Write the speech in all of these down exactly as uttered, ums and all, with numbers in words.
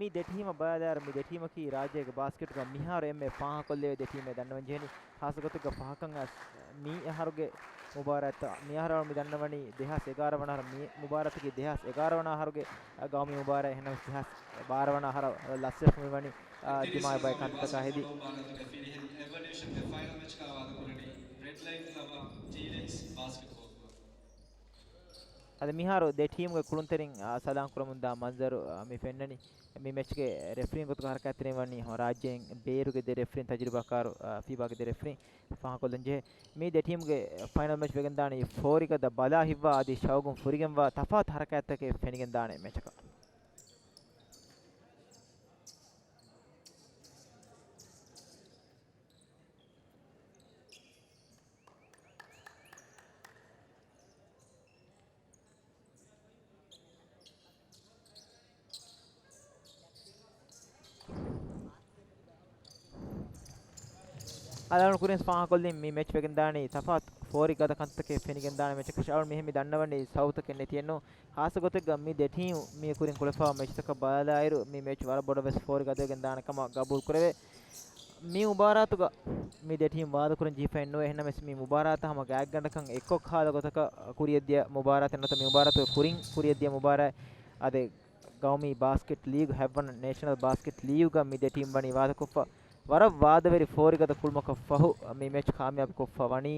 މި ދެ ޓީމަށް ބަލާލާއިރު، މި ދެ ޓީމަކީ ރާއްޖޭގެ ބާސްކެޓުގަ މިހާރު އެންމެ ފާހަގަކޮށްލެވޭ ދެ ޓީމޭ ދަންނަވަން ޖެހެނީ. ހާއްސަ ގޮތެއްގަ ފަހަކަށް އައިސް މި އަހަރުގެ މުބާރާތްތައް، މި އަހަރަށް މި ދަންނަވަނީ ދެހާސް އެގާރަ ވަނަ އަހަރު، މި މުބާރާތަކީ ދެހާސް އެގާރަ ވަނަ އަހަރުގެ ގައުމީ މުބާރާތް. އެހެންނަމަވެސް ދެހާސް ބާރަ ވަނަ އަހަރަށް ލަސްވެފަ މިވަނީ އާ، ދިމާވި ބައެއް ކަންތަކާ ހެދި. އަދި މިހާރު ދެ ޓީމުގެ ކުޅުންތެރިން، އާ، ސަލާން ކުރަމުންދާ މަންޒަރު، އާ، މި ފެންނަނީ. މި މެޗްގެ ރެފްރީން ގޮތުގަ ހަރަކާތްތެރިން ވަނީ ރާއްޖޭން ބޭރުގެ ދެ ރެފްރީން ތަޖުރިބާކާރު، އާ، ފީބާގެ ދެ ރެފްރީން ފާހަގަކޮށްލަން ޖެހޭ. މި ދެ ޓީމުގެ ފައިނަލް މެޗް ވެގެންދާނީ ފޯރިގަދަ ބަލާ ހިތްވާ އަދި ޝައުގުން ފުރިގެންވާ ތަފާތު ހަރަކާތްތަކެއް ފެނިގެންދާނެ މެޗަކަށް. އަޅުގަނޑު ކުރިން ފާހަގަކޮށްލިން މި މެޗް ވެގެންދާނީ ތަފާތު ފޯރި ގަދަ ކަންތަކެއް ފެނިގެންދާނެ މެޗަކަށް. އަޅުގަނޑު މިހެން މި ދަންނަވަނީ ސައުތަކެއް ނެތިއެއްނު. ހާއްސަ ގޮތެއްގަ މި ދެ ޓީމު މި ކުރިން ކުޅެފައިވާ މެޗްތަކަށް ބަލާލާއިރު، މި މެޗް ވަރަށް ބޮޑަށް ވެސް ފޯރި ގަދަވެގެން ދާނެ ކަމަށް ގަބޫލު ކުރެވޭ. މި މުބާރާތުގަ މި ދެ ޓީމް ވާދަކުރަން ޖެހިފައެއް ނުވޭ. އެހެންނަމަވެސް މި މުބާރާތަށް ހަމަ ގާތްގަނޑަކަށް އެއްކޮށް ހާލަ ގޮތަކަށް ކުރިޔަށްދިޔަ މުބާރާތެއް ނުވަތަ މި މުބާރާތުގެ ކުރިން ކުރިޔަށްދިޔަ މުބާރާތް އަދި ގައުމީ ބާސްކެޓް ލީގު، ހަތްވަނަ ނޭޝަނަލް ބާސްކެޓް ލީގުގަ މި ދެ ޓީމް ވަނީ ވާދަކޮށްފަ ވަރަށް ވާދަވެރި ފޯރިގަދަ ކުޅުމަކަށް ފަހު، މި މެޗް ކާމިޔާބުކޮށްފަ ވަނީ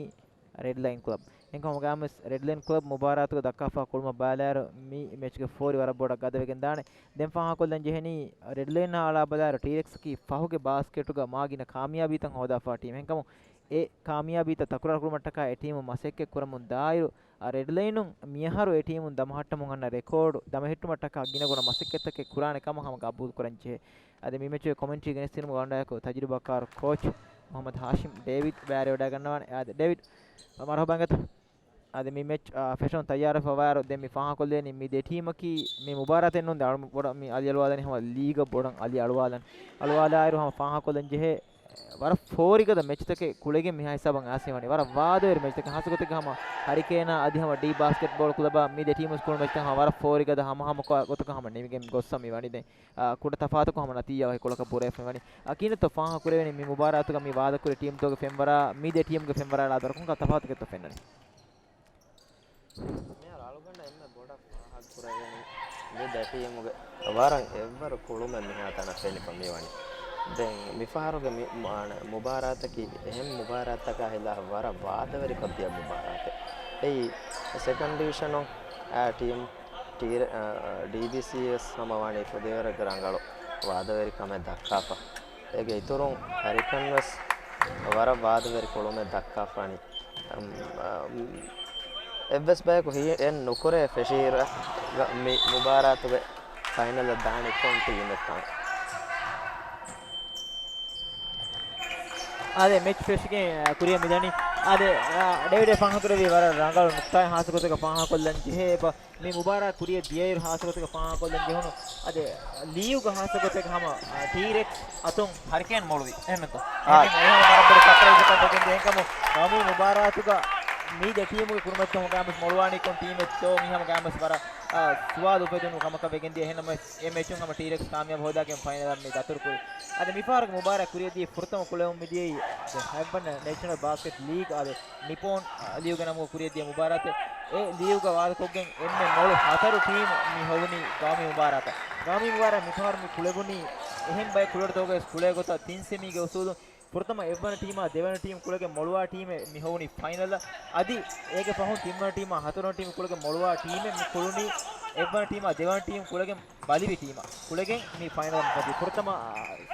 ރެޑްލައިން ކްލަބް. އެހެންކަމުގައިމުވެސް ރެޑްލައިން ކްލަބް މުބާރާތުގަ ދައްކާފާ ކުޅުމަށް ބަލާއިރު، މި މެޗްގެ ފޯރި ވަރަށް ބޮޑަށް ގަދަވެގެން ދާނެ. ދެން ފާހަގަކޮށްލަން ޖެހެނީ، ރެޑްލައިންއާ އަޅާ ބަލާއިރު، ޓީރެކްސްއަކީ ފަހުގެ ބާސްކެޓުގަ މާގިނަ ކާމިޔާބީތައް ހޯދާފާ ޓީމެއް. އެހެންކަމުން އެ ކާމިޔާބީތައް ތަކުރާރުކުރުމަށްޓަކާ އެ ޓީމުން މަސައްކަތް ކުރަމުން ދާއިރު، އަ، ރެޑްލައިނުން މިއަހަރު އެ ޓީމުން ދަމަހައްޓަމުން އަންނަ ރެކޯޑު ދަމަހެއްޓުމަށްޓަކާ ގިނަގުނަ މަސައްކަތްތަކެއް ކުރާނެ ކަމަށް ހަމަ ގަބޫލު ކުރަން ޖެހޭ. އަދި މި މެޗުގެ ކޮމެންޓްރީ ގެނެސްދިނުމުގެ ވަންޑާއެކު ތަޖުރިބާކާރު ކޯޗް މުހައްމަދު ހާޝިމް ޑޭވިޑް ބައިވެރިވެވަޑައިގަންނަވާނެ. އާދެ، ޑޭވިޑް، މަރުހަބާ އިނގޭތޯ. އަދި މި މެޗް، އާ، ފެށުން ތައްޔާރުވެފަވާއިރު، ދެން މި ފާހަގަކޮށްލެވެނީ މި ދެ ޓީމަކީ މި މުބާރާތެއް ނޫން، ދެ އަޅު ބޮޑަށް މި އަލި އަޅުވާލަނީ ހަމަ ލީގަށް ބޮޑަށް އަލި އަޅުވާލަން. އަޅުވާލާއިރު ހަމަ ފާހަގަކޮށްލަން ޖެހޭ، ވަރަށް ފޯރިގަދަ މެޗްތަކެއް ކުޅެގެން މިހާ ހިސާބަށް އައިސް މިވަނީ. ވަރަށް ވާދަވެރި މެޗްތަކެއް، ހާއްސަ ގޮތެއްގަ ހަމަ ހަރިކޭނާ އަދި ހަމަ ޑީ ބާސްކެޓްބޯޅަ ކުލަބާ މި ދެ ޓީމު ކުޅު މެޗްތައް ހަމަ ވަރަށް ފޯރިގަދަ ހަމަހަމަ ގޮތަކަށް ހަމަ ނިމިގެން ގޮއްސަ މިވަނީ. ދެން، އާ، ކުޑަ ތަފާތަކުން ހަމަ ނަތީޖާ ވަކި ކޮޅަކަށް ބުރައެއް ފެންވަނީ. އަކީނަތޯ ފާހަގަ ކުރެވެނީ މި މުބާރާތުގަ މި ވާދަކުރި ޓީމްތަކުގެ ފެންވަރާ، މި ދެ ޓީމުގެ ފެންވަރާ ދަރަކުން ތަފާތުކެއްތޯ ފެންނަނީ. މިހާރު އަޅުގަނޑަށް އެންމެ ބޮޑަށް ފާހަގަ ކުރެވެނީ މި ދެ ޓީމުގެ ވަރަށް އެއްވަރު ކުޅުމެއް މިހާތަނަށް ފެނިފަ މިވަނީ. ދެން މިފަހަރުގެ މި، މާ، މުބާރާތަކީ އެހެން މުބާރާތަކާ ހިލާފަށް ވަރަށް ވާދަވެރިކޮށްދިޔަ މުބާރާތެއް. އެއީ ސެކަންޑް ޑިވިޝަނު، އާ، ޓީމް ޓީ، އާ، ޑީބީސީ ވެސް ހަމަ ވަނީ ފުދޭވަރެއްގެ ރަނގަޅު ވާދަވެރިކަމެއް ދައްކާފަ. އޭގެ އިތުރުން ހަރިކަން ވެސް ވަރަށް ވާދަވެރި ކުޅުމެއް ދައްކާފަ ވަނީ. އަމް، އަމް، އެއްވެސް ބަޔަކު ހި-، އެއް ނުކުރޭ ފެށިއިރު މި މުބާރާތުގެ ފައިނަލަށް ދާނީ ކޮން ޓީމެއްކަން. އާދެ، މެޗް ފެށިގެން ކުރިއަށް މިދަނީ. އާދެ، ޑޭވިޑް ފާހަގަކުރެއްވި ވަރަށް ރަނގަޅު ނުކުތާއެއް ހާއްސަ ގޮތަކަށް ފާހަގަކޮށްލަން ޖެހޭ. މި މުބާރާތް ކުރިއަށް ދިޔައިރު ހާއްސަ ގޮތަކަށް ފާހަގަކޮށްލަން ޖެހުނު، އަދި ލީގުގަ ހާއްސަ ގޮތަކަށް ހަމަ، އާ، ޓީރެކްސް އަތުން ހަރިކޭން މޮޅުވި. އެހެންތޯ؟ އާ. ހަރިކޭން އެ ހަމަ ވަރަށް ބޮޑު ސަޕްރައިޒަކަށް ވެގެން ދިޔަ އެހެންކަމު، ގައުމީ މުބާރާތުގަ މި ދެ ޓީމުގެ ކުރިމައްޗަށް ހަމަ ގާމިސް މޮޅުވާނީ ކޮން ޓީމެއްތޯ؟ މި ހަމަ ގާމިސް ވަރަށް، އާ، ސުވާލު އުފެދުނު ކަމަކަށް ވެގެން ދިޔަ. އެހެންނަމަވެސް، އެ މެޗުން ހަމަ ޓީރެކްސް ކާމިޔާބު ހޯދާގެން ފައިނަލަށް މި ދަތުރުކުރި. އަދި މިފަހަރުގެ މުބާރާތް ކުރިއަށްދީ ފުރަތަމަ ކުޅެވުން މިދިޔައީ ދެ ހަތްވަނަ ނޭޝަނަލް ބާސްކެޓް ލީގް އާދެ، ނިޕޯން، އާ، ލީގުގެ ނަމުގަ ކުރިއަށްދިޔަ މުބާރާތެއް. އެ ލީގުގަ ވާދަކޮށްގެން އެންމެ މޮޅު ހަތަރު ޓީމު މި ހޮވުނީ ގައުމީ މުބާރާތަށް. ގައުމީ މުބާރާތް މިފަހަރު މި ކުޅެވުނީ އެހެން ބައެއް ކުޅަދުތަކުގައި ވެސް ކުޅޭ ގޮތަށް ތިން ސެމީގެ އުސޫލުން. ފުރަތަމަ އެއްވަނަ ޓީމާ ދެވަނަ ޓީމް ކުޅެގެން މޮޅުވާ ޓީމެއް މި ހޮވުނީ ފައިނަލަށް. އަދި އޭގެ ފަހުން ތިންވަނަ ޓީމާ ހަތަރުވަނަ ޓީމް ކުޅެގެން މޮޅުވާ ޓީމެއް މި ކުޅުނީ އެއްވަނަ ޓީމާ ދެވަނަ ޓީމް ކުޅެގެން ބަލިވި ޓީމަށް ކުޅެގެން މި ފައިނަލަށް މި ފަދީ. ފުރަތަމަ، އާ،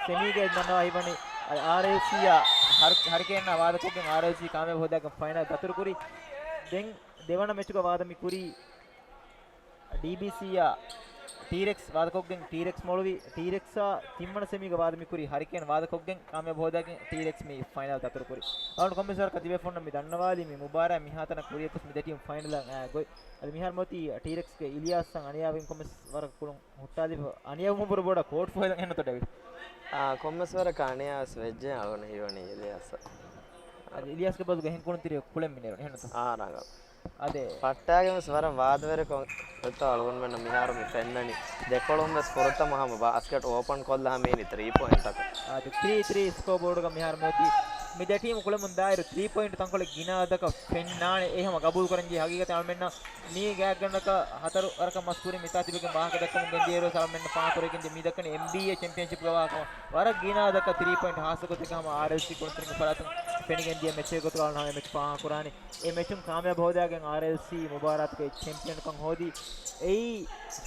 ސެމީގައި ދަންނަވާ ހިތްވަނީ، އާ، އާރްއެލްސީއާ ހަރި-، ހަރިކޭންއާ ވާދަކޮށްގެން އާރްއެލްސީ ކާމިޔާބު ހޯދާގެން ފައިނަލް ދަތުރުކުރި. ދެން ދެވަނަ މެޗުގަ ވާދަ މި ކުރީ ޑީބީސީއާ ޓީރެކްސް ވާދަކޮށްގެން ޓީރެކްސް މޮޅުވި. ޓީރެކްސްއާ ތިންވަނަ ސެމީގަ ވާދަ މި ކުރީ ހަރިކޭން ވާދަކޮށްގެން ކާމިޔާބު ހޯދާގެން ޓީރެކްސް މި ފައިނަލް ދަތުރުކުރި. އަޅުގަނޑު ކޮންމެސް ވަރަކަށް ތިބޭފުޅުންނަށް މި ދަންނަވާލީ މި މުބާރާތް މިހާތަނަށް ކުރިއަށް ގޮސް މި ދެ ޓީމް ފައިނަލަށް އައި ގޮތް. އަދި މިހާރު މިއޮތީ ޓީރެކްސްގެ އިލިޔާސްއަށް އަނިޔާވެގެން ކޮންމެސް ވަރަކަށް ކުޅުން ހުއްޓާލިފަ. އަނިޔާވުމަށް ވުރެ ބޮޑަށް ކޯޓް ފޮއިލަން އެހެންނުތޯ ޑޭވިޑް؟ އާ، ކޮންމެސް ވަރަކަށް އަނިޔާވެސް ވެއްޖެ އަޅުގަނޑަށް ހީވަނީ އިލިޔާސަށް. އަދި އިލިޔާސްގެ ބަދަލުގަ އެހެން ކުޅުންތެރިއެއް ކުޅެން މި ނެރުނީ އެހެންނުތޯ؟ އާ، ރަނގަޅު. އަދެ ފައްޓާގެން ވެސް ވަރަށް ވާދަވެރިކޮށް އޮތްތޯ އަޅުގަނޑުމެންނަށް މިހާރު މި ފެންނަނީ. ދެކޮޅުން ވެސް ފުރަތަމަ ހަމަ ބާސްކެޓް އޯޕަން ކޮށްލާ ހަމަ އިނީ ތްރީ ޕޮއިންޓަކަށް. އަދި ތްރީ ތްރީ ސްކޯބޯޑުގަ މިހާރު މިއޮތީ. މި ދެ ޓީމު ކުޅެމުން ދާއިރު ތްރީ ޕޮއިންޓް ތަންކޮޅެއް ގިނަ އަދަކަށް ފެންނާނެ. އެ ހަމަ ގަބޫލު ކުރަންޖެހޭ ހަގީގަތެއް އަޅުމެންނަށް މީ ގާތްގަނޑަކަށް ހަތަރު ވަރަކަށް މަސް ކުރި މިތާ ތިބެގެން ވާހަކަ ދައްކަމުން ގެންދިޔައިރު އަޅުމެންނަށް ފާހަގަކުރެވިގެންދިޔަ މި ދައްކަނީ އެމްބީއޭ ޗެމްޕިއަންޝިޕްގެ ވާހަކަ. ވަރަށް ގިނަ އަދަކަށް ތްރީ ޕޮއިންޓް ހާއްސަ ގޮތެއްގަ ހަމަ އާރްއެލްސީ ކުޅުންތެރިންގެ ފަރާތުން ފެނިގެންދިޔަ މެޗެއް ގޮތުގަ އަޅުން ހަމަ މެޗް ފާހަގަކުރާނީ. އެ މެޗުން ކާމިޔާބު ހޯދާގެން އާރްއެލްސީ މުބާރާތުގެ ޗެމްޕިއަންކަން ހޯދީ. އެއީ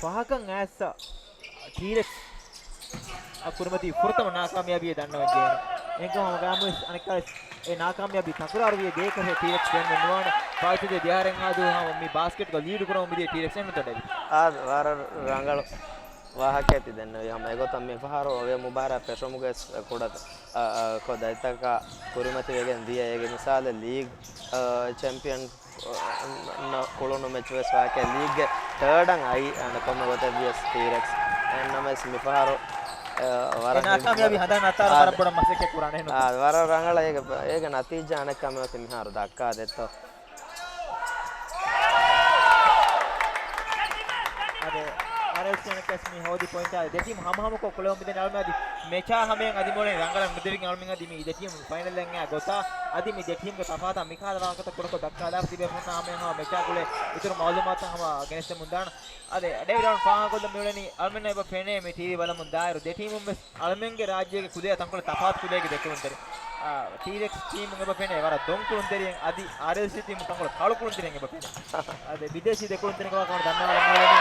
ފަހަކަށް އައިސް ޓީރެކްސް އަށް ކުރިމަތި ފުރަތަމަ ނާކާމިޔާބީއެއް ދަންނަވަން ޖެހޭނެ. އެހެންކަމުން ހަމަ ގާމުވެސް އަނެއްކާވެސް އެ ނާކާމިޔާބީ ތަކުރާރުވިޔަ ގޭކަށެއް ޓީރެކްސް ބޭނުމެއް ނުވާނެ. ފާއިތުދޭ ދިހަ އަހަރެއްހާ ދުވަހު ހަމަ މި ބާސްކެޓްގަ ލީޑު ކުރަމުން މިދިޔަ ޓީރެކްސް އެހެންނުތޯ ޑެވިޑް؟ އާ، ވަރަށް ރަނގަޅު ވާހަކައެއް ތި ދެންނެވީ. ހަމަ އެގޮތަށް މި ފަހަރު އޮވޭ މުބާރާތް ފެށުމުގަ ވެސް ކުޑަ، އަ، އަ، ކޮށް ދަތިތަކާ ކުރިމަތިވެގެން ދިޔަ. އޭގެ މިސާލެއް ލީގް، އަ، ޗެމްޕިއަން ނަ ކުޅުނު މެޗު ވެސް ވާކޭ ލީގްގެ ތާޑަށް އައީ އަންނަ ކޮންމެ ގޮތެއް ވިޔަސް ޓީރެކްސް. އެހެންނަމަވެސް މިފަހަރު، އަ، ވަރަށް އެ ނާކާމިޔާބީ ހިތްވަރު-، ހަނދާން ނައްތާލަން އާ، ވަރަށް ބޮޑަށް މަސައްކަތް ކުރާނެ އެހެންނުތޯ؟ އާ، ވަރަށް ރަނގަޅަށް އޭގެ، އޭގެ ނަތީޖާ އަނެއްކާ މިއޮތީ މިހާރު ދައްކާ ދެއްތޯ. އަދެ އާރްއެލްސީ އަނެއްކާވެސް މި ހޯދި ޕޮއިންޓާ ދެ ޓީމް ހަމަހަމަކޮށް ކުޅެވުމުން މިދެން އަޅުމެން އަދި މެޗާ ހަމަޔަށް އަދި މިއުޅެނީ ރަނގަޅަށް ނުދެވިގެން އަޅުމެން އަދި މި ދެ ޓީމް ފައިނަލްއަށް އައި ގޮތާ އަދި މި ދެ ޓީމްގެ ތަފާތާ މިކަހަލަ ވާހަކަތައް ކުޑަކޮށް ދައްކާލާފަ ތިބޭ ފުންނަ ހަމަޔަށް ހަމަ މެޗާ ގުޅޭ އިތުރު މައުލޫމާތު ހަމަ ގެނެސްދެމުން ދާނަން. އަދެ ޑޭވިޑް އަޅުން ފާހަގަކޮށްލަން މިއުޅެނީ އަޅުމެންނަށް އެބަ ފެނޭ މި ޓީވީ ބަލަމުން ދާއިރު ދެ ޓީމުން ވެސް އަޅުމެންގެ ރާއްޖޭގެ ކުލައާ ތަންކޮޅެއް ތަފާތު ކުލައިގެ ދެ ކުޅުންތެރި. އާ، ޓީރެކްސް ޓީމުން އެބަ ފެނޭ ވަރަށް ދޮން ކުޅުންތެރިއެއް އަދި އާރްއެލްސީ ޓީމުން ތަންކޮޅެއް ކަޅު ކުޅުންތެރިއެއް އެބަ ފެނޭ. އަދި ބިދޭސީ ދެ ކުޅުންތެރިންގެ ވާހަކަ ދަންނަވާލަން މިއުޅެނީ.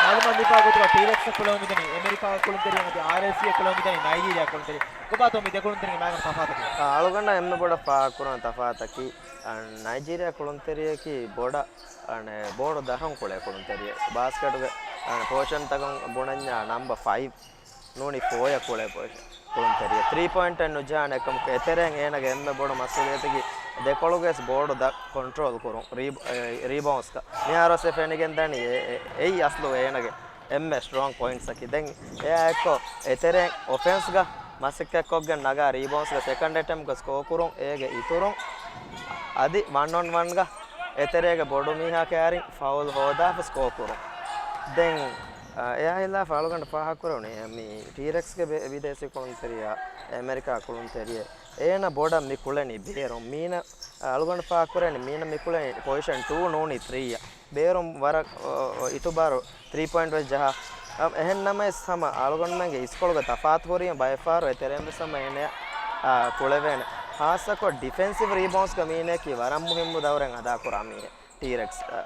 މައުލޫމާތު ލިބިފައި ގޮތުގަ ޓީރެކްސް ކުޅެވުމުން މިދަނީ އެމެރިކާ ކުޅުންތެރިއެއް އަދި އާރްއެލްސީ ކުޅެވުމުން މިދަނީ ނައިޖީރިޔާ ކުޅުންތެރިއެއް. ކޮބާތޯ މި ދެ ކުޅުންތެރިންގެ މާގަނޑު ތަފާތަކީ؟ އާ، އަޅުގަނޑަށް އެންމެ ބޮޑަށް ފާހަގަކުރަން ތަފާތަކީ، އާ، ނައިޖީރިޔާ ކުޅުންތެރިޔަކީ ބޮޑަށް އަނެއް ބޯޑު ދަށުން ކުޅޭ ކުޅުންތެރިއެއް. ބާސްކެޓުގެ، އަނެއް ޕޮޒިޝަންތަކުން ބުނަންޏާ ނަމްބަ ފައިވް ނޫނީ ފޯއަށް ކުޅޭ ޕޮޒިޝަން ކުޅުންތެރިއެއް. ތްރީ ޕޮއިންޓެއް ނުޖަހާނެ އެކަމަކު އެތެރޭން އޭނަގެ އެންމެ ބޮޑު މަސްއޫލިއްޔަތަކީ ދެކޮޅުގެ ވެސް ބޯޑު ދަށް ކޮންޓްރޯލް ކުރުން. ރީބ-، އެ، ރީބައުންސްގަ. މިހާރު ވެސް އެ ފެނިގެން ދަނީ އެ، އެ، އެއީ އަސްލު އޭނަގެ އެންމެ ސްޓްރޮންގް ޕޮއިންޓްސްއަކީ. ދެން އެއާ އެއްކޮށް އެތެރޭން އޮފެންސްގަ މަސައްކަތްކޮށްގެން ނަގާ ރީބައުންސްގަ ސެކަންޑް އެޓެމްޕްގަ ސްކޯ ކުރުން އޭގެ އިތުރުން އަދި ވަން އޮން ވަންގަ އެތެރޭގެ ބޮޑު މީހާ ކައިރިން ފައުލް ހޯދާފަ ސްކޯ ކުރުން. ދެން، އަ، އެއާ ހިލާފަށް އަޅުގަނޑު ފާހަގަކުރެވުނީ މި ޓީރެކްސްގެ ބެ-، ބިދޭސީ ކުޅުންތެރިޔާ، އެމެރިކާ ކުޅުންތެރިޔެއް. އޭނަ ބޮޑަށް މި ކުޅެނީ ބޭރުން. މީނަ، އަ، އަޅުގަނޑު ފާހަގަކުރެވެނީ މީނަ މި ކުޅެނީ ޕޮޒިޝަން ޓޫ ނޫނީ ތްރީއަށް. ބޭރުން ވަރަށް، އޮ، އޮ، އިތުބާރު ތްރީ ޕޮއިންޓް ވެސް ޖަހާ. އަ، އެހެން ނަމަވެސް ހަމަ އަޅުގަނޑުމެންގެ އިސްކޮޅުގެ ތަފާތު ހުރީ ބައެއް ފަހަރު އެތެރޭން ވެސް ހަމަ އޭނަޔަށް، އާ، ކުޅެވޭނެ. ހާއްސަކޮށް ޑިފެންސިވް ރީބައުންސްގަ މީނަޔަކީ ވަރަށް މުހިއްމު ދައުރެއް އަދާކުރާ މީހެއް ޓީރެކްސް، އާ.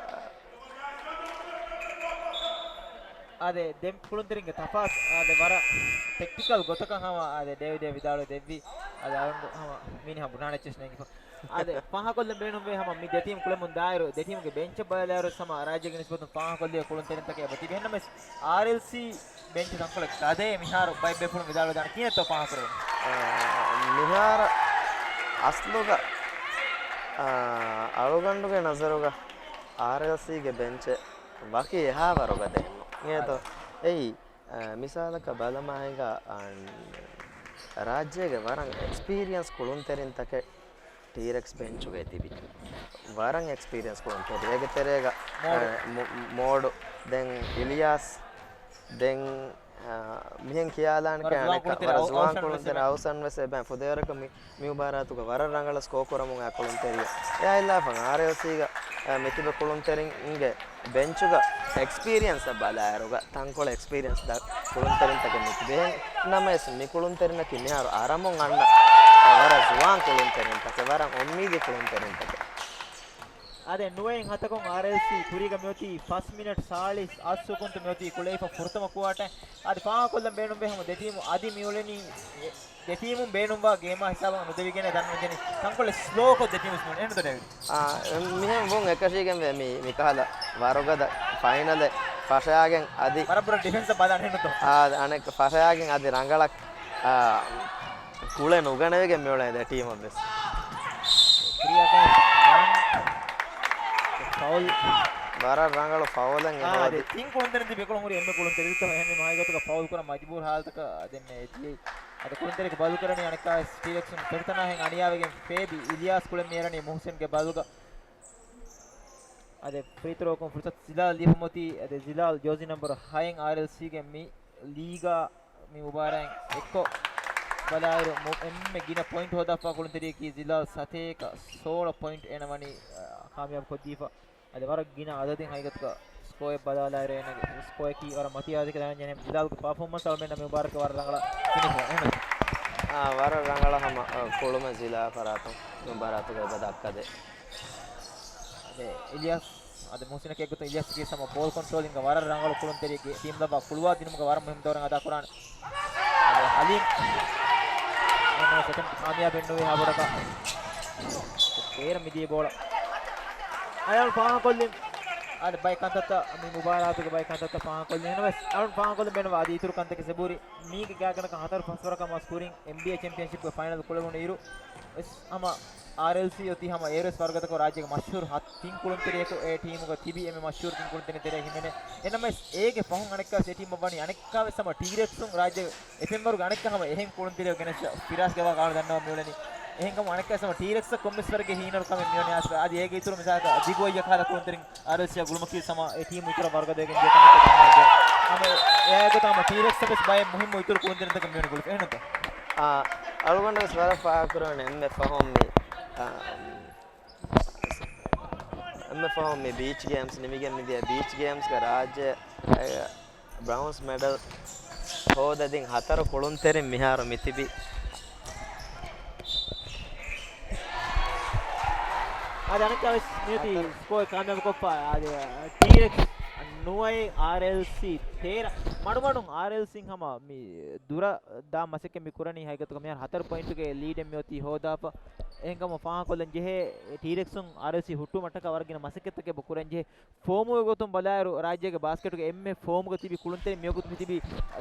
އާދެ، ދެ ކުޅުންތެރިންގެ ތަފާތު، އާދެ، ވަރަށް ޓެކްޓިކަލް ގޮތަކަށް ހަމަ، އާދެ، ޑޭވިޑް ވިދާޅުވެ ދެއްވި. އާދެ، އަޅުގަނޑު ހަމަ މީނި ހަމަ ބުނާނެ އެއްޗެއް ނޭނގިފަ. އާދެ، ފާހަގަކޮށްލަން ބޭނުންވޭ ހަމަ މި ދެ ޓީމް ކުޅެމުން ދާއިރު، ދެ ޓީމްގެ ބެންޗަށް ބަލާއިރު ހަމަ ރާއްޖޭގެ ނިސްބަތުން ފާހަގަކޮށްލި ކުޅުންތެރިންތަކެއް އެބަ ތިބި. އެހެންނަމަވެސް، އާރްއެލްސީ ބެންޗު ތަންކޮޅެއް ގަދައޭ މިހާރު ބައެއް ބޭފުޅުން ވިދާޅުވެދާނެ ކިހިނެއްތޯ ފާހަގަކުރެވުނީ؟ އާ، މިހާރު އަސްލުގަ، އާ، އަޅުގަނޑުގެ ނަޒަރުގަ އާރްއެލްސީގެ ބެންޗެއް ވަކި އެހާ ވަރުގަދައެއްނު. އޭތޯ؟ އާ. އެއީ، އާ، މިސާލަކަށް ބަލަމާހިނގާ، އާ، ރާއްޖޭގެ ވަރަށް އެކްސްޕީރިއަންސް ކުޅުންތެރިންތަކެއް ޓީރެކްސް ބެންޗުގައި ތިބި. ވަރަށް އެކްސްޕީރިއަންސް ކުޅުންތެރި. އޭގެ ތެރޭގަ، މޯޑު. އާ، މު-، މޯޑު، ދެން އިލިޔާސް، ދެން، އާ، މިހެން ކިޔާލާނެ ވަރަށް ޒުވާން ކުޅުންތެރި އައު-، އައުސަން ވެސް އެބަ ފުދޭވަރަކަށް މި، މި މުބާރާތުގަ ވަރަށް ރަނގަޅަށް ސްކޯ ކުރަމުން އާ ކުޅުންތެރިޔަ. އެއާ އިލާފަށް އާރްއެލްސީގަ، އާ، މިތިބެ ކުޅުންތެރިންގެ ބެންޗުގަ އެކްސްޕީރިއަންސަށް ބަލާއިރުގަ ތަންކޮޅެއް އެކްސްޕީރިއަންސް ދާ ކުޅުންތެރިންތަކެއް މިތިބެ. އެހެން ނަމަވެސް މި ކުޅުންތެރިންނަކީ މިހާރު އަރަމުން އަންނަ ވަރަށް ޒުވާން ކުޅުންތެރިންތަކެއް، ވަރަށް އުއްމީދީ ކުޅުންތެރިންތަކެއް. އާދެ، ނުވައެއް ހަތަކުން އާރްއެލްސީ ކުރީގަ މިއޮތީ ފަސް މިނެޓް ސާޅީސް އަށް ސެކަންޑް މިއޮތީ ކުޅެފަ ފުރަތަމަ ކުއާޓަ. އަދި ފާހަގަކޮށްލަން ބޭނުންވޭ ހަމަ ދެ ޓީމު އަދި މިއުޅެނީ ދެ ޓީމުން ބޭނުންވާ ގޭމާ ހިސާބަށް ނުދެވިގެން ދަންނަވަންޖެހެނީ ތަންކޮޅެއް ސްލޯކޮށް ދެ ޓީމު ސްމޮން އެންޑް ދެވި. އާ، މިހެން ވުން އެކަށީގެންވޭ މި، މިކަހަލަ ވަރުގަދަ ފައިނަލެއް ފަށާގެން އަދި ވަރަށް ބުރަ ޑިފެންސަށް ބަލާނެ ނުތޯ؟ އާ، އަނެއް ފަށާގެން އަދި ރަނގަޅަށް، އާ، ކުޅެ ނުގަނެވިގެން މިއުޅޭ ދެ ޓީމަށް ވެސް. ތްރީ އަގެންސްޓް ވަން. ފައުލް. ވަރަށް ރަނގަޅު ފައުލެއް އާ، އެބައޮތީ. ދެ ތިން ކުޅުންތެރިން ތިބި ކުޅުން ހުރި އެންމެ ކުޅުންތެރި ދުއްތަ ހެން މި މާހިގޮތުގަ ފައުލް ކުރަން މަޖުބޫރު ހާލަތަކަށް ދެންނެވި. އަދި ކުޅުންތެރިކަ ބަދަލުކުރަނީ އަނެއްކާވެސް ޓީރެކްސް ފެރިތަނާ ހެން އަނިޔާވެގެން ފޭބި އިލިޔާސް ކުޅެން މިއެރަނީ މުހުސިންގެ ބަދަލުގަ. އަދި ފްރީ ތްރޯކުން ފުރުސަތު ޒިލާލް ލިބުމަތީ، އަދި ޒިލާލް ޖާޒީ ނަމްބަރު ހައެއް އާރްއެލްސީގެ މި ލީގާ މި މުބާރާތް އެއްކޮށް ބަލާއިރު، އެންމެ ގިނަ ޕޮއިންޓް ހޯދާފާ ކުޅުންތެރިޔަކީ ޒިލާލް ސަތޭކަ ސޯޅަ ޕޮއިންޓް އޭނަ ވަނީ، އާ، ކާމިޔާބު ކޮށްދީފަ. އަދި ވަރަށް ގިނަ އަދަދެއް ހަގީގަތުގަ ސްކޯއެއް ބަލާލާއިރު އޭނަގެ ސްކޯއަކީ ވަރަށް މަތިވާ އަދަދެއް ދަންނަވަން. ޒިލާލްގެ ޕާފޯމަންސް އަޅުމެންނަށް މި މުބާރާތުގަ ވަރަށް ރަނގަޅަށް ފިނިޝް ވާ. އެހެން. އާ، ވަރަށް ރަނގަޅަށް ހަމަ، އާ، ކުޅުމެއް ޒިލާ ފަރާތުން މި މުބާރާތުގަ އެބަ ދައްކަދޭ. އަދެ، އިލްޔާސް، އަދެ މުހުސިނަކީ އެއްގޮތުން އިލްޔާސްގެ ހަމަ ބޯލް ކޮންޓްރޯލިންގ ވަރަށް ރަނގަޅު ކުޅުންތެރިއެއްގެ ޓީމް ލައްވާ ކުޅުވާ ދިނުމުގަ ވަރަށް މުހިންމު ދައުރެއް އަދާކުރާނެ. އަދެ، ހަލީމް. އެންމެ ސެކަންޑް ކާމިޔާބެއް ނުވޭ ހާބޮޑަކަށް. ބޭރަށް މިދިޔަ ބޯޅަ. އަޅުން ފާހަގަކޮށްލިން. އަދި ބައެއް ކަންތައްތައް މި މުބާރާތުގެ ބައެއް ކަންތައްތައް ފާހަގަކޮށްލިން. އެހެނަސް އަޅުން ފާހަގަކޮށްލިން ބޭނުންވާ އަދި އިތުރު ކަންތަކެއް ސެބޫރި. މީގެ ގާތްގަނޑަކަށް ހަތަރު ފަސް ވަރަކަށް މަސް ކުރިން އެމްބީއޭ ޗެމްޕިއަންޝިޕްގެ ފައިނަލް ކުޅެވުނު އިރު ވެސް ހަމަ އާރްއެލްސީ އޮތީ ހަމަ އޭރުވެސް ވަރުގަދަކޮށް ރާއްޖޭގެ މަޝްހޫރު ހަތް ތިން ކުޅުންތެރިޔަކު އެ ޓީމުގަ ތިބި އެންމެ މަޝްހޫރު ތިން ކުޅުންތެރިން ތެރޭ ހިމެނޭ. އެނަމަވެސް އޭގެ ފަހުން އަނެއްކާވެސް އެ ޓީމަށް ވަނީ އަނެއްކާވެސް ހަމަ ޓީރެކްސުން ރާއްޖޭގެ އެފްއެމް ވަރުގެ އަނެއްކާ ހަމަ އެހެން ކުޅުންތެރިޔަކު ގެނެސް ފިރާސް ގެވާ ގާނު ދަންނަވަން މިއުޅެނީ. އެހެންކަމުން އަނެއްކާވެސް ހަމަ ޓީރެކްސްއަށް ކޮންމެސް ވަރެއްގެ ހީނަރު ކަމެއް މިވަނީ އާސިފް. އަދި އޭގެ އިތުރު މިސާލަކަށް ދިގު އައްޔަ ކަހަލަ ކުޅުންތެރިން އާރްއެލްސީއާ ގުޅުމަކީ ހަމަ އެ ޓީމު އިތުރަށް ވަރުގަދަވެގެން ދިޔަ ކަމެއް ކަމަށް ހަމަ އެ އާގޮތަށް ހަމަ ޓީރެކްސްއަށް ވެސް ބައެއް މުހިންމު އިތުރު ކުޅުންތެރިންތަކެއް މިވަނީ ގުޅިފަ. އެހެންތޯ؟ އާ، އަޅުގަނޑު ވެސް ވަރަށް ފާހަގަކުރެވެނީ އެންމެ ފަހުން މި، އާ، އެންމެ ފަހުން މި ބީޗް ގޭމްސް ނިމިގެން މިދިޔަ ބީޗް ގޭމްސްގަ ރާއްޖެ، އެ، ބްރައުންސް މެޑަލް ހޯދަދިން ހަތަރު ކުޅުންތެރިން މިހާރު މިތިބީ. އަދި އަނެއްކާވެސް މިއޮތީ ހަތަރު. ސްކޯއެއް ކާމިޔާބުކޮށްފަ، އަދި ޓީރެކްސް ނުވައެއް އާރްއެލްސީ ތޭރަ. މަޑުމަޑުން އާރްއެލްސީން ހަމަ މި ދުރަށް ދާ މަސައްކަތް މި ކުރަނީ ހަގީގަތުގަ މިހާރު ހަތަރު ޕޮއިންޓުގެ ލީޑެއް މިއޮތީ ހޯދާފަ. އެހެންކަމުން ފާހަގަކޮށްލަން ޖެހޭ ޓީރެކްސުން އާރްއެލްސީ ހުއްޓުވުމަށްޓަކާ ވަރަށް ގިނަ މަސައްކަތްތަކެއް އެބަ ކުރަން ޖެހޭ. ފޯމުގެ ގޮތުން ބަލާއިރު، ރާއްޖޭގެ ބާސްކެޓުގެ އެންމެ ފޯމުގަ ތިބި ކުޅުންތެރިން މިވަގުތު މިތިބީ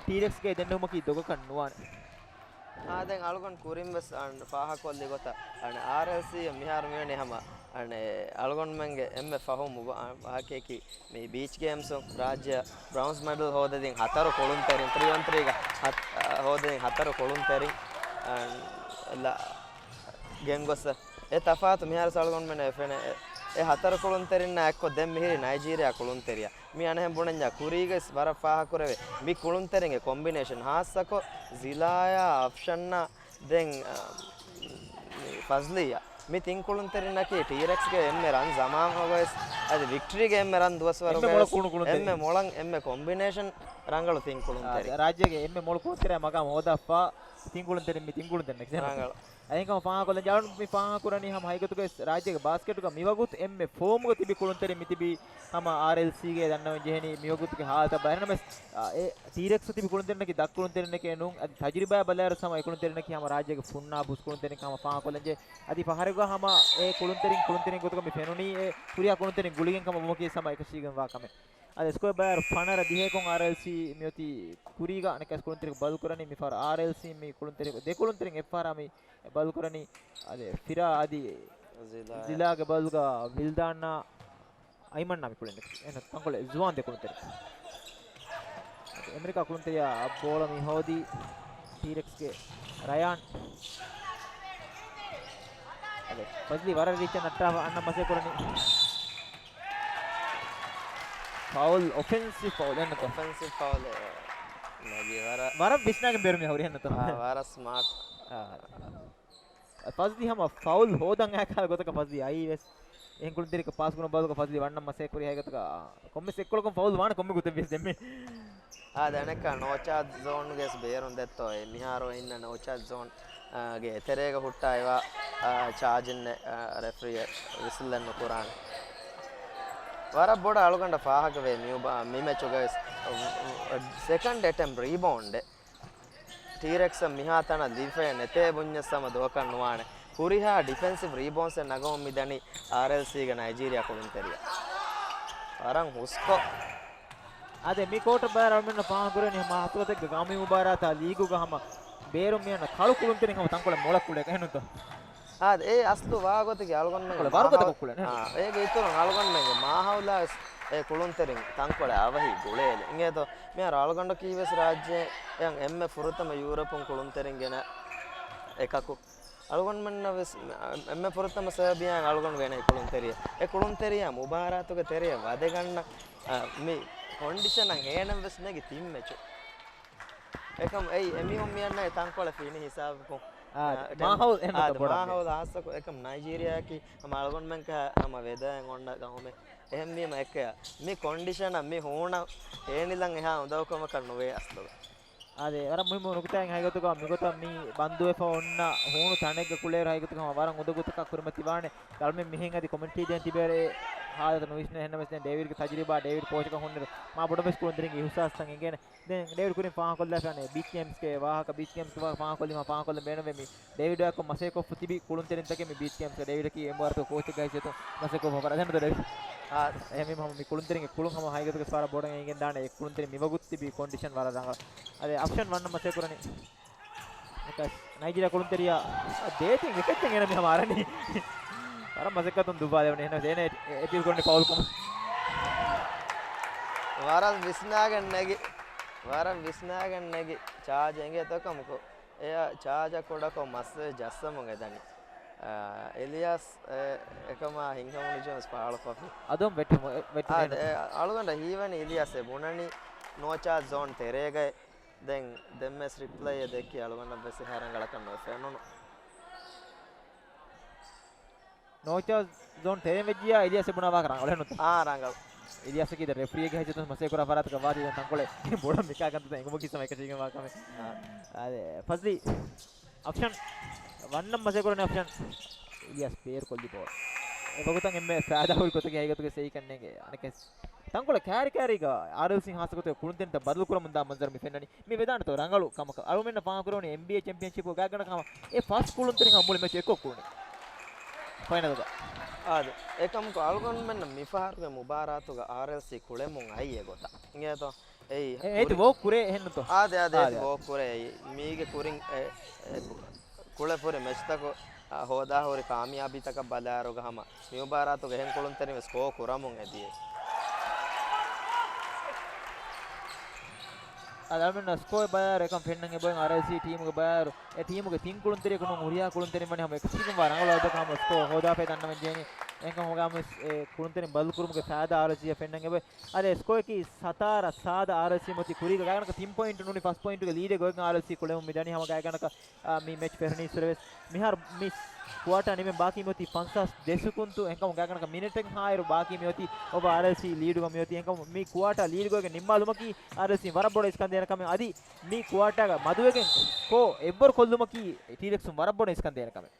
ޓީރެކްސްގެ ދެންނެވުމަކީ ދޮގަކަށް ނުވާނެ. އާ، ދެން އަޅުގަނޑު ކުރިން ވެސް އަން ފާހަގަކޮށްލި ގޮތަށް، އަން އާރްއެލްސީ މިހާރު މިވަނީ ހަމަ، އަން އަޅުގަނޑުމެންގެ އެންމެ ފަހު މުބާ-، އަން ވާހަކައަކީ މި ބީޗް ގޭމްސުން ރާއްޖެއަށް ބްރައުންސް މެޑަލް ހޯދަދިން ހަތަރު ކުޅުންތެރިން، ތްރީ އޮން ތްރީގަ ހަތް-، އަ، ހޯދަދިން ހަތަރު ކުޅުންތެރިން، އަން ލަ-، ގެންގޮސް އެ ތަފާތު މިހާރު އަޅުގަނޑުމެންނަށް ފެނޭ. އެ، އެ ހަތަރު ކުޅުންތެރިންނާ އެއްކޮށް ދެން މިހިރީ ނައިޖީރިއާ ކުޅުންތެރިޔާ. މި އަނެއްހެން ބުނަންޏާ ކުރީގަސް ވަރަށް ފާހަގަކުރެވޭ. މި ކުޅުންތެރިންގެ ކޮމްބިނޭޝަން ހާއްސަކޮށް ޒިލާޔާ އަފްޝަންނާ ދެން، އަ، މި ފަޒްލީއާ. މި ތިން ކުޅުންތެރިންނަކީ ޓީރެކްސްގެ އެންމެ ރަން ޒަމާން އޮގޮސް އަދި ވިކްޓަރީގެ އެންމެ ރަން ދުވަސްވަރުގަ އެންމެ މޮޅަށް ކުޅުނު ކުޅުންތެރިން. އެންމެ މޮޅަށް އެންމެ ކޮމްބިނޭޝަން ރަނގަޅު ތިން ކުޅުންތެރިން. އާ، ރާއްޖޭގެ އެންމެ މޮޅު ކުޅުންތެރިޔާ މަގާމަށް ހޯދާފަ ތިން ކުޅުންތެރިން މި ތިން ކުޅުންތެރިން ރަނގަޅު. އެހެންކަމުން ފާހަގަކޮށްލަން ޖެހޭ އަޅުން މި ފާހަގަކުރަނީ ހަމަ ހަގީގަތުގައި ރާއްޖޭގެ ބާސްކެޓުގަ މިވަގުތު އެންމެ ފޯމުގަ ތިބި ކުޅުންތެރިން މިތިބީ ހަމަ އާރްއެލްސީގެ ދަންނަވަން ޖެހެނީ މިވަގުތުގެ ހާލަތަށް ބަލާއިރު. އެހެނަމެސް، އާ، އެ ޓީރެކްސް ތިބި ކުޅުންތެރިންނަކީ ދަށް ކުޅުންތެރިންނެކޭ ނޫން. އަދި ތަޖުރިބާއަށް ބަލާއިރު ހަމަ އެ ކުޅުންތެރިންނަކީ ހަމަ ރާއްޖޭގެ ފުންނާ ބުސް ކުޅުންތެރިން ހަމަ ފާހަގަކޮށްލަން ޖެހޭ. އަދި ފަހަރެއްގަ ހަމަ އެ ކުޅުންތެރިން ކުޅުންތެރިން ގޮތުގަ މި ފެނުނީ އެ ކުރިހާ ކުޅުންތެރިން ގުޅިގެން ކަމަށް ވުމަކީ ހަމަ އެކަށީގެންވާ ކަމެއް. އަދި ސްކޯއެއް ބަލާއިރު ފަނަރަ ދިހައަކުން އާރްއެލްސީ މިއޮތީ ކުރީގަ. އަނެއްކާވެސް ކުޅުންތެރިން ބަދަލުކުރަނީ މިފަހަރު އާރްއެލްސީ މި ކުޅުންތެރިން، ދެ ކުޅުންތެރިން އެއްފަހަރާ މި ބަދަލުކުރަނީ. އަދި ފިރާ އަދި ޒިލާ. ޒިލާގެ ބަދަލުގަ ވިލްދާންއާ އައިމަންއާ މި ކުޅެން. އެހެން ތަންކޮޅެއް ޒުވާން ދެ ކުޅުންތެރިން. އަދި އެމެރިކާ ކުޅުންތެރިޔާ ބޯޅަ މި ހޯދީ ޓީރެކްސްގެ ރަޔާން. އަދި ފަޒްލީ ވަރަށް ރީއްޗަށް ނައްޓާފަ އަންނަ މަސޭ ކުރަނީ. ފައުލް، އޮފެންސިވް ފައުލް އެއްނުތޯ؟ އޮފެންސިވް ފައުލް ނެގި ވަރަށް. ވަރަށް ވިސްނާގެން ބޭރު މި ހުރި އެއްނުތޯ؟ އާ، ވަރަށް ސްމާޓް. އާ. ފަޒްލީ ހަމަ ފައުލް ހޯދަން އައިކާ ގޮތަކަށް ފަޒްލީ އައީ ވެސް. އެހެން ކުޅުންތެރިކަ ޕާސް ކުރުން ބަލުގަ ފަޒްލީ ވަންނަ މަސޭ ކުރި ހަގީގަތުގަ ކޮންމެސް އެއްކޮޅަކުން ފައުލް ވާނެ ކޮންމެ ގޮތެއް ވިޔަސް ދެންމެ. އާ، ދެން އަނެއްކާ ނޯ ޗާޖް ޒޯންގެ ބޭރުން ދެއްތޯ އެ މިހާރު އިންނަ ނޯ ޗާޖް ޒޯން، އާ، ގެ އެތެރޭގަ ހުއްޓާ އެވާ، އާ، ޗާޖިން، އާ، ރެފްރީ ވިސްލެއް ނުކުރާނެ. ވަރަށް ބޮޑަށް އަޅުގަނޑަށް ފާހަގަވޭ މި މި މެޗުގަ ސެކަންޑް އެޓެމްޕްޓް ރީބައުންޑެއް. ޓީރެކްސްއަށް މިހާތަނަށް ލިބިފައެއް ނެތޭ ބުންޏަސް ހަމަ ދުވަހަކަށް ނުވާނެ. ހުރިހާ ޑިފެންސިވް ރީބައުންޑްސެއް ނަގަމުން މިދަނީ އާރްއެލްސީގެ ނައިޖީރިއާ ކުޅުންތެރިޔާ. ވަރަށް ހުސްކޮށް. އާދެ، މި ކޯޓަށް ބައި ރަމެންނަށް ފާހަގަކުރެވެނީ ހަމަ ހަފްތާގެ ގަ-، މި މުބާރާތާ ލީގުގަ ހަމަ ބޭރު މިއަންނަ ކަޅު ކުޅުންތެރިން ހަމަ ތަންކޮޅެއް މޮޅަށް ކުޅޭ އެހެންނުތޯ؟ އާދެ، އެ އަސްލު ވާގޮތަކީ އަޅުގަނޑުމެންގެ ވަރުގަދަ މާހައު-، ކޮށް ކުޅެން. އާ، އޭގެ އިތުރުން އަޅުގަނޑުމެންގެ މާހައުލާ ވެސް އެ ކުޅުންތެރިން ތަންކޮޅެއް އަވަހީ ގުޅޭލެ. އިނގޭތޯ، މިހާރު އަޅުގަނޑަކީ ވެސް ރާއްޖެ އެއަށް އެންމެ ފުރަތަމަ ޔޫރަޕުން ކުޅުންތެރިން ގެނަ އެކަކު. އަޅުގަނޑުމެންނަށް ވެސް އެންމެ ފުރަތަމަ ސަބަބިއާ އަޅުގަނޑު ގެނައި ކުޅުންތެރިޔާ. އެ ކުޅުންތެރިޔާ މުބާރާތުގެ ތެރެއަށް ވަދެގަންނަ، އަ، މި ކޮންޑިޝަނަށް ހޭނަން ވެސް ނެގި ތިން މެޗު. އެކަމް އެއީ އެމީހުން މިއަންނަ އެ ތަންކޮޅެއް ފިނި ހިސާބަކުން. އާ، އަ، މާހައުލް އެހެން އާ، ގޮތަށް ބޮޑަށް މާހައުލް ހާއްސަކޮށް އެކަމް ނައިޖީރިޔާއަކީ ހަމަ އަޅުގަނޑުމެން ކަ-، ހަމަ ވެދާއިން އޮންނަ ގައުމެއް. އެހެންވީމަ އެއްކަޔަށް މި ކޮންޑިޝަނަށް މި ހޫނަށް ހޭނިލަން އެހާ އުނދަގޫކަމަކަށް ނުވޭ އަސްލުގަ. އާދެ، ވަރަށް މުހިއްމު ނުކުތާއެއް ހަގީގަތުގަ މިގޮތަށް މި ބަންދުވެފަ އޮންނަ ހޫނު ތަނެއްގަ ކުޅޭއިރު ހަގީގަތުގަ ވަރަށް އުނދަގޫތަކާ ކުރިމަތިވާނެ. އަޅުމެން މިހެން އަދި ކޮމެންޓްރީ ދޭން ތިބޭ ހާލަތު ނުވިސްނޭ. އެހެންނަމަވެސް ދެން ޑޭވިޑްގެ ތަޖުރިބާ، ޑޭވިޑް ކޯޗަކަށް ހުންނައިރު މާ ބޮޑަށް ވެސް ކުޅުންތެރިންގެ އިހުސާސްތައް އެނގޭނެ. ދެން ޑޭވިޑް ކުރިން ފާހަގަކޮށްލާފައި ބީޗް ގޭމްސްގެ ވާހަކަ، ބީޗް ގޭމްސްގެ ވާހަކަ ފާހަގަކޮށްލީމަ ފާހަގަކޮށްލަން ބޭނުންވޭ. މި ޑޭވިޑާއެކު މަސައްކަތްކޮށްފަ ތިބި ކުޅުންތެރިންތަކެއް މި ބީޗް ގޭމްސްގަ ޑޭވިޑަކީ އެމްއޯއާރްގެ ކޯޗެއްގަ ހައިސިއްޔަތުން މަސައްކަތްކޮށްފަ ވަރަށް އެހެންތޯ ޑޭވިޑް؟ އާ. އެހެންވީމަ ހަމަ މި ކުޅުންތެރިންގެ ކުޅުން ހަމަ ހަގީގަތުގަ ވަރަށް ބޮޑަށް އެނގެން ދާނެ. އެ ކުޅުންތެރިން މިވަގުތު ތިބި ކޮންޑިޝަން ވަރަށް ރަނގަޅު. އަދި އަފްޝަން ވަންނަ މަސައްކަތް ކުރަނީ. ނައިޖީރިޔާ ކުޅުންތެރިޔާ ދޭތިން އެކެއްޗެއް އޭނަ މި ހަމަ އަރަނީ. ވަރަށް މަސައްކަތުން ދުއްވާލެވުނީ. އެހެނަސް އޭނަ އެ-، އެ-، އެޕީލް ކުރަނީ ފައުލްކަމަށް. ވަރަށް ވިސްނާގެން ނެގި، ވަރަށް ވިސްނާގެން ނެގި ޗާޖް އެނގޭތޯ ކަމަކު، އެއާ ޗާޖަށް ކުޑަކޮށް މަސްވެ ޖައްސަމުން އެދަނީ. އާ، އެލިޔާސް، އެ، އެކަމާ ހިނގަމުނުޖެމްސް ފާޅުކޮށްފި. އަދުން ވެއްޓި މު-، އެ، ވެއްޓި އާ، މޭނު. އެ، އަޅުގަނޑަށް ހީވަނީ އިލިޔާސް އެ ބުނަނީ ނޯ ޗާޖް ޒޯން ތެރޭގައި. ދެން ދެންމެސް ރިޕްލައި އެ ދެއްކި އަޅުގަނޑަށް ވެސް އެހާ ރަނގަޅަކަށް ނުވެ ފެނުނު. ނޯ ޗާޖް ޒޯން ތެރެއިން ވެއްޖިއްޔާ އިލިޔާސް އެ ބުނާ ވާހަކަ ރަނގަޅު ނުތަ؟ އާ، ރަނގަޅު. އިލިޔާސަކީ ދެ ރެފްރީގެ ހައިސިއްޔަތުން މަސައްކަތް ކުރާ ފަރާތަކަށް ވާތީ ދެން ތަންކޮޅެއް ބޮޑަށް މިކާ ގަންތަ ދެން އެނގުމަކީ ސަމަ އެކަށީގެން ވާ ކަމެއް. އާ. އާދެ، ފަޒްލީ. އަފްޝަން. ވަންނަން މަސައްކަތް ކުރަނީ އަފްޝަން. އިލިޔާސް ބޭރު ކޮށްލި ބޯޅަ. އެ ވަގުތަށް އެންމެ ފައިދާ ހުރި ގޮތަކީ ހަގީގަތުގަ ސެއިކަންނޭނގެ އަނެކެސް. ތަންކޮޅެއް ކާރި ކާރީގަ އާރްއެލްސީ ހާއްސަ ގޮތެއް ކުޅުންތެރިންތައް ބަދަލު ކުރަމުން ދާ މަންޒަރު މި ފެންނަނީ. މި ވެދާނެތޯ ރަނގަޅު ކަމަކަށް. އަޅުމެންނަށް ފާހަގަކުރެވުނީ އެންބީއޭ ޗެމްޕިއަންޝިޕްގަ ގާތްގަނޑަކަށް ހަމަ އެ ފަސް ކުޅުންތެރިން ހަމަ މުޅި މެޗު އެއްކޮށް ކުޅުނީ ފައިނަލްގަ. އާދެ، އެކަމަކު އަޅުގަނޑުމެންނަށް މިފަހަރުގެ މުބާރާތުގަ އާރްއެލްސީ ކުޅެމުން އައީ އެގޮތަށް. އިނގޭތޯ؟ އެއީ އެ-، އޭތި ކުރި-، ވޯކް ކުރޭ އެހެންނުތޯ؟ އާދެ، އާދެ، އާދެ. އޭތި ވޯކް ކުރޭ. މީގެ ކުރިން އެ، އެ، ކު-، ކުޅެފުރި މެޗްތަކު، އަ، ހޯދާ ހުރި ކާމިޔާބީތަކަށް ބަލާއިރުގަ ހަމަ މި މުބާރާތުގަ އެހެން ކުޅުންތެރިން ވެސް ސްކޯ ކުރަމުން އެދިޔަ. އަޅުމެންނަށް ސްކޯ ބަޔާރު އެކަން ފެންނަން އެބައޮތް އާރްއެލްސީ ޓީމުގެ ބަޔާރު. އެ ޓީމުގެ ތިން ކުޅުންތެރިޔަކު ނޫން ހުރިހާ ކުޅުންތެރިން ވަނީ ހަމަ އެކަށީގެންވާ ރަނގަޅު އަދަދަކަށް ހަމަ ސްކޯ ހޯދާފައި ދަންނަވަން ޖެހެނީ. އެހެންކަމުގަ ހަމަ އެ ކުޅުންތެރިން ބަދަލުކުރުމުގެ ފައިދާ އާރްއެލްސީއަށް ފެންނަން އެބައޮތް. އަދި ސްކޯއަކީ ސަތާރަ ސާދަ އާރްއެލްސީ މަތި ކުރީގަ ގާތްގަނޑަކަށް ތިން ޕޮއިންޓު ނޫނީ ފަސް ޕޮއިންޓުގެ ލީޑެއް ގޮވެގެން އާރްއެލްސީ ކުޅެމުން މިދަނީ ހަމަ ގާތްގަނޑަކަށް، އާ، މި މެޗް ފެށުނީއްސުރެ ވެސް. މިހާރު މި ކުއާޓާ ނިމެން ބާކީ މިއޮތީ ފަންސާސް ދެ ސެކުންތު އެހެންކަމުން ގާތްގަނޑަކަށް މިނެޓެއްހާއިރު ބާކީ މިއޮތީ އޮވާ އާރްއެލްސީ ލީޑުގަ މިއޮތީ. އެހެންކަމުން މި ކުއާޓާ ލީޑުގަ ނިންމާލުމަކީ އާރްއެލްސީ ވަރަށް ބޮޑަށް އިސްކަންދޭނެ ކަމެއް. އަދި މި ކުއާޓާގަ މަދުވެގެން ސްކޯ އެއްވަރު ކޮށްލުމަކީ ޓީރެކްސުން ވަރަށް ބޮޑަށް އިސްކަންދޭނެ ކަމެއް.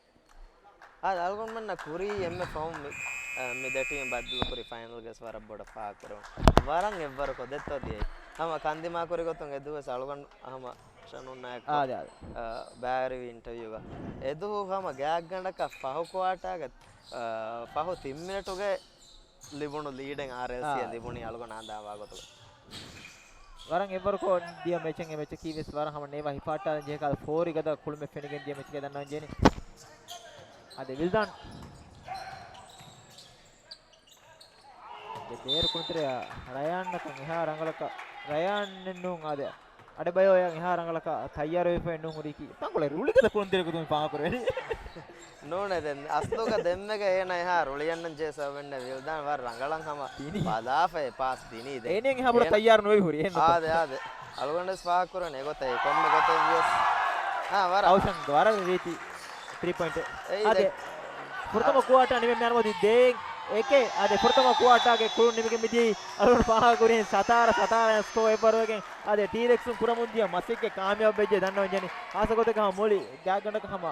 އާދެ، އަޅުގަނޑުމެންނަށް ކުރީ އެންމެ ފަހުން މި، އަ، މި ދެ ޓީމް ބައްދަލުކުރި ފައިނަލްގަސް ވަރަށް ބޮޑަށް ފާހަގަކުރެވުނު. ވަރަށް އެއްވަރު ކޮށްދެއްތޯ ދިޔައީ. ހަމަ ކަންދިމާކުރި ގޮތުން އެދުވަސް އަޅުގަނޑު ހަމަ ޝަނުންނާއެކު، އާދެ، އާދެ. އަ، ބައިވެރިވި އިންޓަވިއުގަ. އެދުވަހު ހަމަ ގާތްގަނޑަކަށް ފަހު ކުއާޓާގެ، އަ، ފަހު ތިން މިނެޓުގެ ލިބުނު ލީޑެއް އާރްއެލްސީއަށް އާ. ލިބުނީ އަޅުގަނޑު އަންދާ ވާގޮތުގަ. ވަރަށް އެއްވަރުކޮށް ދިޔަ މެޗެއް އެ މެޗަކީ ވެސް ވަރަށް ހަމަ ނޭވާ ހިފާއްޓާލަން ޖެހޭ ކަހަލަ ފޯރި ގަދަ ކުޅުމެއް ފެނިގެން ދިޔަ މެޗެކޭ ދަންނަވަން ޖެހެނީ. އާދެ، ވިލްދާން. ދެ ބޭރު ކުޅުންތެރިޔާ ރަޔާން ނަކަން އެހާ ރަނގަޅަކަށް ރަޔާން ނޫން އާދެ. އަޑެބަޔޯއަށް އެހާ ރަނގަޅަކަށް ތައްޔާރުވެފައެއް ނޫން ހުރީކީ. ތަންކޮޅެއް ރުޅިގަދަ ކުޅުންތެރި ގޮތުން ފާހަގަކުރެވެނީ. ނޫނޭ ދެން. އަސްލުގަ ދެންމެގަ އޭނަ އެހާ ރުޅިއަންނަން ޖެހޭ ސަބަބެއްނެއް ވިލްދާން ވަރަށް ރަނގަޅަށް ހަމަ ދިނީ. ބަލާފައި ޕާސް ދިނީ ދެން. އޭނައަށް އެހާ ބޮޑަށް އޭނަ ތައްޔާރު ނުވެވި ހުރީ. އެހެން ނުތަ؟ އާދެ، އާދެ. އަޅުގަނޑުވެސް ފާހަގަކުރަނީ އެގޮތަށް ކޮންމެ ގޮތެއް ވިޔަސް. އާ، ވަރަށް. އައުޝަން ވަރަށް ރީތި ތްރީ ޕޮއިންޓެއް. އެއީ އާދެ. ދެ-، ފުރަތަމަ އާ. ކުއާޓާ ނިމެން މި އަންމުދި ދޭން އެކެއް. އާދެ، ފުރަތަމަ ކުއާޓާގެ ކުޅުން ނިމިގެން މިދިޔައީ އަޅުގަނޑު ފާހަގަކުރިހެން ސަތާރަ ސަތާރަ ސްކޯ އެއްވަރުވެގެން. އާދެ، ޓީރެކްސުން ކުރަމުން ދިޔަ މަސައްކަތް ކާމިޔާބު ވެއްޖެ ދަންނަވަން ޖެހެނީ. ހާއްސަ ގޮތެއްގަ ހަމަ މުޅި ގާތްގަނޑަކަށް ހަމަ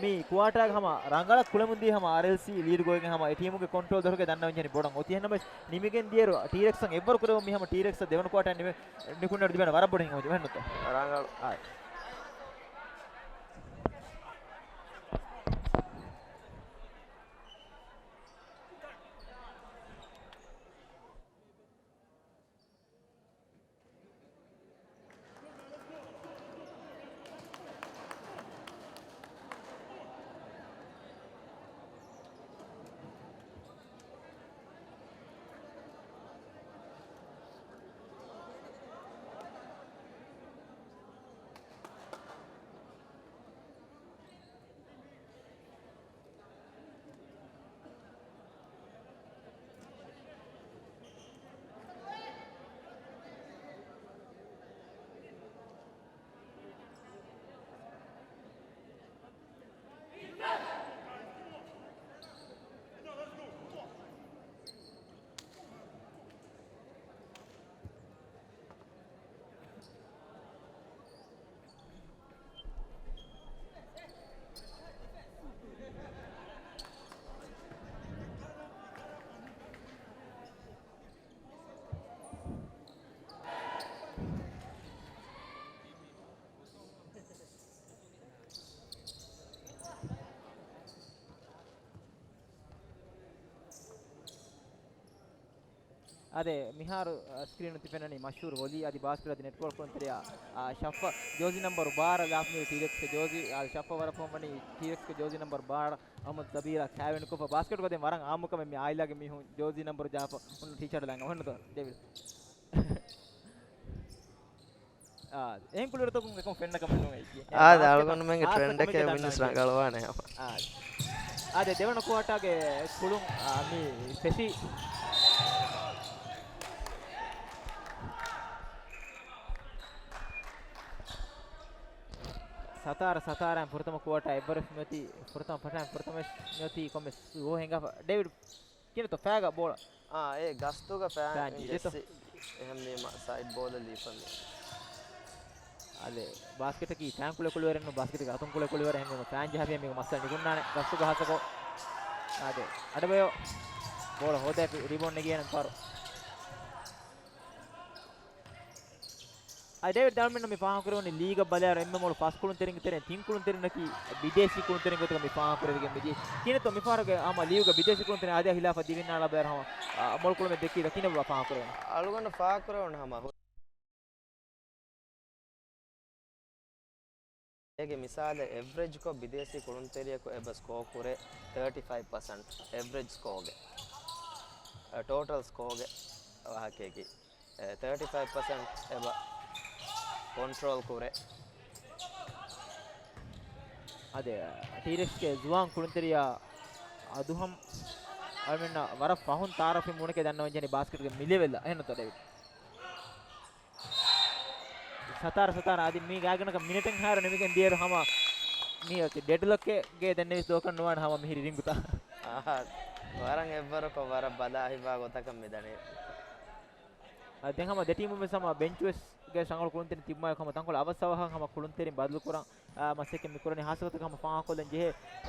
މި ކުއާޓާގެ ހަމަ ރަނގަޅަށް ކުޅެމުން ދިޔަ ހަމަ އާރްއެލްސީ ލީޑް ގޮވެގެން ހަމަ އެ ޓީމުގެ ކޮންޓްރޯލް ދޮރުގެ ދަންނަވަން ޖެހެނީ ބޮޑަށް. އޮތީ އެހެންނަމަވެސް ނިމިގެން ދިޔައިރު ޓީރެކްސް އެއްވަރު ކުރެވުން މި ހަމަ ޓީރެކްސް ދެވަނަ ކުއާޓާ ނިމެ ނިކުންނައިރު ތިބޭނެ ވަރަށް ބޮޑަށް ހިނގަމުން ޖެހެނީ. ރަނގަޅު. އާ. އާދެ، މިހާރު، އަ، ސްކްރީނު ތި ފެންނަނީ މަޝްހޫރު ވޮލީ އަދި ބާސްކެޓް އަދި ނެޓްބޯޅަ ކުޅުންތެރިޔާ، އާ، ޝައްފަ ޖޯޒީ ނަމްބަރު ބާރަ ލާފަ މި ޓީރެކްސްގެ ޖޯޒީ، އާ، ޝައްފަ ވަރަށް ފޮންވަނީ ޓީރެކްސްގެ ޖޯޒީ ނަމްބަރު ބާރަ އަހްމަދު ޒަބީރާ ކާވެނިކޮށްފަ ބާސްކެޓް ގަދައިން ވަރަށް އާއްމުކަމެއް މި އާއިލާގެ މީހުން ޖޯޒީ ނަމްބަރު ޖަހާފަ ހުންނަ ޓީޝާޓް ލަނގަ ހުންނަތޯ ޑޭވިޑް. އާ، އެހެން ކުޅިވަރުތަކުން އެކަން ފެންނަ ކަމެއް ނޫން އެއީ. އާ، އާދެ، އަޅުގަނޑުމެންގެ ޓްރެންޑެކޭ ވިންސް ރަނގަޅުވާނެ ހަމަ. އާ. އާދެ، ދެވަނަ ކުއާޓާގެ ކުޅުން، އާ، މި ފެށި. ސަތާރަ ސަތާރައިން ފުރަތަމަ ކުއާޓާ އެއްވަރެސް މިއޮތީ، ފުރަތަމަ ފަށާއިން ފުރަތަމަ މިއޮތީ ކޮންމެސް ހިނގާފަ. ޑޭވިޑް ކިނެތޯ ފައިގަ ބޯޅަ. އާ، އެ ގަސްތުގަ ފައި ފައި ޖެއްސި. ޖެއްސި. އެހެންވީމަ ސައިޑް ބޯލަށް ލީފަ މި. އާދެ، ބާސްކެޓަކީ ފައިން ކުޅޭ ކުޅިވަރެއް ނޫން، ބާސްކެޓަކީ އަތުން ކުޅޭ ކުޅިވަރެއް. ހެންވީމަ ފައިން ޖަހާފިޔާ މީގަ މައްސަލަ ނިކުންނާނެ. ގަސްތުގަ ހާސަކޮށް. އާދެ، އަޑަބަޔޯ ބޯޅަ ހޯދައިފި ރީބައުންޑް ނެގިޔަން ފާރު. އަދި ޑޭވިޑް ދަޅުމެންނަށް މި ފާހަގަކުރެވުނީ ލީގަށް ބަލާއިރު އެންމެ މޮޅު ފަސް ކުޅުންތެރިންގެ ތެރެއިން ތިން ކުޅުންތެރިންނަކީ ބިދޭސީ ކުޅުންތެރިން ގޮތަކަށް މި ފާހަގަކުރެވިގެން މިދިޔަ. ކިނެތޯ މިފަހަރުގެ ހަމަ ލީގުގަ ބިދޭސީ ކުޅުންތެރިން އާދަޔާ ހިލާފަށް ދިވެހިންނާ އަޅާ ބައިވަރު ހަމަ، އާ، މޮޅު ކުޅުމެއް ދެއްކީތަ ކިހިނެއް ފާހަގަކުރެވެން ހަމަ؟ އޭގެ މިސާލެއް އެވްރެޖްކޮށް ބިދޭސީ ކުޅުންތެރިޔަކު އެބަ ސްކޯ ކުރޭ ތާޓީ ފައިވް ޕަސެންޓް އެވްރެޖް ސްކޯގެ، އަ، ޓޯޓަލް ސްކޯގެ ވާހަކައަކީ. އެ، ތާޓީ ފައިވް ޕަސެންޓް އެބަ ކޮންޓްރޯލް ކުރޭ. އާދެ، ޓީރެކްސްގެ ޒުވާން ކުޅުންތެރިޔާ އަދުހަމް އަޅުމެންނަށް ވަރަށް ފަހުން ތައާރަފްވީ މޫނެކޭ ދަންނަވަންޖެހެނީ ބާސްކެޓްގެ މި ލެވެލްއަށް. އެހެންނުތޯ ޑޭވިޑް؟ ސަތާރަ ސަތާރަ އަދި މީ ގާތްގަނޑަކަށް މިނެޓެއްހާއިރު ނިމިގެން ދިޔައިރު ހަމަ މީ އޮތީ ޑެޑްލޮކެއްގެ ދެންނެވިސް ދުވަހަކަށް ނުވާނެ ހަމަ މިހިރީ ރިންގުތައް. އާ، ވަރަށް އެއްވަރަކަށް ވަރަށް ބަލާ ހިތްވާ ގޮތަކަށް މި ދަނީ. އަ، ދެން ހަމަ ދެ ޓީމުން ވެސް ހަމަ ބެންޗު ވެސް ގެ ރަނގަޅު ކުޅުންތެރިން ތިބުމާއެކު ހަމަ ތަންކޮޅެއް އަވަސް އަވަހަށް ހަމަ ކުޅުންތެރިން ބަދަލުކުރަން، އާ، މަސައްކަތް މި ކުރަނީ. ހާއްސަ ގޮތަކަށް ހަމަ ފާހަގަކޮށްލަން ޖެހޭ،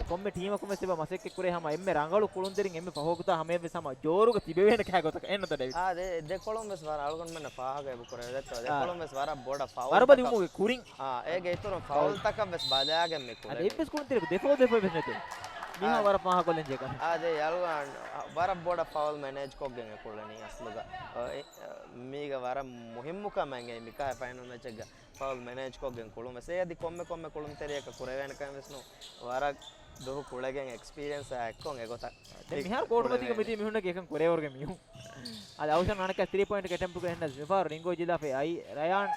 ކޮންމެ ޓީމަކުން ވެސް އެބަ މަސައްކަތް ކުރޭ ހަމަ އެންމެ ރަނގަޅު ކުޅުންތެރިން އެންމެ ފަހު ވަގުތާ ހަމަޔަށް ވެސް ހަމަ ޖޯރުގަ ތިބެވޭނެ ކަހަލަ ގޮތަކަށް. އެހެންނުތޯ ޑޭވިޑް؟ އާ، ދެ، ދެ ކޮޅުން ވެސް ވަރަށް އަޅުގަނޑުމެންނަށް ފާހަގަ އެބަ ކުރެވޭ. ދެ، އާ، ކޮޅުން ވެސް ވަރަށް ބޮޑަށް ފައުލް ވަރަށް ބަދި ތަކަށް ވުމުގެ ކުރިން. އާ، އޭގެ އިތުރުން ފައުލް ތަކަށް ވެސް ބަލާގެން މި ކުޅެނީ. އަދި އެއްވެސް ކުޅުންތެރިއަކު ދެ ފައުލް ދެ ފައުލް ވެސް ނެތޭ. މީހާ، އާ، ވަރަށް ފާހަގަކޮށްލަން ޖެހޭ ކަހަލަ. އާ، ދެ އަޅުގަނޑު ވަރަށް ބޮޑަށް ފައުލް މެނޭޖް ކޮށްގެން އެ ކުޅެނީ އަސްލުގަ. އަ، އެ، އަ، މީގަ ވަރަށް މުހިއްމު ކަމެއް އެއީ މިކާ ފައިނަލް މެޗެއްގަ ފައުލް މެނޭޖްކޮށްގެން ކުޅުން ވެސް. އެ އަދި ކޮންމެ ކޮންމެ ކުޅުންތެރިޔަކަށް ކުރެވޭނެ ކަމެއް ވެސް ނޫން. ވަރަށް ދުހު ކުޅެގެން އެކްސްޕީރިއންސް އާ އެއްކޮށް އެގޮތަށް އެ މިހާރު ކޯޓު މަތީގަ މިތިބި މީހުންނަކީ އެކަން ކުރެވޭވަރުގެ މީހުން. އަދި އަވްޝާން އަނެއްކާ ތްރީ ޕޮއިންޓް އެޓެމްޕްޓުގަ އެހެންނަސް މިފަހަރު ރިންގޯ ޖިލާފަ އައި ރަޔާން.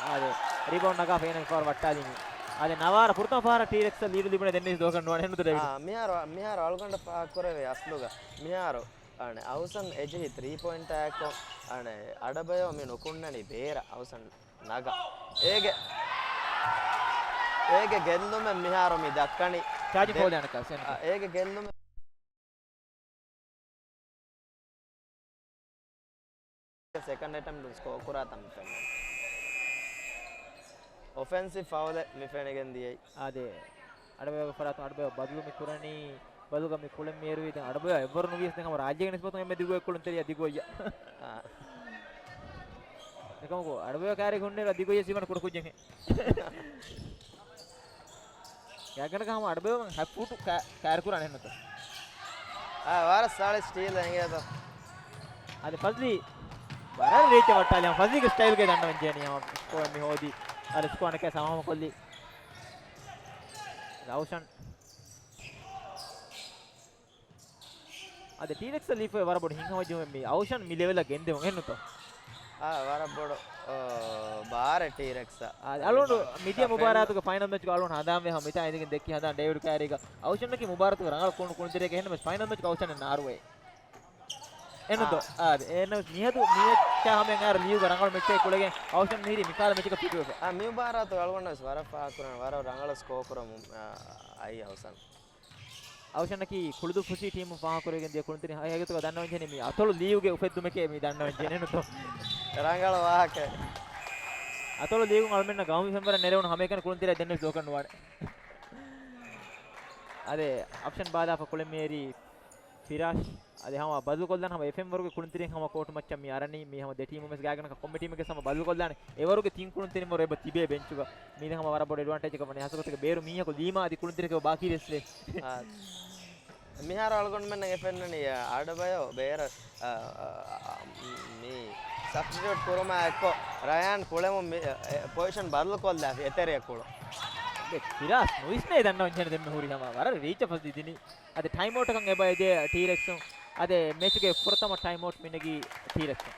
އާދެ، ރިބައުންޑް ނަގާފަ އޭނަ މިފަހަރު ވައްޓާލީމީ. އާދެ، ނަވާރަ ފުރަތަމަ ފަހަރަށް ޓީރެކްސް ލީޑު ލިބުނެ ދެންނެވިސް ދުވަހަކަށް ނުވާނެ. އެހެންނުތޯ ޑޭވިޑް؟ އާ، މިހާރު، މިހާރު އަޅުގަނޑަށް ފާހަގަކުރެވޭ އަސްލުގަ. މިހާރު އަނެ، އަވްޝާން އެޖެހި ތްރީ ޕޮއިންޓާ އެއްކޮށް، އަނެ، އަޑަބަޔޯ މި ނުކުންނަނީ ބޭރަށް އަވްޝާން ނަގާ. އޭގެ، އޭގެ ގެއްލުމެއް މިހާރު މި ދައްކަނީ. ޗާޖި ދެ-، ފޯލް އަނެކާ، ސެން. އާ، އޭގެ ގެއްލުމެއް ސެކަންޑް އެޓެމްޕްޓުން ސްކޯ ކުރާ ތަން ފެންނަނީ. އޮފެންސިވް ފައުލެއް މި ފެނިގެން ދިޔައީ. އާދެ، އަޑަބަޔޯގެ ފަރާތުން އަޑަބަޔޯ ބަދަލު މި ކުރަނީ، ބަދަލުގަ މި ކުޅެން މިއެރުވީ. ދެން އަޑަބަޔޯ އެއްވަރު ނުވިޔަސް ދެން ހަމަ ރާއްޖޭގެ ނިސްބަތުން އެންމެ ދިގު އެއްކުޅުންތެރިޔާ ދިގު އޮއްޔަ. އާ. އެކަމަކު އަޑަބަޔޯ ކާރި ހުންނެރު ދިގު އޮއްޔަސް އިވަން ކުޑަ ކުއްޖެއް ހެ. ގާތްގަނޑަކަށް ހަމަ އަޑަބަޔޯ ހަތް ފޫޓު ކާ-، ކާރި ކުރާނެ ހެންނަތަ؟ އާ، ވަރަށް ސާޅި ސްޓީލް އެނގޭތަ؟ އަދި ފަޒްލީ ވަރަށް ރީޗަށް ވައްޓާލި. ހަމަ ފަޒްލީގެ ސްޓައިލްގައި ދަންނަވަން ޖެހެނީ ހަމަ ސްކޯ މި ހޯދީ. އަދި ސްކޯ އަނެކާ ސަމާހަމަ ކޮށްލީ. ރައުޝަން. އަދި ޓީރެކްސް ލީފައި ވަރަށް ބޮޑު ހިތްހަމަޖެހުމެއް މި އަވްޝާން މި ލެވެލަށް ގެންދެވުން އެހެންނުތޯ؟ އާ، ވަރަށް ބޮޑު، އާ، ބާރެއް ޓީރެކްސް. އާ، އަޅުގަނޑު މިދިޔަ މުބާރާތުގެ ފައިނަލް މެޗްގަ އަޅުގަނޑު ހަނދާންވޭ ހަމަ މިތާ އިނދެގެން ދެއްކި ހަނދާން ޑޭވިޑް ކާރީގަ އަވްޝާންއަކީ މުބާރާތުގެ ރަނގަޅު ކުޅުނު ކުޅުންތެރިޔަކަށް އެހެންނަމަވެސް ފައިނަލް މެޗްގަ އަވްޝާން ނާރުވޭ. އެންނުތޯ؟ އާ. އާ، އެންނަމަވެސް މިއަދު މި މެޗްއާ ހަމައަށް އަހަރު ލީގުގަ ރަނގަޅު މެޗެއް ކުޅެގެން އަވްޝާން މިހިރީ މިކަހަލަ މެޗަކަށް ފިޓުވެފަ. އާ، މި މުބާރާތު އަޅުގަނޑަށް ވެސް ވަރަށް ފާހަގަކުރަން ވަރަށް ރަނގަޅަށް ސްކޯ ކުރަމުން، އާ، އައީ އަވްޝާން. އަވްޝާންއަކީ ކުޅުދުއްފުށި ޓީމުން ފާހަގަކުރެވިގެން ދިޔަ ކުޅުންތެރި ހަ-، ހަގީގަތުގަ ދަންނަވަންޖެހެނީ މި އަތޮޅު ލީގުގެ އުފެއްދުމެކޭ މި ދަންނަވަންޖެހެނީ ނުތޯ؟ ރަނގަޅު ވާހަކަ. އަތޮޅު ލީގުން އަޅުމެންނަށް ގައުމީ ފެންވަރަށް ނެރެވުނު ހަމައެކަނި ކުޅުންތެރި ދެންނެވިސް ދުވަހަކަށް ނުވާނެ. އަދި އަފްޝަން ބާލާފަ ކުޅެން މިއެރީ ފިރާޝް. އަދި ހަމަ ބަދަލުކޮށްލާނެ ހަމަ އެ ފެންވަރުގެ ކުޅުންތެރިން ހަމަ ކޯޓު މައްޗަށް މި އަރަނީ. މީ ހަމަ ދެ ޓީމުން ވެސް ގާތްގަނޑަކަށް ކޮންމެ ޓީމެއްގެ ހަމަ ބަދަލުކޮށްލާނެ. އެވަރުގެ ތިން ކުޅުންތެރިން ވަރު އެބަ ތިބޭ ބެންޗުގަ. މީ ހަމަ ވަރަށް ބޮޑު އެޑްވާންޓޭޖަކަށް ވަނީ. ހާއްސަ ގޮތެއްގަ ބޭރު މީހަކު ލީމާ އަދި ކުޅުންތެރިޔަކަށް ބާކީ ވެސް ވޭ. އާ. މިހާރު އަޅުގަނޑުމެންނަށް އެ ފެންނަނީ، އާޑަބަޔޯ ބޭރަށް، އަ، އަ، އަ، މި ސަބްސްޓިޓިއުޓް ކުރުމާ އެއްކޮށް ރަޔާން ކުޅެމުން މި، އެ، އެ، ޕޮޒިޝަން ބަދަލުކޮށްލާފި އެތެރެއަށް ކުޅުން. ދެ ފިރާސް ނުވިސްނޭ ދަންނަވަން ޖެހެން ދެންމެ ހުރި ހަމަ ވަރަށް ރީޗަށް ފަސް ދިދިނީ. އަދި ޓައިމް އައުޓަކަށް އެބަ އެދޭ ޓީރެކްސުން. އަދި މެޗުގެ ފުރަތަމަ ޓައިމް އައުޓް މިނެގީ ޓީރެކްސުން.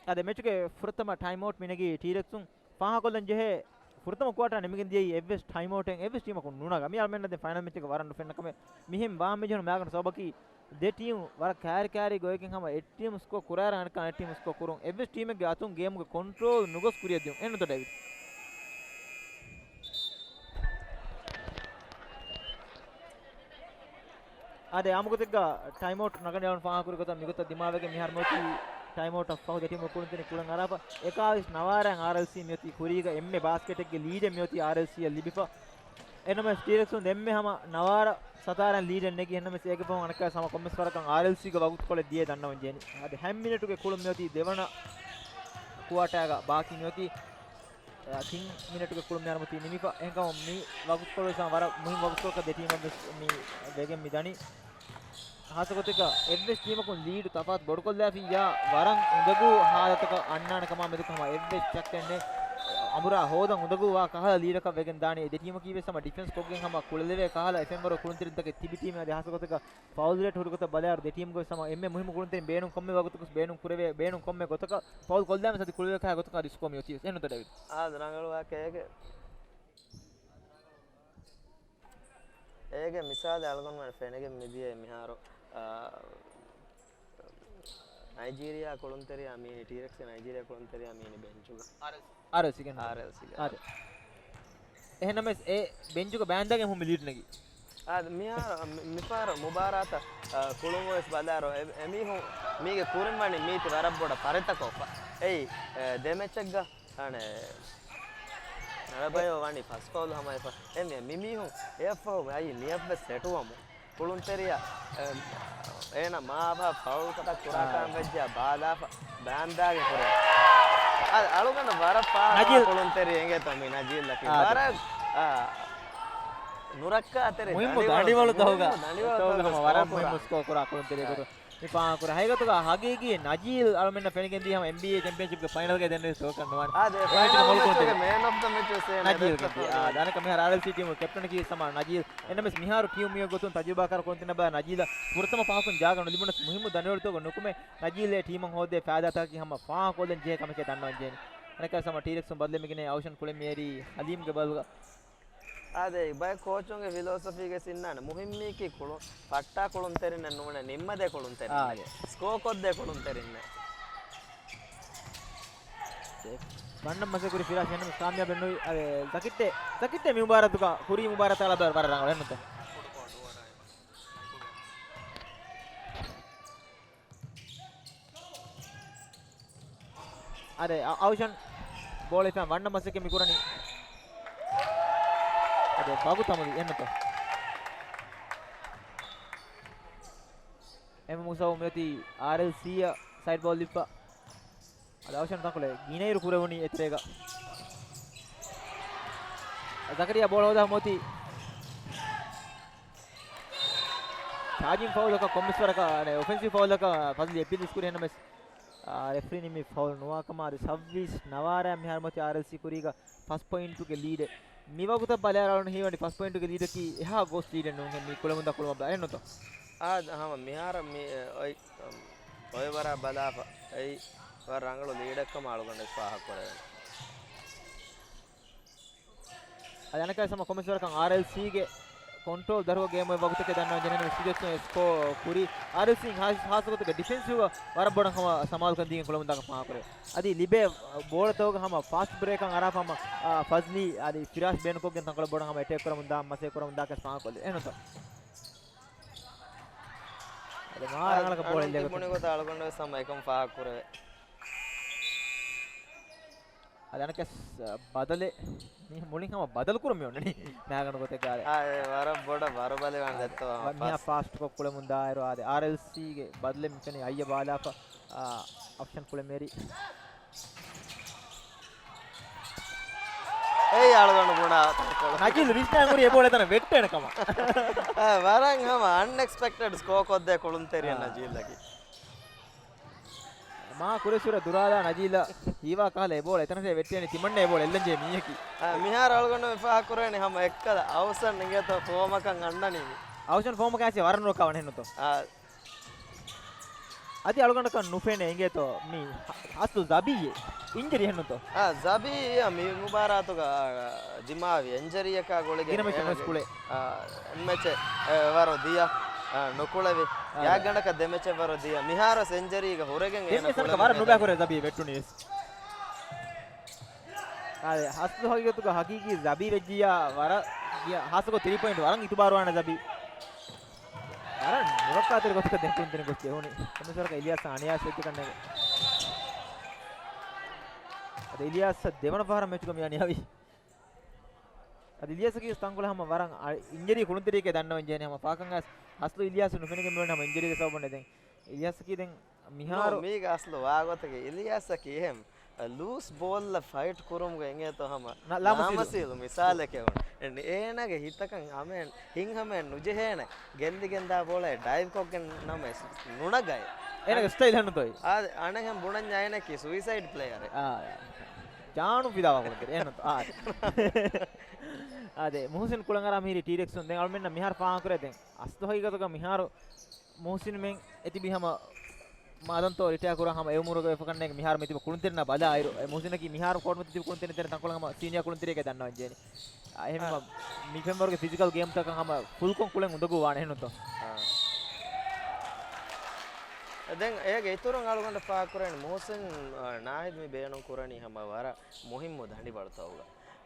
އާދެ، މެޗުގެ ފުރަތަމަ ޓައިމް އައުޓް މިނެގީ ޓީރެކްސުން. ފާހަގަކޮށްލަން ޖެހޭ، ފުރަތަމަ ކުއާޓާ ނިމިގެން ދިޔައީ އެއްވެސް ޓައިމް އައުޓެއް އެއްވެސް ޓީމަކުން ނުނަގަ. މި އަޅަމެންނަށް ދެން ފައިނަލް މެޗެއްގަ ވަރަށް ނުފެންނަ ކަމެއް. މިހެން ވާ މެޗުން މާގަނޑު ސަބަބަކީ ދެ ޓީމް ވަރަށް ކައިރި ކައިރި ގޮތްގެން ހަމަ އެއް ޓީމް ސްކޯ ކުރާއިރަށް އަނެއްކާ އަނެއް ޓީމް ސްކޯ ކުރުން. އެއްވެސް ޓީމެއްގެ އަތުން ގޭމުގެ ކޮންޓްރޯލް ނުގޮސް ކުރިއަށް ދިޔުން. އެހެންނުތޯ ޑޭވިޑް؟ އާދެ، އާއްމުގޮތެއްގަ ޓައިމް އައުޓް ނަގަން ޔާން ފާހަގަކުރި ގޮތަށް މިގޮތަށް ދިމާވެގެން މިހާރު މިއޮތީ ޓައިމް އައުޓަށް ފަހު ދެ ޓީމު ކުޅުންތެރިން ކުޅަން އަރާފަ. އެކާވީސް ނަވާރައިން އާރްއެލްސީ މިއޮތީ ކުރީގަ އެންމެ ބާސްކެޓެއްގެ ލީޑެއް މިއޮތީ އާރްއެލްސީއަށް ލިބިފަ. އެނަމެސް ޓީރެކްސުން ދެންމެ ހަމަ ނަވާރަ ސަތާރައިން ލީޑެއް ނެގި. އެނަމެސް އޭގެ ފަހުން އަނެއްކާ ހަމަ ކޮންމެސް ވަރަކަށް އާރްއެލްސީގެ ވަގުތުކޮޅެއް ދިޔައޭ ދަންނަވަން ޖެހެނީ. އަދި ހަތް މިނެޓުގެ ކުޅުން މިއޮތީ ދެވަނަ ކުއާޓާގަ ބާކީ މިއޮތީ. ތިން މިނެޓުގެ ކުޅުން މިހާރު މިއޮތީ ނިމިފަ. އެހެންކަމުން މި ވަގުތުކޮޅު ވެސް ވަރަށް މުހިންމު ވަގުތުކޮޅަކަށް ދެ ޓީމަށް ވެސް މި ވެގެން މި ދަނީ. ހާއްސަ ގޮތެއްގަ އެއްވެސް ޓީމަކުން ލީޑު ތަފާތު ބޮޑުކޮށްލާފިއްޔާ ވަރަށް އުނދަގޫ ހާލަތަކަށް އަންނާނެ ކަމާ މެދުގަ ހަމަ އެއްވެސް ޝައްކެއް ނެތް. އަނބުރާ ހޯދަން އުނދަގޫ ވާ ކަހަލަ ލީޑަކަށް ވެގެން ދާނީ. ދެ ޓީމަކީ ވެސް ހަމަ ޑިފެންސް ކޮށްގެން ހަމަ ކުޅެލެވޭ ކަހަލަ އެފްއެމް ވަރު ކުޅުންތެރިންތަކެއް ތިބި ޓީމެއް. އަދި ހާއްސަ ގޮތެއްގަ ފައުލް ރޭޓް ހުރި ގޮތަށް ބަލާއިރު ދެ ޓީމުގެ ވެސް ހަމަ އެންމެ މުހިންމު ކުޅުންތެރިން ބޭނުން ކޮންމެ ވަގުތަކު ބޭނުން ކުރެވޭ، ބޭނުން ކޮންމެ ގޮތަކަށް ފައުލް ކޮށްލާމެސް އަދި ކުޅެވޭ ކަހަލަ ގޮތަކަށް އަދި ސްކޯ މިއޮތީ ވެސް. އެހެންނުތޯ ޑޭވިޑް؟ އާދެ، ރަނގަޅު ވާހަކައެއް. އޭގެ މިސާލެއް އަޅުގަނޑުމެން ފެނިގެން މިދިޔައީ މިހާރު، އާ، ނައިޖީރިއާ ކުޅުންތެރިޔާ މީނީ، ޓީރެކްސް ނައިޖީރިއާ ކުޅުންތެރިޔާ މީނީ ބެންޗުގަ. އާރްއެލްސީގެ. އާދެ. އެހެންނަމަވެސް އެ ބެންޗުގަ ބާންދާގެ ހުން މި ލީޑް ނެގީ. އާދެ، މިހާރު، މި-، މިފަހަރު މުބާރާތަށް، އާ، ކުޅުން ވެސް ބަލާއިރު އެ-، އެމީހުން މީގެ ކުރިން ވަނީ މީތި ވަރަށް ބޮޑަށް ފަރިތަކޮށްފަ. އެއީ، އެ، ދެ މެޗެއްގަ އަނެ، ނަރަބަޔޯ ވަނީ ފަސް ފައުލް ހަމައެފަ. އެ މި-، މި މީހުން އެއަށްފަހު އައީ މިއަށްވެސް ސެޓުވަމު. ކުޅުންތެރިޔާ، އެ، އޭނަ މާބާ ފައުލް ކަތަ ކުރާކަން ވެއްޖެ ބާލާފަ ބާންދާގެ ކުރެ. އަ-، އަޅުގަނޑު ވަރަށް ފާހަގަ ނަޖީލް. ކުޅުންތެރި އެނގޭތޯ މި ނަޖީލް ލަކީ. ވަރަށް، އާ، ނުރައްކާތެރި މުހިންމު ދަނޑިވަޅު ދަހުގަ. މުހިންމު ދަނޑިވަޅު ދަހުގަ ހަމަ ވަރަށް މުހިންމު ސްކޯ ކުރާ ކުޅުންތެރި ގޮތު. މި ފާހަގަކުރާ. ހަގީގަތުގަ ހަގީގީ ނަޖީލް އަޅުމެންނަށް ފެނިގެން ދީ ހަމަ އެންބީއޭ ޗެމްޕިއަންޝިޕްގެ ފައިނަލްގައި ދެންނެވި ސޯކަރ ނުވާނެ. އާދެ، އެ މެޗުގެ މޭން އޮފް ދަ މެޗް ވެސް ނަޖީލް ގެންދިޔަ. އާ، ދާނެ ކަމިހާ އާރްއެލްސީ ޓީމު ކެޕްޓަނަކީ ހަމަ ނަޖީލް. އެންއެމްއެސް މިހާރު ޓީމު މީހަކު ގޮތުން ތަޖުރިބާކާރު ކުޅުންތެރިންނަށް ބަލާ ނަޖީލަށް ފުރަތަމަ ފަހަކުން ޖާގަ ނުލިބުނަސް މުހިންމު ދަނޑިވަޅުތަކުގަ ނުކުމެ ނަޖީލް އެ ޓީމަށް ހޯދޭ ފައިދާތަކަކީ ހަމަ ފާހަގަކޮށްލަން ޖެހޭ ކަމެކޭ ދަންނަވަން ޖެހެނީ. އަނެއްކާ ހަމަ ޓީރެކްސުން ބަދަލެއް މިގެނޭ އައުޝަން ކުޅެން މިއެރީ ހަލީމްގެ ބަލުގަ. އާދެ، ބައެއް ކޯޗުންގެ ފިލޯސޮފީގައި ސިންނާނެ. މުހިންމީކީ ކުޅުން، ފައްޓާ ކުޅުންތެރިންނެއް ނޫނޭ، ނިންމަދޭ ކުޅުންތެރިންނެއް. ސްކޯ ކޮށްދޭ ކުޅުންތެރިންނެއް. ވަންނަ މަސަކުރި ފިރާސް އެން އެމް ކާމިޔާބެއް ނުވި. އަދެ، ޒަކިއްޓޭ، ޒަކިއްޓޭ މި މުބާރާތުގަ ކުރީ މުބާރާތާ ލަދާ ވަރަށް ރަނގަޅު ނުތަ؟ އަދެ، އަ-، އައުޝަން ބޯޅަ ހިފާ ވަންނަ މަސައްކަތް މި ކުރަނީ. އަދެ، ވަގުތު އަމުދި އެންނަތޯ. އެމް މުސައު މިއޮތީ އާރްއެލްސީއަށް ސައިޑް ބޯލް ލިބިފަ. އަދި އައުޝަން ތަންކޮޅެއް ގިނައިރު ކުރެވުނީ އެތެރޭގަ. ޒަކަރިޔާ ބޯޅަ ހޯދާ މޮތީ. ޗާޖިން ފައުލަކަށް ކޮންމެސް ވަރަކަށް، އަނެ، އޮފެންސިވް ފައުލަކަށް ފަޒްލީ އެޕީލް ވެސް ކުރި. އެހެންނަމަވެސް، އާ، ރެފްރީ ނިންމީ ފައުލް ނުވާ ކަމަށް. އަދި ސައްވީސް ނަވާރައިން މިހާރު މޮތީ އާރްއެލްސީ ކުރީގަ ފަސް ޕޮއިންޓުގެ ލީޑެއް. މި ވަގުތަށް ބަލާއިރު އަޅުން ހީވަނީ ފަސް ޕޮއިންޓުގެ ލީޑަކީ އެހާ ގޯސް ލީޑެއް ނޫންހޭ މި ކުޅެމުންދާ ކުޅުމަށް ބަލާ. އެހެންނުތޯ؟ އާ، ހަމަ މިހާރަށް މި، އޮތް، އޮތް ވަރަށް ބަލާފަ. އެއީ ވަރަށް ރަނގަޅު ލީޑެއްކަމަށް އަޅުގަނޑު ފާހަގަކުރެވޭނެ. އަދި އަނެއްކާ ހަމަ ކޮންމެސް ވަރަކަށް އާރްއެލްސީގެ ކޮންޓްރޯލް ދަރުގަ ގޭމް އޮތް ވަގުތުގެ ދަންނަވަން ޖެހޭނެ ސީޖެސް ސްކޯ ކުރި. އާރްއެލްސީ ހާސް-، ހާއްސަ ގޮތުގަ ޑިފެންސިވް ވަރަށް ބޮޑަށް ހަމަ ސަމާލުކަން ދީގެން ކުޅެމުންދާކަށް ފާހަގަކުރޭ. އަދި ލިބޭ ބޯޅަތަކުގަ ހަމަ ފާސްޓް ބްރޭކަށް އަރާފަ ހަމަ، އާ، ފަޒްލީ އަދި ފިރާސް ބޭނުންކޮށްގެން ތަންކޮޅެއް ބޮޑަށް ހަމަ އެޓޭކް ކުރަމުންދާ މަސޭ ކުރަމުންދާކަށް ފާހަގަކޮށްލި. އެހެންތޯ؟ އަދި މާ ރަނގަޅަކަށް ބޯޅަ އެއްލޭ ގޮތަށް. ތިބުނި ގޮތަށް އަޅުގަނޑު ވެސް ހަމަ އެކަން ފާހަގަކުރެވޭ. އަދި އަނެކަސް ބަދަލެއް މި މުޅިން ހަމަ ބަދަލު ކުރަމި އޮންނަނީ މާގަނޑު ގޮތެއްގާ. އާ، އެ ވަރަށް ބޮޑަށް ވަރުބަލިވާން ދެއްތޯ ވަ-، މިހާ ފާސްޓް. ފާސްޓް ކޮށް ކުޅެމުން ދާއިރު އާދެ، އާރްއެލްސީގެ ބަދަލެއް މިފެނި އައްޔަ ބާލާފަ، އާ، އޮޕްޝަން ކުޅެމޭރި. އެއީ އަޅުގަނޑު ބުނާ ނަޖީލް ވިސްނާ ހުރި އެބޯޅަ އެތަނަށް ވެއްޓޭނެ ކަމަށް. އާ، ވަރަށް ހަމަ އަންއެކްސްޕެކްޓެޑް ސްކޯ ކޮށްދޭ ކުޅުންތެރިއެއް އާ. ނަޖީލްއަކީ. މާ ކުރިއަށް ހުރެ ދުރާލާ ނަޖީލަށް ހީވާ ކަހަލަ އެބޯޅަ އެތަނަށޭ ވެއްޓޭނެ ތިމަންނަ އެބޯޅަ އެއްލަންޖެހޭ މީހަކީ. އާ، މިހާރު އަޅުގަނޑު މި ފާހަގަކުރެވޭނެ ހަމަ އެއްކަލަ އަވްސަން އިނގޭތޯ ފޯމަކަށް އަންނަނީ މި. އަވްސަން ފޯމަކަށް އައިސް ވަރަށް ނުރައްކާވަނީ އެހެންނުތޯ؟ އާ. އަދި އަޅުގަނޑަކަށް ނުފެނޭ އިނގޭތޯ މި ހަ-، ހާސްލު ޒަބީއޭ އިންޖަރީ އެހެންނުތޯ؟ އާ، ޒަބީ މި މުބާރާތުގަ، އާ، ދިމާވި އިންޖަރީއަކާ ގުޅިގެން ގިނަ މެޗެއް އޭނަގެ ނުކުޅޭ. އާ، މެޗެއް، އެ، ވަރު ދިޔަ، އާ، ނުކުޅެވި. އާ. ގާތްގަނޑަކަށް ދެ މެޗެއް ވަރު ދިޔަ. މިހާރު ސެންޗަރީގަ ހުރެގެން ދެ އޭނަ މެޗަކަށް ކުޅެވި ވަރަށް ނުބައި ކުރޭ ޒަބީ ވެއްޓުނީ ވެސް. އާ، ހާސްލު ހަގީގަތުގަ ހަގީގީ ޒަބީ ވެއްޖިއްޔާ ވަރަށް ގިޔަ ހާސްކޮށް ތިރީ ޕޮއިންޓް ވަރަށް އިތުބާރުވާނެ ޒަބީ. ވަރަށް ނުރައްކާތެރި ގޮތަކަށް ދެން ކުޅުންތެރިން ގޮސް ޖެހުނީ. ކޮންމެސް ވަރަކަށް އިލްޔާސް އަނިޔާސް ވެއްޖެ ކަންނޭނގެ. އަދި އިލްޔާސް ދެވަނަ ފަހަރަށް މެޗުގަ މި އަނިޔާވީ. އަދި އިލްޔާސަކީ ތަންކޮޅެއް ހަމަ ވަރަށް އަ-، އިންޖަރީ ކުޅުންތެރިއެކޭ ދަންނަވަން ޖެހެނީ ހަމަ ފާކަން އަސް އަސްލު އިލްޔާސް ނުފެނިގެން މިވަނީ ހަމަ އިންޖަރީގެ ސަބަބުން ދެން. އިލްޔާސަކީ ދެން މިހާރު ނޫން، މީގަ އަސްލު ވާގޮތަކީ އިލްޔާސަކީ އެހެން ލޫސް ބޯލްއަށް ފައިޓް ކުރުމުގަ އިނގޭތޯ ހަމަ ނަ-، ލާމަސީލު. ލާމަސީލު މިސާލެކޭ ވަނީ. އެ-، އޭނާގެ ހިތަކަށް ހަމައެއް ހިތްހަމައެއް ނުޖެހޭނެ. ގެއްލިގެން ދާ ބޯޅައެއް ޑައިވް ކޮށްގެން ނަމަވެސް ނުނަގައޭ. އޭނާގެ ސްޓައިލް ހަނުތޮއި. އާ، އަނެއްހެން ބުނަންޏާ އޭނައަކީ ސުއިސައިޑް ޕްލޭޔަރެއް. އާ، ޖާނު ފިލާވާ ކުޅުންތެރި. އޭނަ އާ. އާދެ، މުހުސިން ކުޅަނގަރާ މިހިރީ ޓީރެކްސުން. ދެން އަޅުމެންނަށް މިހާރު ފާހަގަކުރޭ ދެން. އަސްލު ހަގީގަތުގަ މިހާރު މުހުސިންމެން އެތިބި ހަމަ މާދަންތޯ ރިޓަޔާ ކުރާ ހަމަ އެ އުމުރުގަ ވެފަ ކަންނޭނގެ މިހާރު މިތިބި ކުޅުންތެރިންނާ ބަލާއިރު، އެ މުހުސިނަކީ މިހާރު ކޯޓްމަތި ތިބި ކުޅުންތެރިން ތެރެ ތަންކޮޅެއް ހަމަ ސީނިއާ ކުޅުންތެރިއެކޭ ދަންނަވަން ޖެހެނީ. އާ، އެހެންވީމަ އާ. މި ފެންވަރުގެ ފިޒިކަލް ގޭމްތަކަށް ހަމަ ފުލްކޮށް ކުޅެން އުނދަގޫ ވާނެ އެހެންނުތޯ؟ އާ. ދެން އޭގެ އިތުރުން އަޅުގަނޑަށް ފާހަގަކުރެވެނީ މުހުސިން، އާ، ނާހިދް މި ބޭނުން ކުރަނީ ހަމަ ވަރަށް މުހިއްމު ދަނޑިވަޅުތަކުގަ.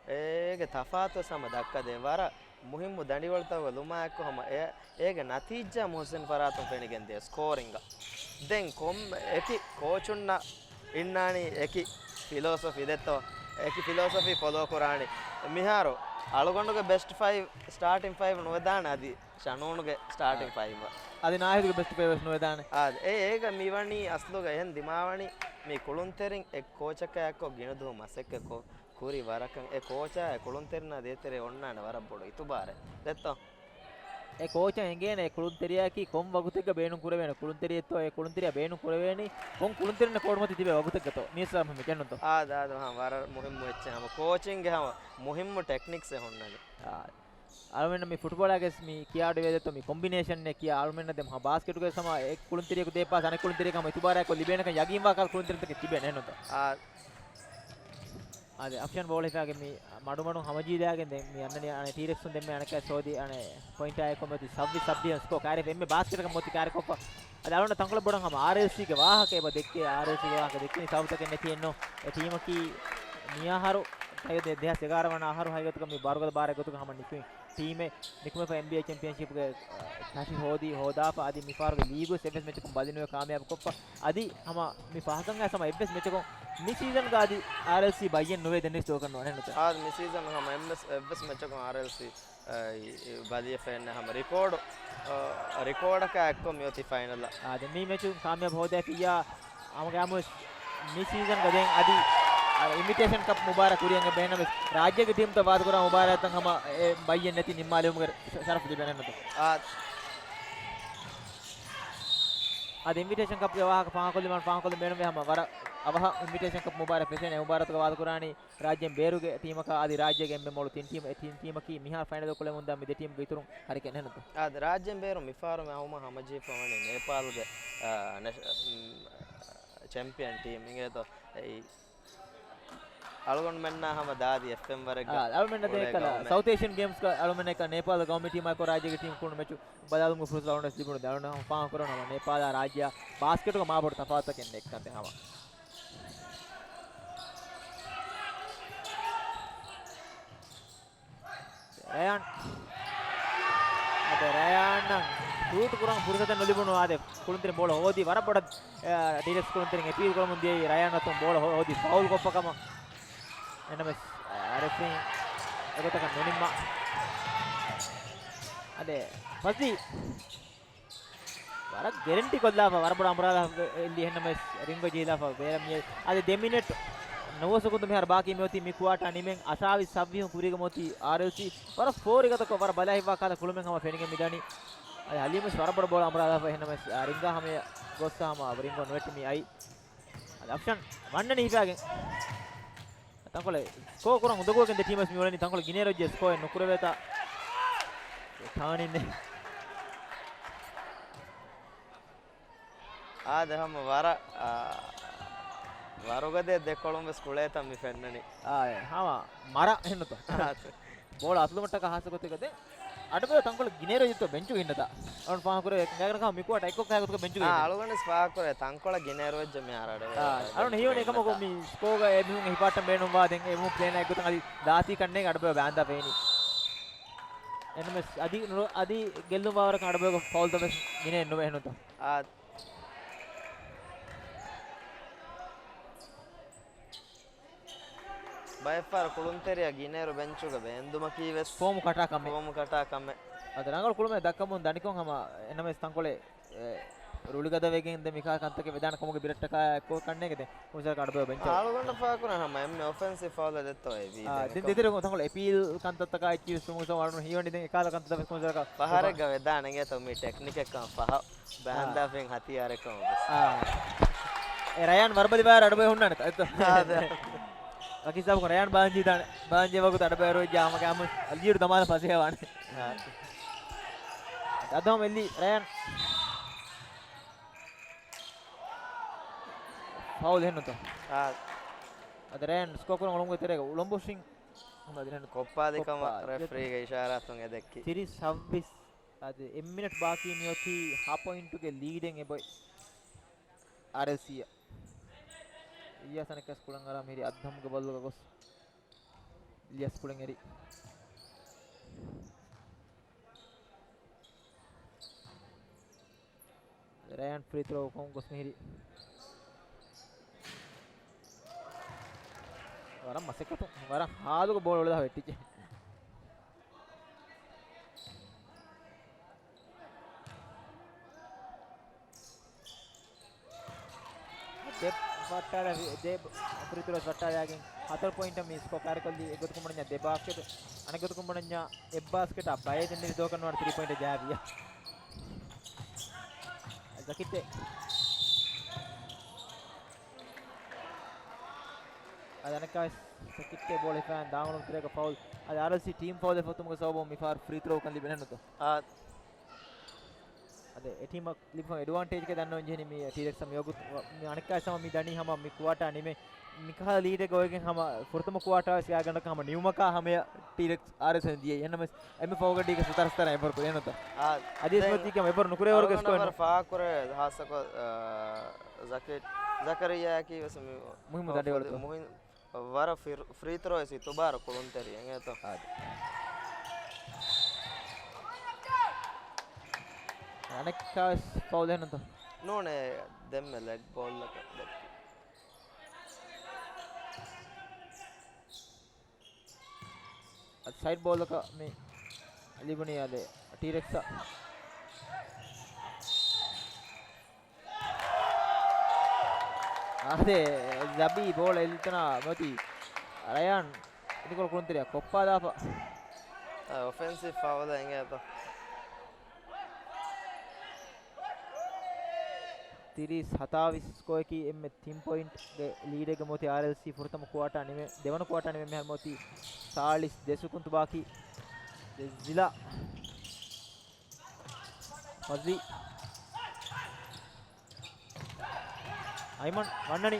އޭގެ ތަފާތުވެސް ހަމަ ދައްކަދޭ. ވަރަށް މުހިއްމު ދަނޑިވަޅުތަކުގަ ލުމާއެއްކޮށް ހަމަ އެ-، އޭގެ ނަތީޖާ މުހުސިން ފަރާތުން ފެނިގެންދޭ ސްކޯރިންގ. ދެން ކޮން އެކި ކޯޗުންނަށް އިންނާނީ އެކި ފިލޯސޮފީ ދެއްތޯ؟ އެކި ފިލޯސޮފީ ފޮލޯ ކުރާނީ. މިހާރު އަޅުގަނޑުގެ ބެސްޓް ފައިވް، ސްޓާޓިން ފައިވް ނުވެދާނެ އަދި ޝަނޫނުގެ ސްޓާޓިން އާ. ފައިވް. އަދި ނާހިދުގެ ބެސްޓް ފައިވް ވެސް ނުވެދާނެ. އާ، އޭ، އޭގަ މިވަނީ އަސްލުގަ އެހެން ދިމާވަނީ މި ކުޅުންތެރިން އެއް ކޯޗަކާއެއްކޮށް ގިނަ ދުވަހު މަސައްކަތްކޮށް ކުރި ވަރަކަށް އެ ކޯޗާ އެ ކުޅުންތެރިންނާ ދޭތެރޭ އޮންނާނެ ވަރަށް ބޮޑު އިތުބާރެއް. ދެއްތޯ؟ އެ ކޯޗަށް އެނގޭނެ އެ ކުޅުންތެރިޔާއަކީ ކޮން ވަގުތެއްގަ ބޭނުން ކުރެވޭނެ ކުޅުންތެރިއެއްތޯ، އެ ކުޅުންތެރިޔާ ބޭނުން ކުރެވޭނީ ކޮން ކުޅުންތެރިންނެއް ކޯޓުމަތީ ތިބޭ ވަގުތެއްގަތޯ؟ މީސް ވަރަށް މުހިންމު އެއްޗެއް ހަމަ ކޯޗިންގެ ހަމަ މުހިންމު ޓެކްނިކްސް އެއް ހުންނަނީ. އާ، އަޅުމެންނަށް މި ފުޓްބޯޅައިގެސް މި ކިޔާ އަޑު ވޭ ދެއްތޯ މި ކޮމްބިނޭޝަން އެއް ކިޔާ އަޅުމެންނަށް ދެ މަހަ ބާސްކެޓުގެ ސަމާ އެ ކުޅުންތެރިޔަކު ދޭ ޕާސް އަނެއް ކުޅުންތެރިޔަކަށް ހަމަ އިތުބާރާއެއްކޮށް ލިބޭނެކަން ޔަގީންވާ ކަހަލަ ކުޅުންތެރިންތަކެއް ތިބޭނެ އެހެންނުތޯ؟ އާ. އާދެ، އަފްޝާން ބޯޅަ ހިފާގެން މި މަޑުމަޑުން ހަމަޖީލާގެން ދެން މި އަންނަނީ އަނެއް ޓީރެކްސުން ދެންމެ އަނެކާ ސޯދި އަނެއް ޕޮއިންޓާ އެކޮށް މިއޮތީ ސައްބީސް ސައްބީސް ސްކޯ ކާރި އެންމެ ބާސްކެޓަކަށް މިއޮތީ ކާރިކޮށްފަ. އަދި އަޅުގަނޑަށް ތަންކޮޅެއް ބޮޑަށް ހަމަ އާރްއެލްސީގެ ވާހަކަ އެބަ ދެއްކޭ، އާރްއެލްސީގެ ވާހަކަ ދެއްކެނީ ސަބަބުތަކެއް ނެތި އެއްނު. އެ ޓީމަކީ މިއަހަރު ދެ-، ދެހާސް އެގާރަ ވަނަ އަހަރު ހަގީގަތުގަ މި ބާރުގަދަ ބާރެއް ގޮތުގަ ހަމަ ނިކުތް ޓީމެއް ނިކުމެފަ އެންބީއޭ ޗެމްޕިއަންޝިޕްގެ ތަށި ހޯދި ހޯދާފަ އަދި މިފަހަރުގެ ލީގު ވެސް އެއްވެސް މެޗަކުން ބަލިނުވެ ކާމިޔާބު ކޮށްފަ. އަދި ހަމަ މި ފަހަކަށް އައިސް ހަމަ އެއްވެސް މެޗަކުން މި ސީޒަންގަ އަދި އާރްއެލްސީ ބައްޔެއް ނުވޭ ދެންނެވިސް ދޯކަށް ނުވަނެ ނުތަ. އާދެ، މި ސީޒަން ހަމަ އެއްވެސް، އެއްވެސް މެޗަކުން އާރްއެލްސީ، އަ، އި، އި، ބަލިވެފައެއްނެ ހަމަ ރިކޯޑު، އަ، ރިކޯޑަކާ އެއްކޮށް މިއޮތީ ފައިނަލަށް. އާދެ، މި މެޗު ކާމިޔާބު ހޯދައިފިއްޔާ ހަމަގައިމުވެސް މި ސީޒަންގަ ދެން އަދި، އަ، އިންވިޓޭޝަން ކަޕް މުބާރާތް ކުރިއަށް އެބަ އެހެންނަމަވެސް ރާއްޖޭގެ ޓީމްތައް ވާދަކުރާ މުބާރާތްތައް ހަމަ އެ ބައްޔެއް ނެތި ނިންމާލެވުމުގެ ޝަ-، ޝަރަފު ލިބޭނެ ނުތަ. އާ. އަދި އިންވިޓޭޝަން ކަޕްގެ ވާހަކަ ފާހަގަކޮށްލި-، ފާހަގަކޮށްލި ބޭނުންވޭ ހަމަ ވަރަށް އަވަހަށް އިންވިޓޭޝަން ކަޕް މުބާރާތް ފެށޭނެ. އެ މުބާރާތުގަ ވާދަކުރާނީ ރާއްޖޭން ބޭރުގެ ޓީމަކާ އަދި ރާއްޖޭގެ އެންމެ މޮޅު ތިން ޓީމް، އެ ތިން ޓީމަކީ މިހާރު ފައިނަލް ކުޅެމުންދާ މި ދެ ޓީމްގެ އިތުރުން ހަރިކަން އެހެންނުތަ؟ އާދެ، ރާއްޖޭން ބޭރު މިފަހަރު މި އައުމަށް ހަމަޖެހިފަ ވަނީ ނޭޕާލްގެ، އާ، ނެޝ-، މް، ޗެމްޕިއަން ޓީމް އިނގޭތޯ. އެއީ، އަޅުގަނޑުމެންނާ ހަމަ ދާދި އެފްއެމް ވަރެއްގަ އާ، އަޅުމެންނަށް ދޭ އުޅޭ އެކަލަ ގައުމެއް. ސައުތް އޭޝިއަން ގޭމްސްގަ އަޅުމެންނަކަށް ނޭޕާލް ގައުމީ ޓީމާ އެކު ރާއްޖޭގެ ޓީމް ކުޅުނު މެޗު ބަލާލުމުގެ ފުރުސަތު އަޅުގަނޑަށް ލިބުނު. އަޅުގަނޑު ފާހަގަކުރަން ހަމަ ނޭޕާލާ ރާއްޖެއާ ބާސްކެޓުގަ މާ ބޮޑު ތަފާތުތަކެއް ނެތްކަން ހަމަ. ރަޔާން. އަދި ރަޔާންއަށް ޝޫޓް ކުރަން ފުރުސަތެއް ނުލިބުނު. އާދެ، ކުޅުންތެރިން ބޯޅަ ހޯދީ ވަރަށް ބޮޑަށް، އާ، ޓީރެކްސް ކުޅުންތެރިން އެޕީލް ކުރަމުން ދިޔައީ ރަޔާން އަތުން ބޯޅަ ހޯ-، ހޯދީ ފައުލް ކޮށްފަ ކަމަށް. އެންއެމްއެސް، އާ، ރެފްރީން އެގޮތަކަށް ނުނިންމާ. އަދި ފަޒްލީ. ވަރަށް ގެރެންޓީ ކޮށްލާފަ، ވަރަށް ބޮޑަށް އަނބުރާލާފަ އެއްލި އެންއެމްއެސް ރިންގޮ ޖެހިލާފަ ބޭރަށް މިއައި. އަދި ދެ މިނެޓް ނުވަ ސެކުންދު މިހާރު ބާކީ މިއޮތީ މި ކުއާޓާ ނިމެން އަށާވީސް ސައްވީހުން ކުރީގަ މިއޮތީ އާރްއެލްސީ. ވަރަށް ފޯރިގަދަކޮށް ވަރަށް ބަލާ ހިއްވާ ކަހަލަ ކުޅުމެއް ހަމަ ފެނިގެން މިދަނީ. އަދި ހަލީމްވެސް ވަރަށް ބޮޑަށް ބޯޅަ އަނބުރާލާފަ އެންއެމްއެސް ރިންގާ ހަމަޔަށް ގޮއްސަ ހަމަ ރިންގޮ ނުވެއްޓި މި އައި. އަދި އޮފްޝަން ވަންނަނީ ހިފާގެން. ތަންކޮޅެއް ސްކޯ ކުރަން އުނދަގޫވެގެން ދެ ޓީމްވެސް މި އުޅެނީ. ތަންކޮޅެއް ގިނައިރު ވެއްޖެ ސްކޯއެއް ނުކުރެވޭތާ. ޓާނިން. އާދެ ހަމަ ވަރަށް، އާ، ވަރުގަދަ ދެކޮޅުން ވެސް ކުޅޭތަން މި ފެންނަނީ. އާ، އެ، ހަމަ މަރަ ހެންނުތޯ؟ އާ. ބޯޅަ އަތުލުމަށްޓަކާ ހާއްސަ ގޮތެއްގަ ދެ އަޑުބޭ ތަންކޮޅެއް ގިނައިރު ވެއްޖެތޯ ބެންޗުގަ އިންނަތާ. އަޅުން ފާހަގަކުރޭ ގާގަނޑަކަށް މި ކުއާޓާ އެއްކޮށް ކާގޮތުގަ ބެންޗުގަ އާ، އިންނަތާ. އަޅުގަނޑު ވެސް ފާހަގަކުރޭ ތަންކޮޅަށް ގިނައިރު ވެއްޖެ މިހާރު އަޑުބޭ. އާ، އަޅުން ހީވަނީ އެކަމަކު މި ސްކޯގަ އެ މީހުން ހިފާއްޓަން ބޭނުންވާ ދެން އެ މީހުން ޕްލޭނާ އެއްގޮތަށް އަދި ދާތީ ކަންނޭނގެ އަޑުބޭ ބާންދާ ފެނީ. އެންއެމްއެސް އަދި ނު-، އަދި ގެއްލުން ވާވަރަކަށް އަޑުބޭގަ ފައުލް ދަމެސް ގިނައެއް ނުވެ ހެނުތަ. އާ. ބައެއްފަހަރު ކުޅުންތެރިޔާ ގިނައިރު ބެންޗުގަ ބޭންދުމަކީ ވެސް ފޯމު ކަޓާ ކަމެއް. ފޯމު ކަޓާ ކަމެއް. އަދި ރަނގަޅު ކުޅުމެއް ދައްކަމުން ދަނިކޮށް ހަމަ އެންއެމްއެސް ތަންކޮޅެއް، އެ، ރުޅިގަދަވެގެން ދެ މިކާ ކަންތަކެއް ވެދާނެ ކަމުގެ ބިރަށްޓަކާ އެއްކޮށް ކަންނޭނގެ ދެ ކުންސަރަކަށް އަޑުބޭ ބެންޗަށް. އަޅުގަނޑަށް ފާކުރާ ހަމަ އެންމެ އޮފެންސިވް ފައުލެއް ދެއްތޯ އެ ވީ އާ، ދެން ދެން ދެތިރު ތަންކޮޅެއް އެޕީލް ކަންތައްތަކާ އެއްޗިވެސް ރުމުގެ ސޯ އަޅުން ހީވަނީ ދެން އެކާލަ ކަންތައްތައް ވެސް ކުންސަރަކަށް. ފަހަރެއްގަ ވެދާނެ އިނގޭތޯ މި ޓެކްނިކެއްކަން ފަހަ ބާންދާފައިން ހަތިޔާރެއްކަމަށް ވެސް. އާ. އެ ރަޔާން ވަރުބަލި ބާރަށް އަޑުބޭ ހުންނާނެ ތަ-، އެއްތޯ؟ އާ، ދެ. ވަކި ހިސާބަކުން ރަޔާން ބާންޖީ ދާނެ. ބާންޖޭ ވަގުތު އަޑުބޭރު ވެއްޖާ ހަމަ ގާމު ލީޑު ދަމާލަ ފަސޭހަވާނެ. އާ. އަދަމް އެއްލި ރަޔާން. ފައުލް ހެންނުތޯ؟ އާ. އަދަ ރަޔާން ސްކޯ ކުރަން އުޅުމުގެ ތެރޭގަ އުޅަނބުށިން އަދި ރަން ކޮއްޕާލިކަމަށް ކޮއްޕާ ރެފްރީގެ އިޝާރާތުން އެ ދެއްކި. ތިރީސް ސައްވީސް. އަދި އެއް މިނެޓް ބާކީ މިއޮތީ ހަ ޕޮއިންޓުގެ ލީޑެއް އެބޮތް އާރްއެލްސީއަށް. އިލްޔާސް އަނެއްކާސް ކުޅަން އަރާ މިހިރީ އަދްހަމްގެ ބަލުގަ ގޮސް އިލްޔާސް ކުޅެން އެރި. ރަޔާން ފްރީ ތްރޯކޮށް ގޮސް މިހިރީ. ވަރަށް މަސައްކަތު، ވަރަށް ހާލުގަ ބޯޅަ އުޅެލާ ވެއްޓިއްޖެ. ދެ ފައްޓާލާ، ދެ ފްރީ ތްރޯ ފައްޓާލާގެން ހަތަރު ޕޮއިންޓަށް މި ސްކޯ ކައިރިކޮށްލީ. އެއްގޮތަކުން ބުނަންޏާ ދެ ބާސްކެޓް، އަނެއްގޮތަކުން ބުނަންޏާ އެއް ބާސްކެޓާ ބައެއް ދެންނެވި ދޯކަން ވާނެ ތްރީ ޕޮއިންޓަށް ޖަހާފިއްޔާ. ޒަކިއްޓެ. އަދި އަނެއްކާވެސް ޒަކިއްޓެ ބޯޅަ ހިފާން ދާން އުޅުނު ތެރޭގަ ފައުލް. އަދި އާރްއެލްސީ ޓީމް ފައުލެއް ފޮތުމުގެ ސަބަބުން މިފަހަރު ފްރީ ތްރޯކަން ލިބެނެއްނުތޯ؟ އާ. އަދި އެ ޓީމަށް ލިބިފަ އެޑްވާންޓޭޖްގެ ދަންނަވަން ޖެހެނީ މި ޓީރެކްސް މި ވަގުތު މި އަނެއްކާ ސަމަ މި ދަނީ ހަމަ މި ކުއާޓާ ނިމެ މިކަހަލަ ލީޑެއްގަ އޮވެގެން ހަމަ ފުރަތަމަ ކުއާޓާ ވެސް ގާގަނޑަކަށް ހަމަ ނިމުމަކާ ހަމަޔަށް ޓީރެކްސް އާރްއެސް ދިޔަ އެންއެމްއެސް އެންމެ ފަހުގަޑީގަ ސުތަރަސްތަރަ އެބަރު ކުރޭނުތަ؟ އާ، އަދި ދެން ވެސް މަތީކަ އެބަރު ނުކުރޭވަރުގެ އަޅުގަނޑަށް ސްކޯ ވަރަށް ފާހަގަކުރޭ ހާއްސަކޮށް، އާ، ޒަކީ، ޒަކަރިއްޔާއަކީ ވެސް މި މުހިއްމު ދަނޑިވަޅުތައް. މުހިން ވަރަށް ފްރީ، ފްރީ ތްރޯ އެސި ތުބާރަ ކުޅުންތެރި އެނގޭތޯ؟ އާދެ. އަނެއްކާވެސް ފައުލެއް ނުތޯ؟ ނޫނޭ، ދެންމެ ލެގް ބޯލްއަކަށް ދެއްކި. އަދި ސައިޑް ބޯލަކަށް މި ލިބުނީ އާދެ ޓީރެކްސަށް. އާދެ، ޒަބީ ބޯޅަ އެއްލިތަނާ މޮތީ ރަޔާން އިދިކޮޅު ކުޅުންތެރިޔާ ކޮއްޕާލާފަ. އާ، އޮފެންސިވް ފައުލެއް އެނގޭތޯ؟ ތިރީސް ހަތާވީސް ސްކޯއަކީ އެންމެ ތިން ޕޮއިންޓްގެ ލީޑެއްގަ މޮތީ އާރްއެލްސީ ފުރަތަމަ ކުއާޓާ ނިމެ، ދެވަނަ ކުއާޓާ ނިމެ މިހާރު މޮތީ ސާޅީސް ދެ ސެކުންތު ބާކީ. ޒިލާ. ފަޒްލީ. އައިމަން ވަންނަނީ.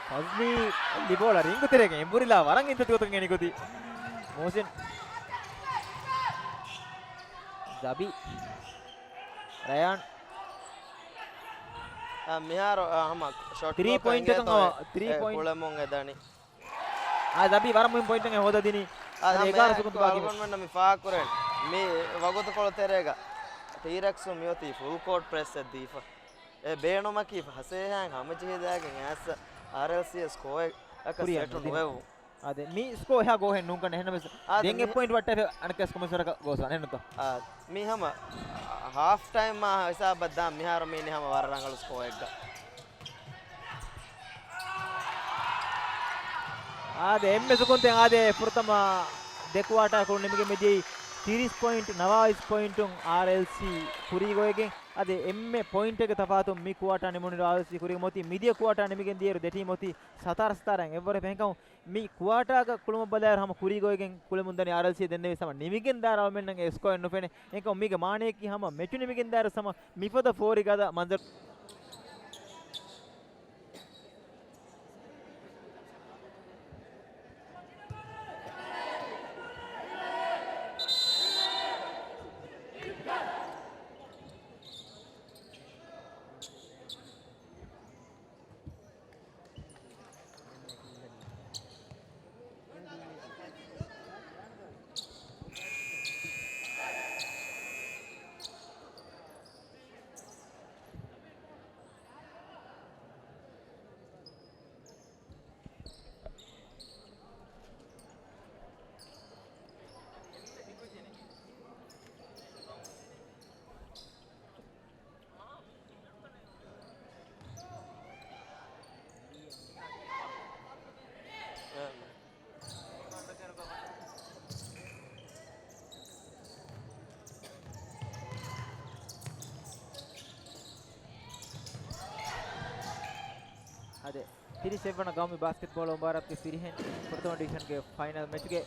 ފަޒްލީ ލިބޯޅަ ރިނގު ތެރޭގަ އެނބުރިލާ ވަރަށް އިންތައްތި ގޮތަކަށް ގެނިގޮތީ. މުހުސިން. ޒަބީ. ރަޔާން. އާ، މިހާރު، އާ، ހަމަ ޝޮޓް ތިރީ ކްލޮކަށް ޕޮއިންޓް އިނގޭތޯ އަކަށް އެ، ތިރީ ޕޮއިންޓް. ކުޅެމުން އެދަނީ. އާ، ޒަބީ ވަރަށް މުހިންމު ޕޮއިންޓެއް ހޯދަދިނީ. އާ، ދެން ހަމަ އެގާރަ ސެކަންޑް އަޅުގަނޑުމެންނަށް މި ފާހަގަކުރަން މި ވަގުތުކޮޅު ތެރޭގަ ޓީރެކްސުން މިއޮތީ ފުލް ކޯޓް ޕްރެސްއެއް ދީފަ. އެ ބޭނުމަކީ ފަސޭހައިން ހަމަޖެހިލާގެން އައިސް އާރްއެލްސީ ސްކޯއެއް އަކަށް ކުރިއަށް ސެޓު ނުދިން. ނުވެވުން. އާދެ، މި ސްކޯ އެހާ ގޯހެއް ނޫން ކަން އެހެންނަމަވެސް އާދެ، ދެން އެއް މި ޕޮއިންޓް ވައްޓައިފި އަނެއްކާ ސްކޯ މިސްވަރަކަށް ގޯސްވާނެ އެހެންނުތޯ؟ އާ، މި ހަމަ ހާފް ޓައިމް ހިސާބަށް ދާ މިހާރު މީނި ހަމަ ވަރަށް ރަނގަޅު ސްކޯއެއްގަ. އާދެ، އެންމެ ސުކުންތެއް އާދެ، ފުރަތަމަ ދެ ކުއާޓާ ކުޅުން ނިމިގެން މިދިޔައީ ތިރީސް ޕޮއިންޓް ނަވާވީސް ޕޮއިންޓުން އާރްއެލްސީ ކުރީގޮވެގެން. އާދެ، އެންމެ ޕޮއިންޓެއްގެ ތަފާތުން މި ކުއާޓާ ނިމުނުއިރު އާރްއެލްސީ ކުރީގަ މިއޮތީ މިދިޔަ ކުއާޓާ ނިމިގެން ދިޔައިރު ދެ ޓީމް އޮތީ ސަތާރަ ސަތާރައިން އެއްވަރެ ފެންކަމުން މި ކުއާޓާގަ ކުޅުމަށް ބަލާއިރު ހަމަ ކުރީގޮވެގެން ކުޅެމުން ދަނީ އާރްއެލްސީ ދެންނެވި ހަމަ ނިމިގެން ދާއިރު އަޅުމެންނަށް އެ ސްކޯއެއް ނުފެނޭ. އެކަމް މީގެ މާނަޔަކީ ހަމަ މެޗު ނިމިގެން ދާއިރު ހަމަ މިފަދަ ފޯރި ގަދަ މަންޒަރު. އާދެ، ތިރީސް އެއްވަނަ ގައުމީ ބާސްކެޓްބޯޅަ މުބާރާތުގެ ފިރިހެން ފުރަތަމަ ޑިވިޝަންގެ ފައިނަލް މެޗުގެ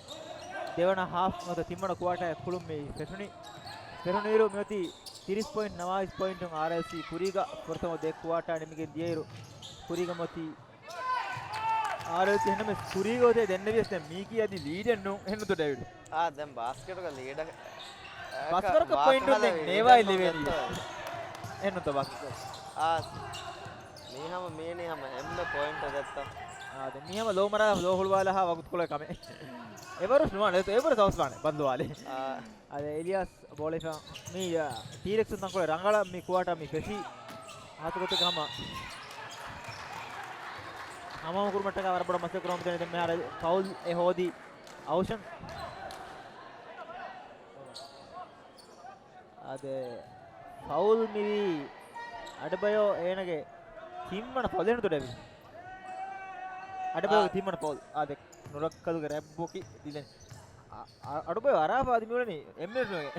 ދެވަނަ ހާފް ނުވަތަ ތިންވަނަ ކުއާޓާއަށް ކުޅުން މި ފެށުނީ. ފެށުނުއިރު މިއޮތީ ތިރީސް ޕޮއިންޓް ނަވާވީސް ޕޮއިންޓުން އާރްއެލްސީ ކުރީގަ. ފުރަތަމަ ދެ ކުއާޓާ ނިމިގެން ދިޔައިރު ކުރީގަ މިއޮތީ އާރްއެލްސީ. އެހެންނަމަވެސް ކުރީގަ އޮތޭ ދެންނެވިޔަސް ދެން މީކީ އަދި ލީޑެއް ނޫން. އެހެންނުތޯ ޑޭވިޑް؟ އާ، ދެން ބާސްކެޓުގަ ލީޑަށް ބަސްވަރަކަށް ޕޮއިންޓުން ދެން ނޭވާއި ލެވޭނީ. އެހެންނުތޯ ބާސްކެޓް؟ އާ، މީ ހަމަ މީނީ ހަމަ އެންމެ ޕޮއިންޓު ދެއްތޯ. އާ، ދެން މީ ހަމަ ލޯ މަރާ ލޯ ހުޅުވާލާ ހާ ވަގުތުކޮޅެއް ކަމެއް. އެވަރުސް ނުވާނެ، އެވަރުސް އަވަސްވާނެ ބަންދުވާލެ. އާ. އާދެ، އެލިޔާސް ބޯޅަ ހިފާ މި، އާ، ޓީރެކްސް ތަންކޮޅެއް ރަނގަޅަށް މި ކުއާޓާ މި ފެށީ. ހާސްކޮށް ހަމަ ހަމަހަމަ ކުރުމަށްޓަކާ ވަރަށް ބޮޑަށް މަސައްކަތް ކުރަމުން ދެން މިހާރު ފައުލް އެ ހޯދީ އައުޝަން. އާދެ، ފައުލް މިވީ އަޑުބަޔޯ އޭނަގެ ތިންވަނަ ފައުލް އެހެންނުތޯ ޑޭވިޑް؟ އަޑުބަޔޯގެ އާ. ތިންވަނަ ފައުލް. އާދެ، ނުރައްކަލުގެ ރަތްބޮކި ދިލެން. އަ، އަ، އަޑުބަޔޯ އަރާފަ އަދި މިއުޅެނީ އެއްމިނެޓު ނުވޭ.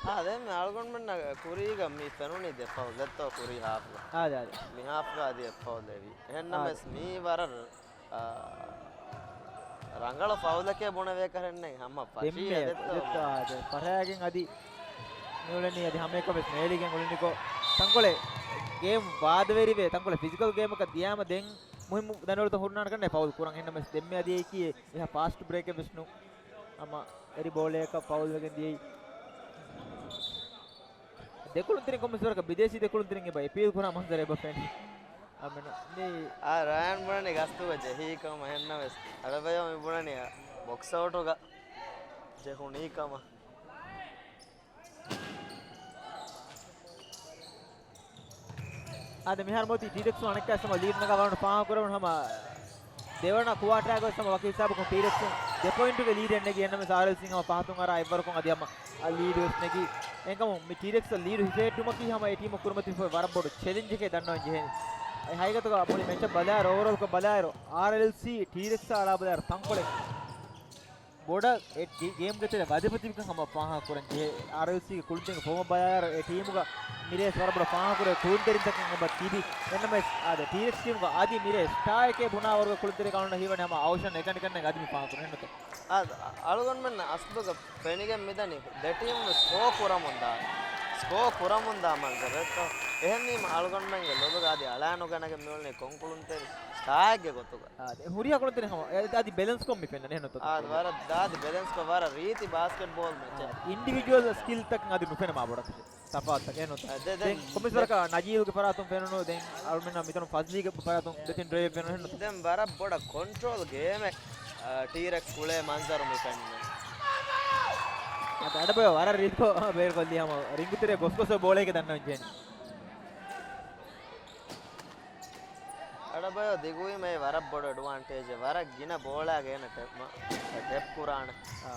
އާ، ދެން މި އަޅުގަނޑުމެންނަށް ކުރީގަ މި ފެނުނީ ދެ ފައުލް ދެއްތޯ ކުރީ ހާފްގަ. އާދެ، އާދެ. މި ހާފްގަ އަދި އެއް ފައުލް އެވީ. އެހެންނަމަވެސް އާދެ. މީ ވަރަށް އާ، ރަނގަޅު ފައުލެކޭ ބުނެވޭ ކަހަލަ ނެތް ހަމަ ފަށީ ދެންމެ އެދެއްތޯ. ދެއްތޯ، އާ، ދެ ފަށާގެން އަދި މިއުޅެނީ އަދި ހަމައެކަމެސް ނޭލިގެން އުޅެނިކޮ ތަންކޮޅެއް ގޭމް ވާދަވެރިވޭ، ތަންކޮޅެއް ފިޒިކަލް ގޭމަކަށް ދިޔާމަ ދެން މުހިއްމު ދަނޑިވަޅުތައް ހުންނާނެ ކަންނޭ ފައުލް ކުރަން. އެހެންނަމަވެސް ދެންމެ އަދި އެކީ އެހާ ފާސްޓް ބްރޭކެއް ވެސް ނޫން. ހަމަ އެރި ބޯޅައަކަށް ފައުލް ވެގެން ދިޔައީ. ދެކުޅުންތެރިން ކޮންމެސް ވަރަކަށް ބިދޭސީ ދެކުޅުންތެރިން އެބަ އެޕީލް ކުރާ މަންޒަރެއް އެބަ ފެނި. އަމިނަ މި އާ، ރަޔާން ބުނަނީ ގަސްތުގަ ޖެހީ ކަމަށް އެހެންނަމަވެސް، އަޑުބަޔޯ މި ބުނަނީ ބޮކްސް އައުޓުގަ ޖެހުނީ ކަމަށް. އާދެ، މިހާރު މޮތީ ޓީރެކްސް އަނެއްކާ ސަމަ ލީޑް ނަގާ ވަރަށް ފާހަގަ ކުރެވުނު ހަމަ ދެވަނަ ކުއާޓާގަ ސަމަ ވަކި ހިސާބަކުން ޓީރެކްސް ދެ ޕޮއިންޓުގެ ލީޑެއް ނެގި އެންއެމްއެސް އާރްއެލްސީ ހަމަ ފަހަތުން އަރާ އެއްވަރަކުން އަދި ހަމަ އަ ލީޑް ވެސް ނެގި. އެންކަމުން މި ޓީރެކްސް ލީޑު ހިފެހެއްޓުމަކީ ހަމަ އެ ޓީމަށް ކުރިމަތިފައި ވަރަށް ބޮޑު ޗެލެންޖެކޭ ދަންނަވަން ޖެހޭނެ. އެ ހަގީގަތުގަ މުޅި މެޗަށް ބަލާއިރު، އޯވަރޯލްކޮށް ބަލާއިރު، އާރްއެލްސީ ޓީރެކްސްއާ އަޅާ ބަލާއިރު ތަންކޮޅެއް ބޮޑަށް އެ ގޭ-، ގޭމްގެ ތެރޭ ވަދެފަތިވިކަން ހަމަ ފާހަގަ ކުރަން ޖެހޭ. އާރްއެލްސީގެ ކުޅުންތެރިންގެ ފޯމަށް ބަލާއިރު، އެ ޓީމުގަ މިރޭސް ވަރަށް ބޮޑަށް ފާހަގަ ކުރޭ ކުޅުންތެރިންތަކެއް އެބަ ތިބި. އެންނަމަވެސް، އާދެ، ޓީރެކްސް ޓީމުގަ އަދި މިރޭ ސްޓާއެކޭ ބުނާވަރުގެ ކުޅުންތެރި ކަނުނަށް ހީވަނީ ހަމަ އައުޝަން އެކަނިކަންނެ އަދި މި ފާހަގަ ކުރަން އެހެންނުތޯ؟ އާ، އަޅުގަނޑުމެން އަސްލުގަ ފެނިގެން މިދަނީ ދެ ޓީމް ސްކޯ ކުރަމުންދާ، ސްކޯ ކުރަމުންދާ މަންޒަރެއްތޯ. އެހެންވީމަ އަޅުގަނޑުމެންގެ ލޮލުގަ އަދި އަޅާނުގަނެގެން މިއުޅެނީ ކޮން ކުޅުންތެރި ތާއެއްގެ ގޮތުގަ. އާ، ދެ-، ހުރިހާ ކުޅުންތެރިން ހަމަ، އެ، އަދި ބެލެންސްކޮށް މި ފެންނަނީ އެހެންނުތޯ؟ އާ، ވަރަށް ދާދި ބެލެންސްކޮށް ވަރަށް ރީތި ބާސްކެޓްބޯލް މެޗެއް. އާ، އިންޑިވިޖުއަލް ސްކިލްތަކުން އަދި ނުފެނެ މާބޮޑަށް ތަފާތުތައް އެހެންނުތޯ؟ އެ، ދެ-، ދެ-، ދެން ކޮމިސަރަކަށް ނަޖީލްގެ ފަރާތުން ފެނުނު، ދެން އަޅުމެންނަށް މިތަނުން ފަޒްލީގެ ފަރާތުން ދެތިން ޑްރައިވް ފެނުނު އެހެންނުތޯ؟ ދެން ވަރަށް ބޮޑަށް ކޮންޓްރޯލް ގޭމެއް، އާ، ޓީރެކްސް ކުޅޭ މަންޒަރު މި ފެންނަނީ. އަދި އަޑަބޮޔަ ވަރަށް ރީތިކޮށް ބޭރުކޮށްލީ ހަމަ ރިނގުތެރޭ ގޮސްގޮސް ބޯޅައެކޭ ދަންނަވަން ޖެހެނީ. އަޑަބޮޔަ ދިގުވީމަ އެ ވަރަށް ބޮޑު އެޑްވާންޓޭޖެއް. ވަރަށް ގިނަ ބޯޅައިގެން ޓެ-، މަ-، ޓެޕް ކުރާނެ. އާ.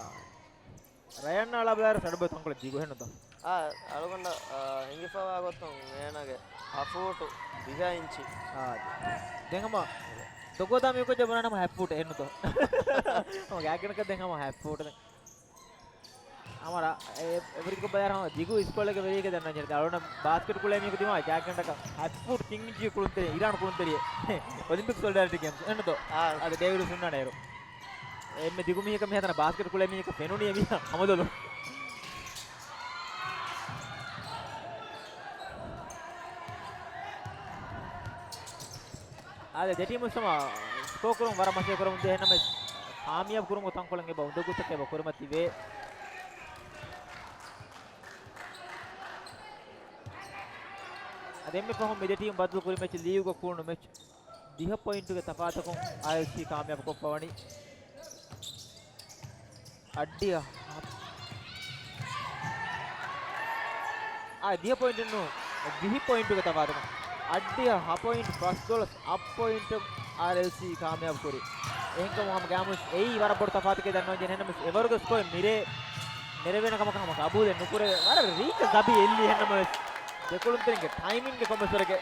ރަޔަން އަޅާބަލާރަ ސަޑުބޮ ތަންކޮޅެއް ދިގު ހެންނުތޯ؟ އާ، އަޅުގަނޑަށް، އާ، ހިނގިފަވާ ގޮތުން އޭނާގެ ހަ ފޫޓު ދިހަ އިންޗި. އާ، ދެން ހަމަ ދޮގޯދާ މިކޮއްޖެ ބުނާނަމަ ހަތް ފޫޓް އެހެންނުތޯ؟ ހަމަ ގާތްގަނޑަކަށް ދެން ހަމަ ހަތް ފޫޓް ދެން. އަމަރ އެ-، އެވަރިކޮށް ބަލާއިރު ހަމަ ދިގު ސްކޯލެއްގެ ވެރިއެކޭ ދަންނަވަން ޖެހޭ. އަޅުނަ ބާސްކެޓް ކުޅޭ މީހަކު ދިމާ ޖާގަކަށް ހަތް ފޫޓް ތިން އިންޗި ކުޅުންތެރި، އިރާން ކުޅުންތެރިއެއް. އޮލިމްޕިކް ސޮލިޑާރިޓީ ގޭމްސް އެންނުތޯ؟ އާ. އަދި ޑޭވިޑް ހުންނާނެ އޭރު. އެންމެ ދިގު މީހަކަށް މިހާތަނަށް ބާސްކެޓް ކުޅޭ މީހަކަށް ފެނުނީ އެމީހާ ހަމަލޮލު. އާދެ، ދެ ޓީމު ސަމާ ސްކޯ ކުރުން ވަރަށް މަސައްކަތް ކުރަމުން ދޭ. އެހެންނަމަވެސް، ކާމިޔާބު ކުރުމުގެ ތަންކޮޅެއް އެބަ އުނދަގޫތަކެއް އެބަ ކުރިމަތިވޭ. އަދި އެންމެ ފަހުން މި ދެ ޓީމު ބަދަލު ކުރި މެޗް ލީގުގަ ކުޅުނު މެޗް. ދިހަ ޕޮއިންޓުގެ ތަފާތަކުން އާރްއެލްސީ ކާމިޔާބު ކޮށްފަވަނީ. އައްޑިހަ ހަ-، އާ، ދިހަ ޕޮއިންޓެއް ނޫން، ވިހި ޕޮއިންޓުގެ ތަފާތަކުން. އައްޑިހަ ހަ ޕޮއިންޓް ފަސްދޮޅަސް އަށް ޕޮއިންޓު އާރްއެލްސީ ކާމިޔާބު ކުރި. އެހެންކަމުން ހަމަ ގާމުސް އެއީ ވަރަށް ބޮޑު ތަފާތަކެއް ދަންނަވަން ޖެހޭ. އެހެންނަމަވެސް އެވަރުގެ ސްކޯއެއް މިރޭ ނެރެވޭނެ ކަމަކަށް ހަމަ ގަބޫލެއް ނުކުރެވޭ. ވަރަށް ރީތި ޒަބީ އެއްލީ. އެހެންނަމަވެސް ދެކުޅުންތެރިންގެ ޓައިމިންގެ ކޮންމެސްވަރެކޭ.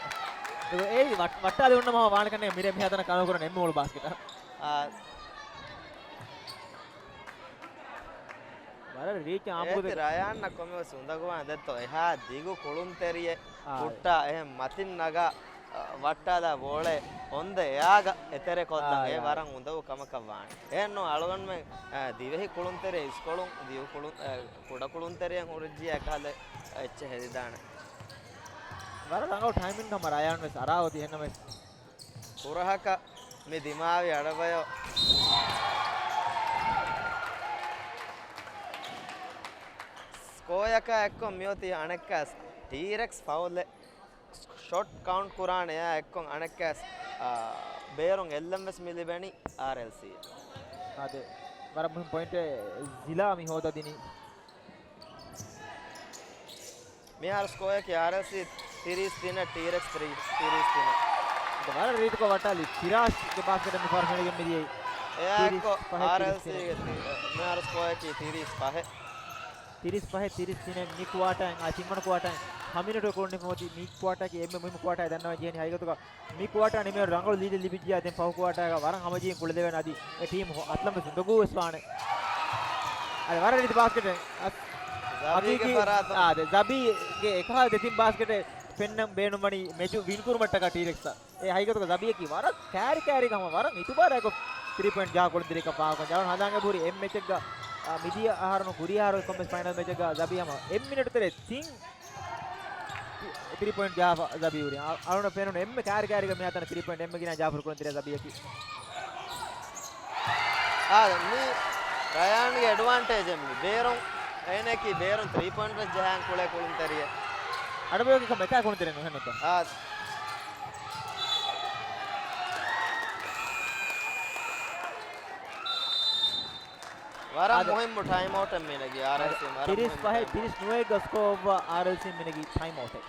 އެއީ ވައްޓާލެވުނަމަ ވާނެ ކަންނޭނގެ މިރޭ މިހާތަނަށް ކަނުކުރަން އެންމެ މޮޅު ބާސްކެޓަށް. އާ. ވަރަށް ރީތި އާނބު އޭތި ދެ- ރަޔާންނަށް ކޮންމެވެސް އުނދަގޫވާން ދެއްތޯ އެހާ ދިގު ކުޅުންތެރިއެއް އާ. ހުއްޓާ އެހެން މަތިން ނަގާ، އަ، ވައްޓާލާ ބޯޅަ އޮން ދަ އެއާގަ އެތެރެ ކޮށްލަން އާ، އެ އާ. ވަރަށް އުނދަގޫ ކަމަކަށް ވާނެ. އެހެންނު އަޅުގަނޑުމެން، އަ، ދިވެހި ކުޅުންތެރި އިސްކޮޅުން ދިގު ކުޅުން-، އަ، ކުޑަ ކުޅުންތެރިއެއް ހުރިއްޖިޔާ އެކަހަލަ އެއްޗެއް ހެދިދާނެ. ވަރަށް ރަނގަޅު ޓައިމިން ހަމަ ރަޔާން ވެސް އަރާ އޮތީ އެހެންނަމަވެސް. ކުރަހަކަށް މި ދިމާވި އަޑަބަޔޮ. ސްކޯއަކާ އެއްކޮށް މިއޮތީ އަނެއްކާސް ޓީރެކްސް ފައުލެއް ޝޮޓް ކައުންޓް ކުރާނެޔާ އެއްކޮށް އަނެއްކާސް، އާ، ބޭރުން އެއްލަން ވެސް މި ލިބެނީ އާރްއެލްސީ. އާދެ، ވަރަށް މުހިންމު ޕޮއިންޓެއް ޒިލާ މި ހޯދަދިނީ. މިހާރު ސްކޯއަކީ އާރްއެލްސީ ތިރީސް ތިނެއް، ޓީރެކްސް ތިރީސް ތިނެއް. ވަރަށް ރީތިކޮށް ވައްޓާލި ފިރާޝްގެ ބާސްކެޓަށް މި ފަހަރު ފެނިގެން މިދިޔައީ. އެއާއެއްކޮށް ތިރީސް ފަހެއް، ތިރީސް ތިނެއް. އާރްއެލްސީގެ ތި-، މިހާރު ސްކޯއަކީ ތިރީސް ފަހެއް. ތިރީސް ފަހެއް، ތިރީސް ތިނެއް މި ކުއާޓާއިން، އާ، ތިންވަނަ ކުއާޓާއިން ހަ މިނެޓު ކުޅުން ނިކުމެވި މި ކުއާޓާއަކީ އެންމެ މުހިންމު ކުއާޓާއެއް ދަންނަވަން ޖެހެނީ. ހަގީގަތުގަ މި ކުއާޓާ ނިމޭ ރަނގަޅު ލީޑެއް ލިބިއްޖެޔާ ދެން ފަހު ކުއާޓާގަ ވަރަށް ހަމަޖެހިގެން ކުޅެދެވޭނެ އަދި އެ ޓީމް ހޮ-، އަތްލަން ވެސް އުނދަގޫ ވެސް ވާނެ. އަދި ވަރަށް ރީތި ބާސްކެޓެއް. އަސް-، ޒަބީގެ ހަގީގީ، ފަރާތުން. އާ، އާދެ، ޒަބީގެ އެކަހަލަ ދެތިން ބާސްކެޓެއް ފެންނަން ބޭނުންވަނީ މެޗު ވިން ކުރުމަށްޓަކާ ޓީރެކްސްއަށް. އެ ހަގީގަތުގަ ޒަބީއަކީ ވަރަށް ކައިރި ކައިރީގަ ހަމަ ވަރަށް އިތުބާރާއެކު ތިރީ ޕޮއިންޓް ޖަހާ ކުޅުންތެރިކަން ފާހަގަކޮށް ޖަހަން ހަދާން އެބަހުރި އެއް މެޗެއްގަ، އާ، މިދިޔަ އަހަރުން ކުރިޔަހާރު ކޮންމެސް ފައިނަލް މެޗެއްގަ ޒަބީ ހަމަ އެއް މިނެޓު ތެރޭ ތިން ތި-، ތިރީ ޕޮއިންޓް ޖަހާފަ ޒަބީ ހުރި. އަ-، އަޅުނަ ފެނުނު އެންމެ ކައިރި ކައިރީގަ މިހާތަނަށް ތިރީ ޕޮއިންޓް އެންމެ ގިނަ ޖަހާފަ ކުޅުންތެރި ޒަބީއަކީ. އާ، މި ރަޔާންގެ އެޑްވާންޓޭޖެއް މި. ބޭރުން އޭނައަކީ ބޭރުން ތިރީ ޕޮއިންޓް ޖަހާން ކުޅޭ ކުޅުންތެރިއެއް. އަޑުބަޔަކީ ކޮން އެކާ ކުޅުންތެރި ނުހެންނުތަ؟ އާ. ވަރަށް އާދެ. މުހިއްމު ޓައިމް އައުޓެއް މިނެގީ އާރްއެލްސީ ވަރަށް ތިރީސް މުހިއްމު ފަހެއް، ޓައިމް އައުޓް. ތިރީސް ނުވައެއްގަ ސްކޯ އޮއްވާ އާރްއެލްސީ މިނެގީ ޓައިމް އައުޓެއް.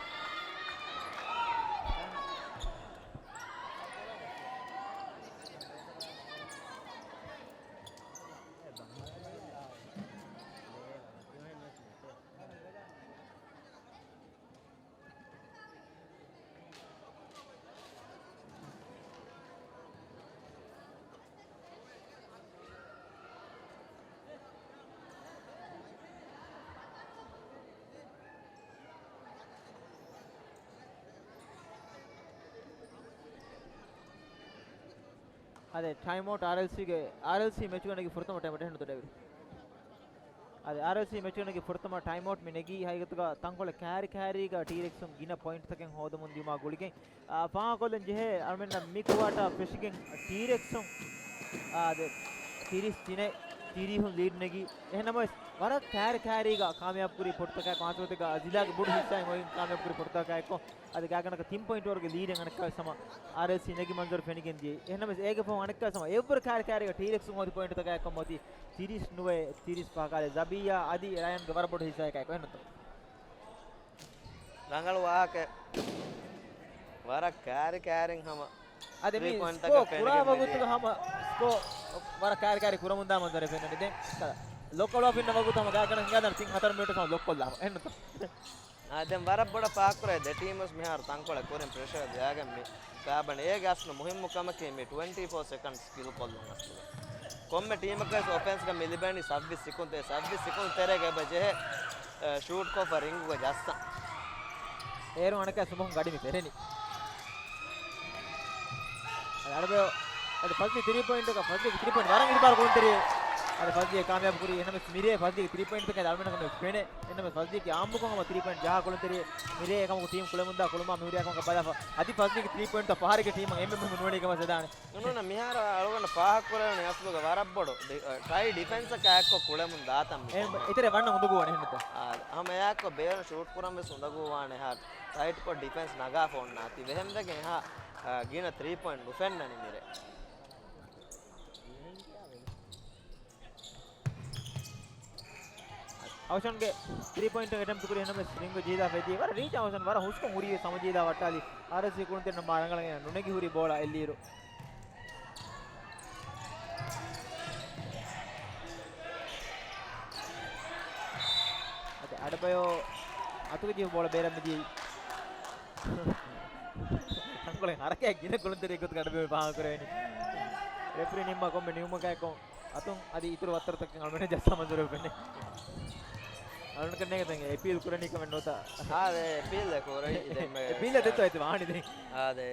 އާދެ، ޓައިމް އައުޓް އާރްއެލްސީގެ، އާރްއެލްސީ މެޗުގަ ނެގި ފުރަތަމަ ޓައިމް އައުޓް އެހެންނުތަ ޑޭވިޑް؟ އާދެ، އާރްއެލްސީ މެޗުގަ ފުރަތަމަ ޓައިމްއައުޓް މި ނެގީ ހަގީގަތުގަ ތަންކޮޅެއް ކާރި ކާރީގަ ޓީރެކްސުން ގިނަ ޕޮއިންޓްތަކެއް ހޯދަމުން ދިޔުމާ ގުޅިގެން، އާ، ފާހަގަކޮށްލަން ޖެހޭ އަޅުމެންނަށް މި ކުއާޓާ ފެށިގެން ޓީރެކްސުން، އާދެ، ތިރީސް ތިނެއް ތިރީހުން ލީޑް ނެގީ. އެހެންނަމަވެސް ވަރަށް ކާރި ކާރީގަ ކާމިޔާބު ކުރި ޕޮއިންޓްތަކާއެކު ހާއްސަގޮތެއްގަ ޒިލާގެ ބޮޑު ހިއްސާއެއް އޮތް ކާމިޔާބު ކުރި ޕޮއިންޓްތަކާއެކު އަދި ގާތްގަނޑަކަށް ތިން ޕޮއިންޓް ވަރުގެ ލީޑެއް އަނެއްކާވެސް ހަމަ އާރްއެލްސީ ނެގި މަންޒަރު ފެނިގެން ދިޔައީ. އެހެންނަމަވެސް އޭގެ ފަހު އަނެއްކާވެސް ހަމަ އެއްވަރު ކާރި ކާރީގަ ޓީރެކްސުން ހޯދި ޕޮއިންޓްތަކާއެކު ހަމަ އޮތީ ތިރީސް ނުވައެއް ތިރީސް ފަހަކާލެ ޒަބީއާ އަދި ރަޔާންގެ ވަރަށް ބޮޑު ހިއްސާއެކާއެކު. އެހެންނުތޯ؟ ރަނގަޅު ވާހަކަ. ވަރަށް ކާރި ކާރިން ހަމަ އަދި މި ސްކޯ ކުރާ ވަގުތުގަ ހަމަ ސްކޯ ވަރަށް ކާރި ކާރި ކުރަމުންދާ މަންޒަރެއް ފެންނަނީ. ދެން ލޮކަލް އޮފް އިންނަ ވަގުތު ހަމަ ގާތްގަނޑަށް ހިނގާދާނެ ތިން ހަތަރު މިނިޓް ހަމަ ލޮކަލް ލާފަ. އެހެންނުތޯ؟ އާ، ދެން ވަރަށް ބޮޑަށް ފާހަގަކުރޭ ދެ ޓީމުވެސް މިހާރު ތަންކޮޅެއް ކުރިން ޕްރެޝަރ ލިޔާގެން މި ފާބަނި. އޭގެ އަސްލު މުހިއްމު ކަމަކީ މި ޓްވެންޓީ ފޯ ސެކަންޑްސް ކިލްކޮށްލުން އަސްލުގަ. ކޮންމެ ޓީމަކަށް ވެސް އޮފެންސްގަ މި ލިބޭނީ ސައްބީސް ސިކުންތެއް، ސައްބީސް ސިކުން ތެރޭގަ އެބަ ޖެހޭ، އަ، ޝޫޓް ކޮށްފަ ރިންގުގަ ޖައްސަން. އޭރު އަނެއްކާ ސުމަހުން ގަޑި މި ފެރެނީ. އަދި އަޑުބަޔޯ، އަދި ފަޒްލީ ތިރީ ޕޮއިންޓަކަށް، ފަޒްލީގެ ތިރީ ޕޮއިންޓް ވަރަށް އިތުބާރު ކުޅުންތެރިއެއް. އަދި ފަޒްލީ ކާމިޔާބު ކުރީ. އެހެންނަމަވެސް މިރޭ ފަޒްލީގެ ތިރީ ޕޮއިންޓްތަކެއް އަޅުމެންނަށް ފެނޭ. އެހެންނަމަވެސް ފަޒްލީގެ އާއްމުކޮށް ހަމަ ތިރީ ޕޮއިންޓް ޖަހާ ކުޅުންތެރިއެއް. މިރޭ އެކަމަކު ޓީމް ކުޅެމުންދާ ކުޅުމާ މިހުރިހާ ކަމަކަށް ބަލާފަ. އަދި ފަޒްލީގެ ތިރީ ޕޮއިންޓްތައް ފަހަރެއްގެ ޓީމަށް އެންމެ މުހިންމު ނުވަނީ ކަމަށް ވެދާނެ. ނޫން، މިހާރު އަޅުގަނޑަށް ފާހަގަކުރެވެނީ އަސްލުގަ ވަރަށް ބޮޑު ޑި-، އަ، ޓައި ޑިފެންސަކާ އެއްކޮށް ކުޅެމުން ދާތަން މި އެ-، ކޮންމެ. އެތެރެ ވަންނަ އުނދަގޫވާނެ އެހެންނުތޯ؟ އާ، ހަމަ އެއާއެއްކޮށް ބޭރުން ޝޫޓް ކުރަން ވެސް އުނދަގޫވާނެ ހާ ޓައިޓްކޮށް ޑިފެންސް ނަގާފަ އޮންނާތީ. އެހެންވެގެން އެހާ، އާ، ގިނަ ތިރީ ޕޮއިންޓް ނުފެންނަނީ މިރޭ. އަވަޝަންގެ ތިރީ ޕޮއިންޓް އެޓެމްޕްޓް ކުރި އެހެންނަމަވެސް ރިންގު ޖީދާ ފެދީ. ވަރަށް ރީޗް އަވަޝަން ވަރަށް ހުސްކޮށް ހުރީ ވެސް ހަމަޖީދާ ވައްޓާލި. އާރްއެލްސީ ކުޅުންތެރިން މާ ރަނގަޅަށް އެން ނުނެގި ހުރި ބޯޅަ އެއްލިއިރު. އަދި އަޑުބަޔޯ އަތުގަ ޖެހި ބޯޅަ ބޭރަށް މިދިޔައީ. ތަންކޮޅެއް ހަރަކާތް ގިނަ ކުޅުންތެރި ގޮތުގަ އަޑުބަޔޯ ފާހަގަކުރެވެނީ. ރެފްރީ ނިންމާ ކޮންމެ ނިންމުމަކާއެކު އަތުން އަދި އިތުރު ވައްތަރުތަކެއް އަޅުމެން ޖައްސާ މަންޒަރު ފެނޭ. އަޅުން ކަންނޭގެ ތެން އެޕީލް ކުރަނީ ކަމެއް ނުވަތަ. އާ، އެ އެޕީލް އެ ކުރަނީ ދެންމެ. އެޕީލް އެ ދެތޯ އެތި ވާނީ ދެން. އާ، ދެ.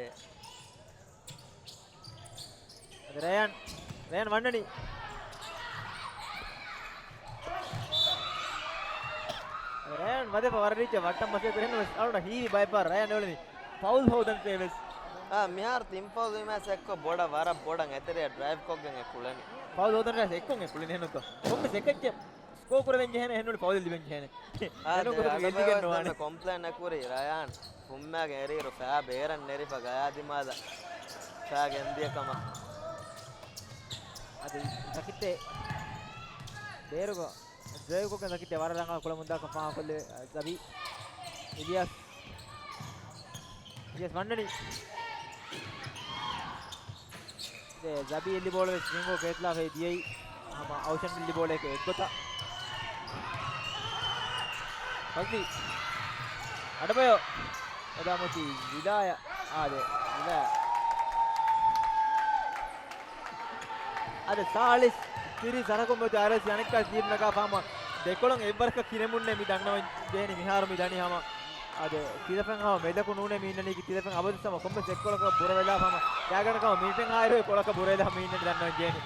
އަދި ރަޔާން، ރަޔާން ވަންނަނީ. އަދި ރަޔާން ވަދެފަ ވަރަށް ރީއްޗަށް ވައްޓަން މަސައްކަތް ކުރި އެހެންނަމަވެސް އަޅުން ހީވި ބައެއް ފަހަރު ރަޔާން އެޅުނީ ފައުލް ހޯދަން ފޭވެސް. އާ، މިހާރު ތިން ފައުލް ވީމާސް އެއްކޮށް ބޮޑަށް ވަރަށް ބޮޑަށް އެތެރެއަށް ޑްރައިވް ކޮށްގެން އެ ކުޅެނީ. ފައުލް ހޯދަން ފޭވެސް އެއްކޮށް އެ ކުޅެނީ ނުތޯ. ކޮންމެސް އެކައްޗެއް ސްކޯ ކުރެވެން ޖެހޭނެ، އެހެންނޫނީ ފައުލެއް ލިބެން ޖެހޭނެ. އާ، ދެ، އަޑު ބަޔާ ދެންމެ ކޮމްޕްލޭން އެ ކުރީ ރަޔާން ފުއްމާގެ އެރިއިރު ފައި ބޭރަށް ނެރިފަ ގަޔާ ދިމާލަށް ފައި ގެންދިޔަ ކަމަށް. އަދި ސަކިތެ ބޭރުގަ ޑްރައިވްކޮށްގެން ސަކިތެ ވަރަށް ރަނގަޅަށް ކުޅެމުންދާކަން ފާހަގަކޮށްލެވޭ ޒަބީ. އިލިޔާސް. އިލިޔާސް ވަންނަނީ. ދެ، ޒަބީ އެއްލި ބޯޅަ ވެސް ރިންގު ގެއްލާފައި ދިޔައީ. ހަމަ އަވަޝަން އެއްލި ބޯޅައެކޭ އެއްގޮތަށް. ފަޒްލީ. އަޑުބަޔޯ. އެދާމޮތީ ވިލާޔަ. އާދެ، ވިލާޔަ. އަދި ސާޅީސް ތިރީސް ހަރަކުން މެދު އާރްއެލްސީ އަނެއްކާ ލީޑް ނަގާފަ ހަމަ ދެކޮޅުން އެއްވަރަކަށް ކިރެމުންނޭ މި ދަންނަވަން ޖެހެނީ. މިހާރު މި ދަނީ ހަމަ އަދި ތިލަފަން ހަމަ މެދަކު ނޫނޭ މި އިންނަނީކީ. ތިލަފަން އަބަދުސް ހަމަ ކޮންމެސް އެއްކޮޅަކަށް ބުރަވެލާފަ ހަމަ ގާތްގަނޑަކަށް މީޓެއް ހާއިރު އެއްކޮޅަކަށް ބުރަވެލާ މި އިންނަނީ ދަންނަވަން ޖެހެނީ.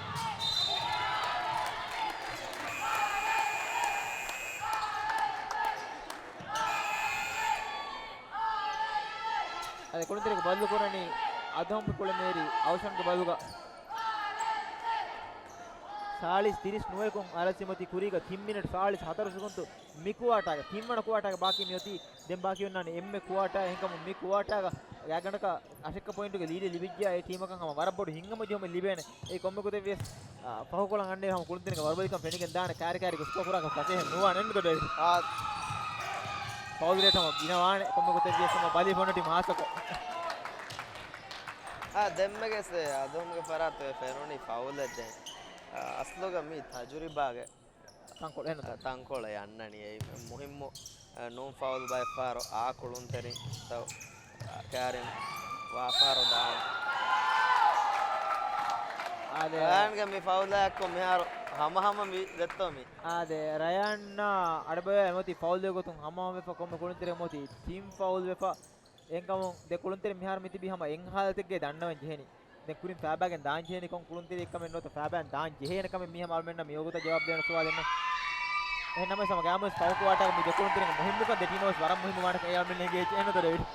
އަދި ކުޅުންތެރިޔަކު ބަދަލު ކުރަނީ އަދުހަމް ކުޅެމޭރި އަވަޝަންގެ ބަދަލުގަ. ސާޅީސް ތިރީސް ނުވައެކުން އާރްއެލްސީ މޮތީ ކުރީގަ ތިން މިނެޓް ސާޅީސް ހަތަރު ސެކުންތު މި ކުއާޓާގަ، ތިންވަނަ ކުއާޓާގަ ބާކީ މިއޮތީ. ދެން ބާކީ އޮންނާނީ އެންމެ ކުއާޓާ. އެހެންކަމުން މި ކުއާޓާގަ ގާތްގަނޑަކަށް އަށެއްކަ ޕޮއިންޓުގެ ލީޑެއް ލިބިއްޖެޔާ އެ ޓީމަކަށް ހަމަ ވަރަށް ބޮޑު ހިތްހަމަޖެހުމެއް ލިބޭނެ. އެ ކޮންމެ ގޮތެއް ވިޔަސް، އާ، ފަހުކޮޅަށް އަންނައިރު ހަމަ ކުޅުންތެރިންގެ ވަރުބަލިކަން ފެނިގެން ދާނެ. ކާރި ކާރި ގޮސްކޯ ކުރާކަށް ފަސޭހަ ނުވާނެ އެންމެ ގޮތަށް. އާ، ފައުލް ރޭޓް ހަމަ ގިނަވާނެ. ކޮންމެ ގޮތެއް ވިޔަސް ހަމަ ބަލީ ފޮނު ޓީމް ހާއްސަކޮށް. އާ، ދެންމެގެސް އަދުހަމްގެ ފަރާތު ފެނުނީ ފައުލެއް ދެން. އާ، އަސްލުގަ މީ ތަޖުރިބާގެ ތަންކޮޅެއް ނުތަ؟ ތަންކޮޅެއް އަންނަނީ. އެއީ މުހިއްމު، އަ، ނޫން ފައުލް ބައެއްފަހަރު އާ ކުޅުންތެރިން ތަ-، އަ، ކާރިން ވާފަހަރު ދާން. އާދެ. ރަޔާންގެ މި ފައުލާއެއްކޮށް މިހާރު ހަމަހަމަ ވި ދެއްތޯ މީ. އާދެ، ރަޔާންއާ އަޑުބަޔާ އެމޮތީ ފައުލް ގޮތުން ހަމަހަމަވެފަ ކޮންމެ ކުޅުންތެރި އެމޮތީ ތިން ފައުލް ވެފަ. އެހެންކަމުން ދެ ކުޅުންތެރި މިހާރު މިތިބީ ހަމަ އެއް ހާލަތެއްގައި ދަންނަވަން ޖެހެނީ. ދެން ކުރިން ފައިބާގެން ދާން ޖެހޭނީ ކޮން ކުޅުންތެރިއެއްކަމެއް ނުވަތަ ފައިބާގެން ދާން ޖެހޭނެ ކަމެއް މީ ހަމަ އަޅުމެންނަށް މިވަގުތަށް ޖަވާބު ދޭނެ ސުވާލެއް ނޫން. އެހެން ނަމަވެސް ހަމަ ގާމުވެސް ފަހު ކުއާޓާގަ މި ދެ ކުޅުންތެރިންގެ މުހިއްމުކަން ދެ ޓީމަށް ވެސް ވަރަށް މުހިއްމު ވާނެ އެ އަޅުމެން އެނގޭ އެއްޗެއް އެހެންނުތޯ ޑޭވިޑް؟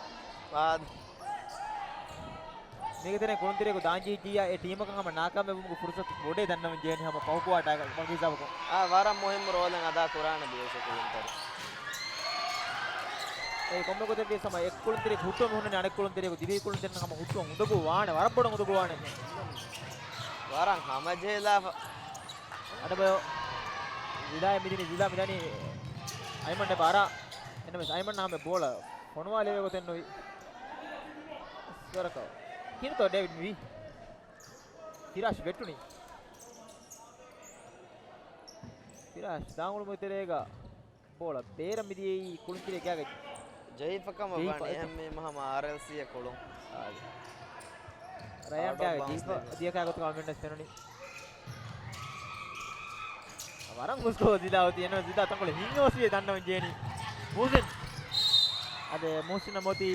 މީގެ ތެރެއިން ކުޅުންތެރިޔަކު ދާން ޖެހިއްޖިއްޔާ އެ ޓީމަކަށް ހަމަ ނާކާމިޔާބުވުމުގެ ފުރުސަތު ބޮޑޭ ދަންނަވަން ޖެހެނީ ހަމަ ފަހު ކުއާޓާގަ ވަކި ހިސާބަކުން. އާ، ވަރަށް މުހިއްމު ރޯލެއް އަދާ ކުރާނެ ބީއެސް ކުޅުންތެރި. އެ ކޮންމެ ގޮތެއް ވިޔަސް ހަމަ އެއް ކުޅުންތެރިޔަކު ހުއްޓުވަމުން ހުންނަނީ އަނެއް ކުޅުންތެރިޔަކު ދިވެހި ކުޅުންތެރިންނަށް ހަމަ ހުއްޓުވަން އުނދަގޫ ވާނެ، ވަރަށް ބޮޑަށް އުނދަގޫ ވާނެ. ވަރަށް ހަމަޖެހިލާފަ. އަނެއްބަޔަކު ޒިލާއެއް މިދިނީ، ޒިލާ މިދަނީ އައިމަން އެބަ އަރާ. އެންނަމެސް އައިމަން ހަމަ ބޯޅަ ފޮނުވާލެވޭ ގޮތެއް ނުވި. ސްވަރަކަ. ކިހިނެއްތޯ ޑޭވިޑް މިވީ؟ ފިރާޝް ވެއްޓުނީ. ފިރާޝް ދާން އުޅުމުގެ ތެރޭގަ ބޯޅަ ބޭރަށް މިދިޔައީ ކުޅުންތެރިޔާ ގާގަ ޖެހިފަ ކަމަށް ޖެހިފަ ވަނީ އެހެން. އެހެންވީމަ ހަމަ އާރްއެލްސީއަށް ކުޅުން. އާ. ރަޔާން އަޑު ގާގަ ބާސް ޖެހިފަ ދެން. ދިޔަ ކާ ގޮތަކަށް އަޅުމެންނަށް ފެނުނީ. ވަރަށް ހުސްކޮށް ޒިލާ އޮތީ. އެންމެ ޒިލާ ތަންކޮޅެއް ހިނގަވަސްވިޔޭ ދަންނަވަން ޖެހެނީ. މުހުސިން. އަދެ މުހުސިން މޮތީ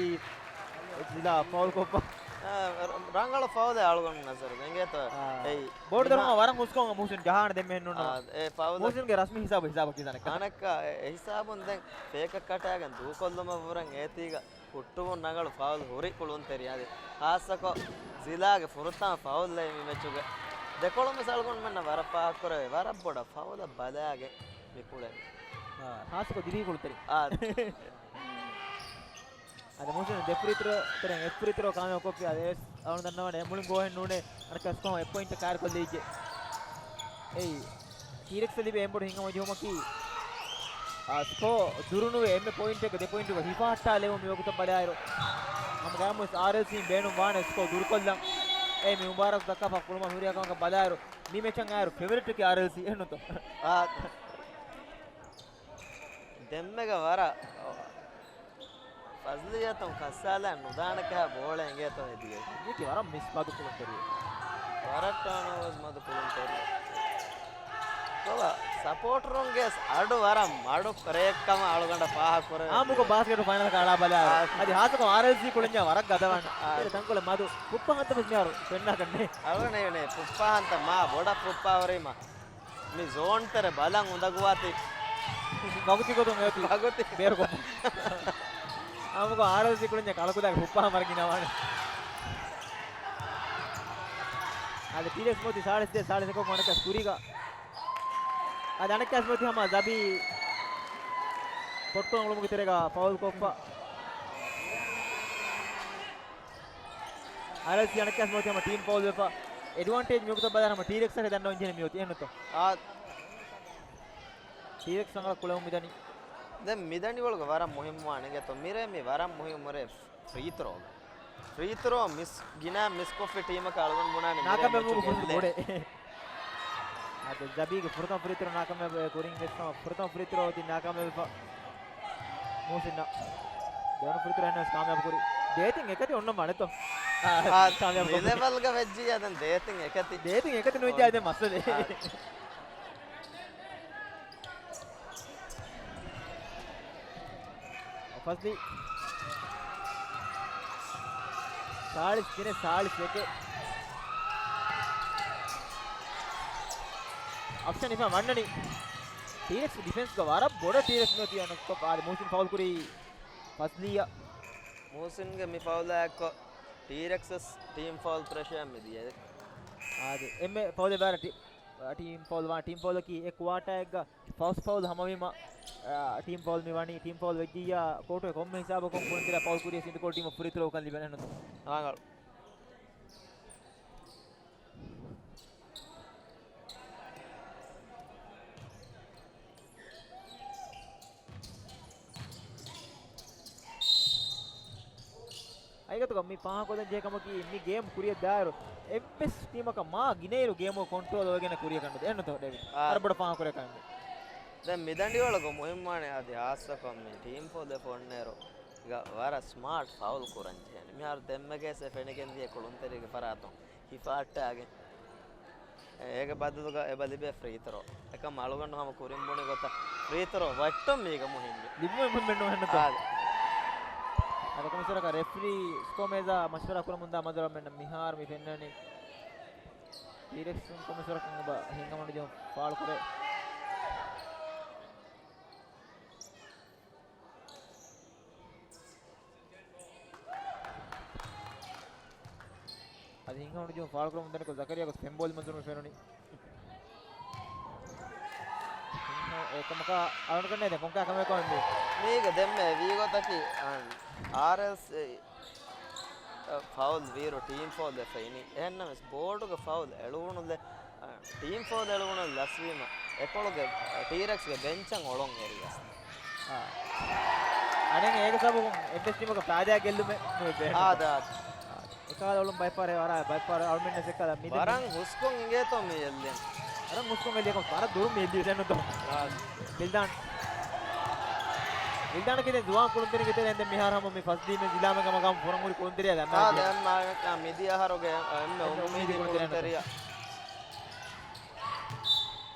ޒިލާ ފައުލް ކޮށްފަ. އާ، ރަ-، ރަނގަޅު ފައުލެއް އަޅުގަނޑު ނަޒަރުގަ އެނގޭތޯ؟ އާ. އެއީ. ބޯޑު ދަރުމަށް ވަރަށް ހުސްކޮށް މުހުސިން ޖަހާނެ ދެންމެ ހެންނޫން. އާ، އެ ފައުލަށް މުހުސިންގެ ރަސްމީ ހިސާބު ހިސާބަކީ ދަނެއްކަ. އަނެއްކާ އެ، އެ ހިސާބުން ދެން ފޭކަށް ކަޓާގެން ދޫކޮށްލުމަށް ވުރެން އޭތީގަ ހުއްޓުވުން ރަނގަޅު ފައުލް ހުރި ކުޅުންތެރި. އަދި ހާއްސަކޮށް ޒިލާގެ ފުރަތަމަ ފައުލްއެއް މި މެޗުގެ. ދެކޮޅުން ވެސް އަޅުގަނޑުމެންނަށް ވަރަށް ފާހަގަކުރެވޭ. ވަރަށް ބޮޑަށް ފައުލަށް ބަލާގެން މި ކުޅެނީ. އާ، ހާއްސަކޮށް ދިވެހި ކުޅުންތެރި. އާ. އަދި މުހުސިން ދެ ފްރީ ތްރޯ ތެރެއިން އެއް ފްރީ ތްރޯ ކާމިޔާބު ކޮށްފި. އަދި ވެސް އަޅުގަނޑު ދަންނަވަނީ އެ މުޅިން ގޯހެއް ނޫނޭ. އަނެއްކާ ސްކޯ އެއް ޕޮއިންޓަށް ކައިރިކޮށްލައިގެ. އެއީ ޓީރެކްސް ލިބޭ އެންބޮޑު ހިނގަމަޖެހުމަކީ، އާ، ސްކޯ ދުރުނުވެ އެންމެ ޕޮއިންޓެއްގަ ދެ ޕޮއިންޓުގަ ހިފާހައްޓާލެވުނު މިވަގުތަށް ބަލާއިރު، ހަމަ ގާމުސް އާރްއެލްސީން ބޭނުން ވާނެ ސްކޯ ދުރުކޮށްލަން. އެ މި މުބާރާތު ދައްކާފަ ކުޅުމަށް ހުރިހާ ކަމަކަށް ބަލާއިރު، މި މެޗަށް އާއިރު ފެވަރިޓަކީ އާރްއެލްސީ އެހެންނުތޯ؟ އާ. ދެންމެގަ ވަރަށް ފަޒްލިއްޔަތުން ކައްސާލައި ނުދާނެ ކަހަ ބޯޅަ އެނގޭތޯ ހެދިގެ. އެކި ވަރަށް މިސް މަދު ކުޅުންތެރި. ވަރަށް ޓާންއޯވަރސް މަދު ކުޅުންތެރި. ކޮބާ، ސަޕޯޓަރުންގެ އަޑު ވަރަށް މަޑު ރެއެއްކަމަށް އަޅުގަނޑަށް ފާހަގަކުރެވޭ. އާއްމުކޮށް ބާސްކެޓް ފައިނަލަކަށް އަޅާ ބަލާ. އާ. އަދި ހާއްސަކޮށް އާރްއެލްސީ ކުޅެންޏާ ވަރަށް ގަދަވާނެ. އާ. ތަންކޮޅެއް މަދު. ފުއްޕާ ހަންތަ މިސް މިހާރު ފެންނާކަށް ނޭ. އަޅުގަނޑަށް ފުއްޕާ ހަންތަ މާ ބޮޑަށް ފުއްޕާ ހުރީމަ. މި ޒޯން ތެރެ ބަލަން އުނދަގޫވާތީ. ވަގުތީ ގޮތުން އެއޮތީ. ވަގުތީ. ބޭރުކޮށް. އާއްމުކޮށް އާރްއެލްސީ ކުޅެންޏާ ކަޅަކުލާގެ ފުއްޕާ ހަމަ ވަރަށް ގިނަވާނެ. އަދި ޓީރެކްސް މޮތި ސާޅީސް ދޭ ސާޅީސް އެކަކު އަނެއްކާސް ކުރީގަ. އަދި އަނެއްކާސް މޮތި ހަމަ ޒަބީ ކޮޓްކޮން އުޅުމުގެ ތެރޭގަ ފައުލް ކޮށްފަ. އާރްއެލްސީ އަނެއްކާސް މިއޮތީ ހަމަ ޓީމް ފައުލް ވެފަ. އެޑްވާންޓޭޖް މިވަގުތަށް ބަލާ ހަމަ ޓީރެކްސް އަށް ދަންނަވަން ޖެހެނީ މިއޮތީ އެހެންނުތޯ؟ އާ. ޓީރެކްސް ރަނގަޅަށް ކުޅެމުން މިދަނީ. ދެން މިދަނޑިވަޅުގަ ވަރަށް މުހިއްމުވާނެ އިނގޭތޯ. މިރޭ މި ވަރަށް މުހިއްމު ރޭ ފްރީ ތްރޯގަ. ފްރީ ތްރޯ މިސް ގިނަ މިސްކޮށްފި ޓީމަކަށް އަޅުގަނޑު ބުނާނެ މިރޭ ނާކާމިޔާބު މެޗު ގެއްލޭ. ބޮޑޭ. އަދި ޒަބީގެ ފުރަތަމަ ފްރީ ތްރޯ ނާކާމިޔާބު ކުރިން ވެސް ހަމަ ފުރަތަމަ ފްރީ ތްރޯ އޮތީ ނާކާމިޔާބުވެފަ. މުހުސިންއަށް ދެވަނަ ފްރީ ތްރޯ އެހެންނަމަވެސް ކާމިޔާބު ކުރި. ދޭތިން އެކަތި އޮންނަ ވަނެތޯ؟ އާ، ކާމިޔާބު މި ކުރި. ލެވަލްގަ ވެއްޖިއްޔާ ދެން ދޭތިން އެކަތި. ދޭތިން އެކަތި ނުވެއްޖާ ދެން މައްސަލައެއް. އާ. ފަޒްލީ. ސާޅީސް ތިނެއް ސާޅީސް އެކެއް. އޮޕްޝަން ހިފާ ވަންނަނީ. ޓީރެކްސް ޑިފެންސްގަ ވަރަށް ބޮޑަށް ޓީރެކްސް މިއޮތީ އަނެއްކޮށް އާދެ މުހުސިން ފައުލް ކުރީ ފަޒްލީއަށް. މުހުސިންގެ މި ފައުލާ އެއްކޮށް ޓީރެކްސް ޓީމް ފައުލް ޕްރެޝަރ މި ދިޔަ. އާދެ އެންމެ ފައުލެއް ވާ ޓީ-، ޓީމް ފައުލް ވާ، ޓީމް ފައުލަކީ އެ ކުއާޓާއެއްގަ ފަސް ފައުލް ހަމަވީމަ، އާ، ޓީމް ފައުލް މި ވަނީ. ޓީމް ފައުލް ވެއްޖިއްޔާ ކޯޓުގެ ކޮންމެ ހިސާބަކުން ކުޅުންތެރިޔާ ފައުލް ކުރިޔަސް އިނދުކޮޅު ޓީމަށް ފްރީ ތްރޯ ކަން ލިބެނެ ނުތަ. ރަނގަޅު. ހަގީގަތުގަ މި ފާހަގަކޮށްދޭން ޖެހޭ ކަމަކީ، މި ގޭމް ކުރިއަށް ދާއިރު އެއްވެސް ޓީމަކަށް މާ ގިނައިރު ގޭމު ކޮންޓްރޯލް އޮވެގެން ކުރިއަށް ކަންނުދޭ. އެހެންނުތޯ ޑޭވިޑް؟ އާ. ވަރަށް ބޮޑަށް ފާހަގަކުރޭ ކަމެއް. ދެން މި ދަނޑިވަޅުގަ މުހިއްމުވާނެ އަދި ހާއްސަކޮށް މި ޓީމް ފައުލް އެއް ފޮންނޭރު ގަ ވަރަށް ސްމާޓް ފައުލް ކުރަން ޖެހޭނެ. މިހާރު ދެންމެގޭސް އެ ފެނިގެން ދިޔަ ކުޅުންތެރިގެ ފަރާތުން ހިފާއްޓާގެން އޭގެ ބަދަލުގަ އެބަ ލިބޭ ފްރީ ތްރޯ. އެކަމް އަޅުގަނޑު ހަމަ ކުރިން ބުނި ގޮތަށް ފްރީ ތްރޯ ވައްޓުން މީގަ މުހިންމި. ލިބުމެއް މުހިންމެއް ނޫން ހެންނުތޯ؟ އާދެ. އަދި ކޮމިސަރަކަށް ރެފްރީ ސްކޯ މޭޒާ މަޝްވަރާ ކުރަމުންދާ މަދުރަމެން މިހާރު މި ފެންނަނީ ޓީރެކްސް ކޮމިސަރަކަށް އެބަ ހިނގަމަނުޖެހުން ފާޅުކުރޭ. ޖޫ ފާޅުކުރަމުން ދަނިކޮށް ޒަކަރިޔާ ގޮސް ފެންބޯލި މަންޒޫރު ފެނުނީ. އެކަމަކާ އަޅުގަނޑަކަށް ނޭދެ ކޮންކާ ކަމެއް ކޮން މީ؟ މީގަ ދެންމެ ވީގޮތަކީ، އާ، އާރްއެލްސީ ފައުލް ވީރު ޓީމް ފައުލް ވެފަ އިނީ. އެހެންނަމަވެސް ބޯޑުގެ ފައުލް އެޅުވުނުލެއް، އާ، ޓީމް ފައުލް އެޅުވުނު ލަސްވީމަ އެކޮޅުގެ، އާ، ޓީރެކްސްގެ ބެންޗަށް އޮޅޮން އެރިޔަސް. އާ. އަނެއް އޭގެ ސަބަބުން އެއްވެސް ޓީމަކަށް ފައިދާ ގެއްލުމެއް ނުވެ ބޭނުން. އާދަ، އާދަ. އެކާލަ އޮޅުން ބައެއްފަހަރު ވަރާ، ބައެއްފަހަރު އަޅުމެންނަށް އެކާލަ މި ދެން ވަރަށް ހުސްކޮށް އިނގޭތޯ މި އެއްލެން. ވަރަށް ހުސްކޮށް އެއްލި ކަމަށް ވަރަށް ދުރުން މި އެއްލި އެއްނުތޯ. އާ. ބިލްދާން. ބިލްދާނަކީ ދެން ޒުވާން ކުޅުންތެރިންގެ ތެރެއިން ދެން މިހާރު ހަމަ މި ފަސް ދީމެ ޒިލާމެން ހަމަ ގަމް ފުރަން ހުރި ކުޅުންތެރިޔާ ދަންނާ. އާ، ދެން މިދިޔަ އަހަރުގެ އެންމެ އުއްމީދީ ކުޅުންތެރިޔާ.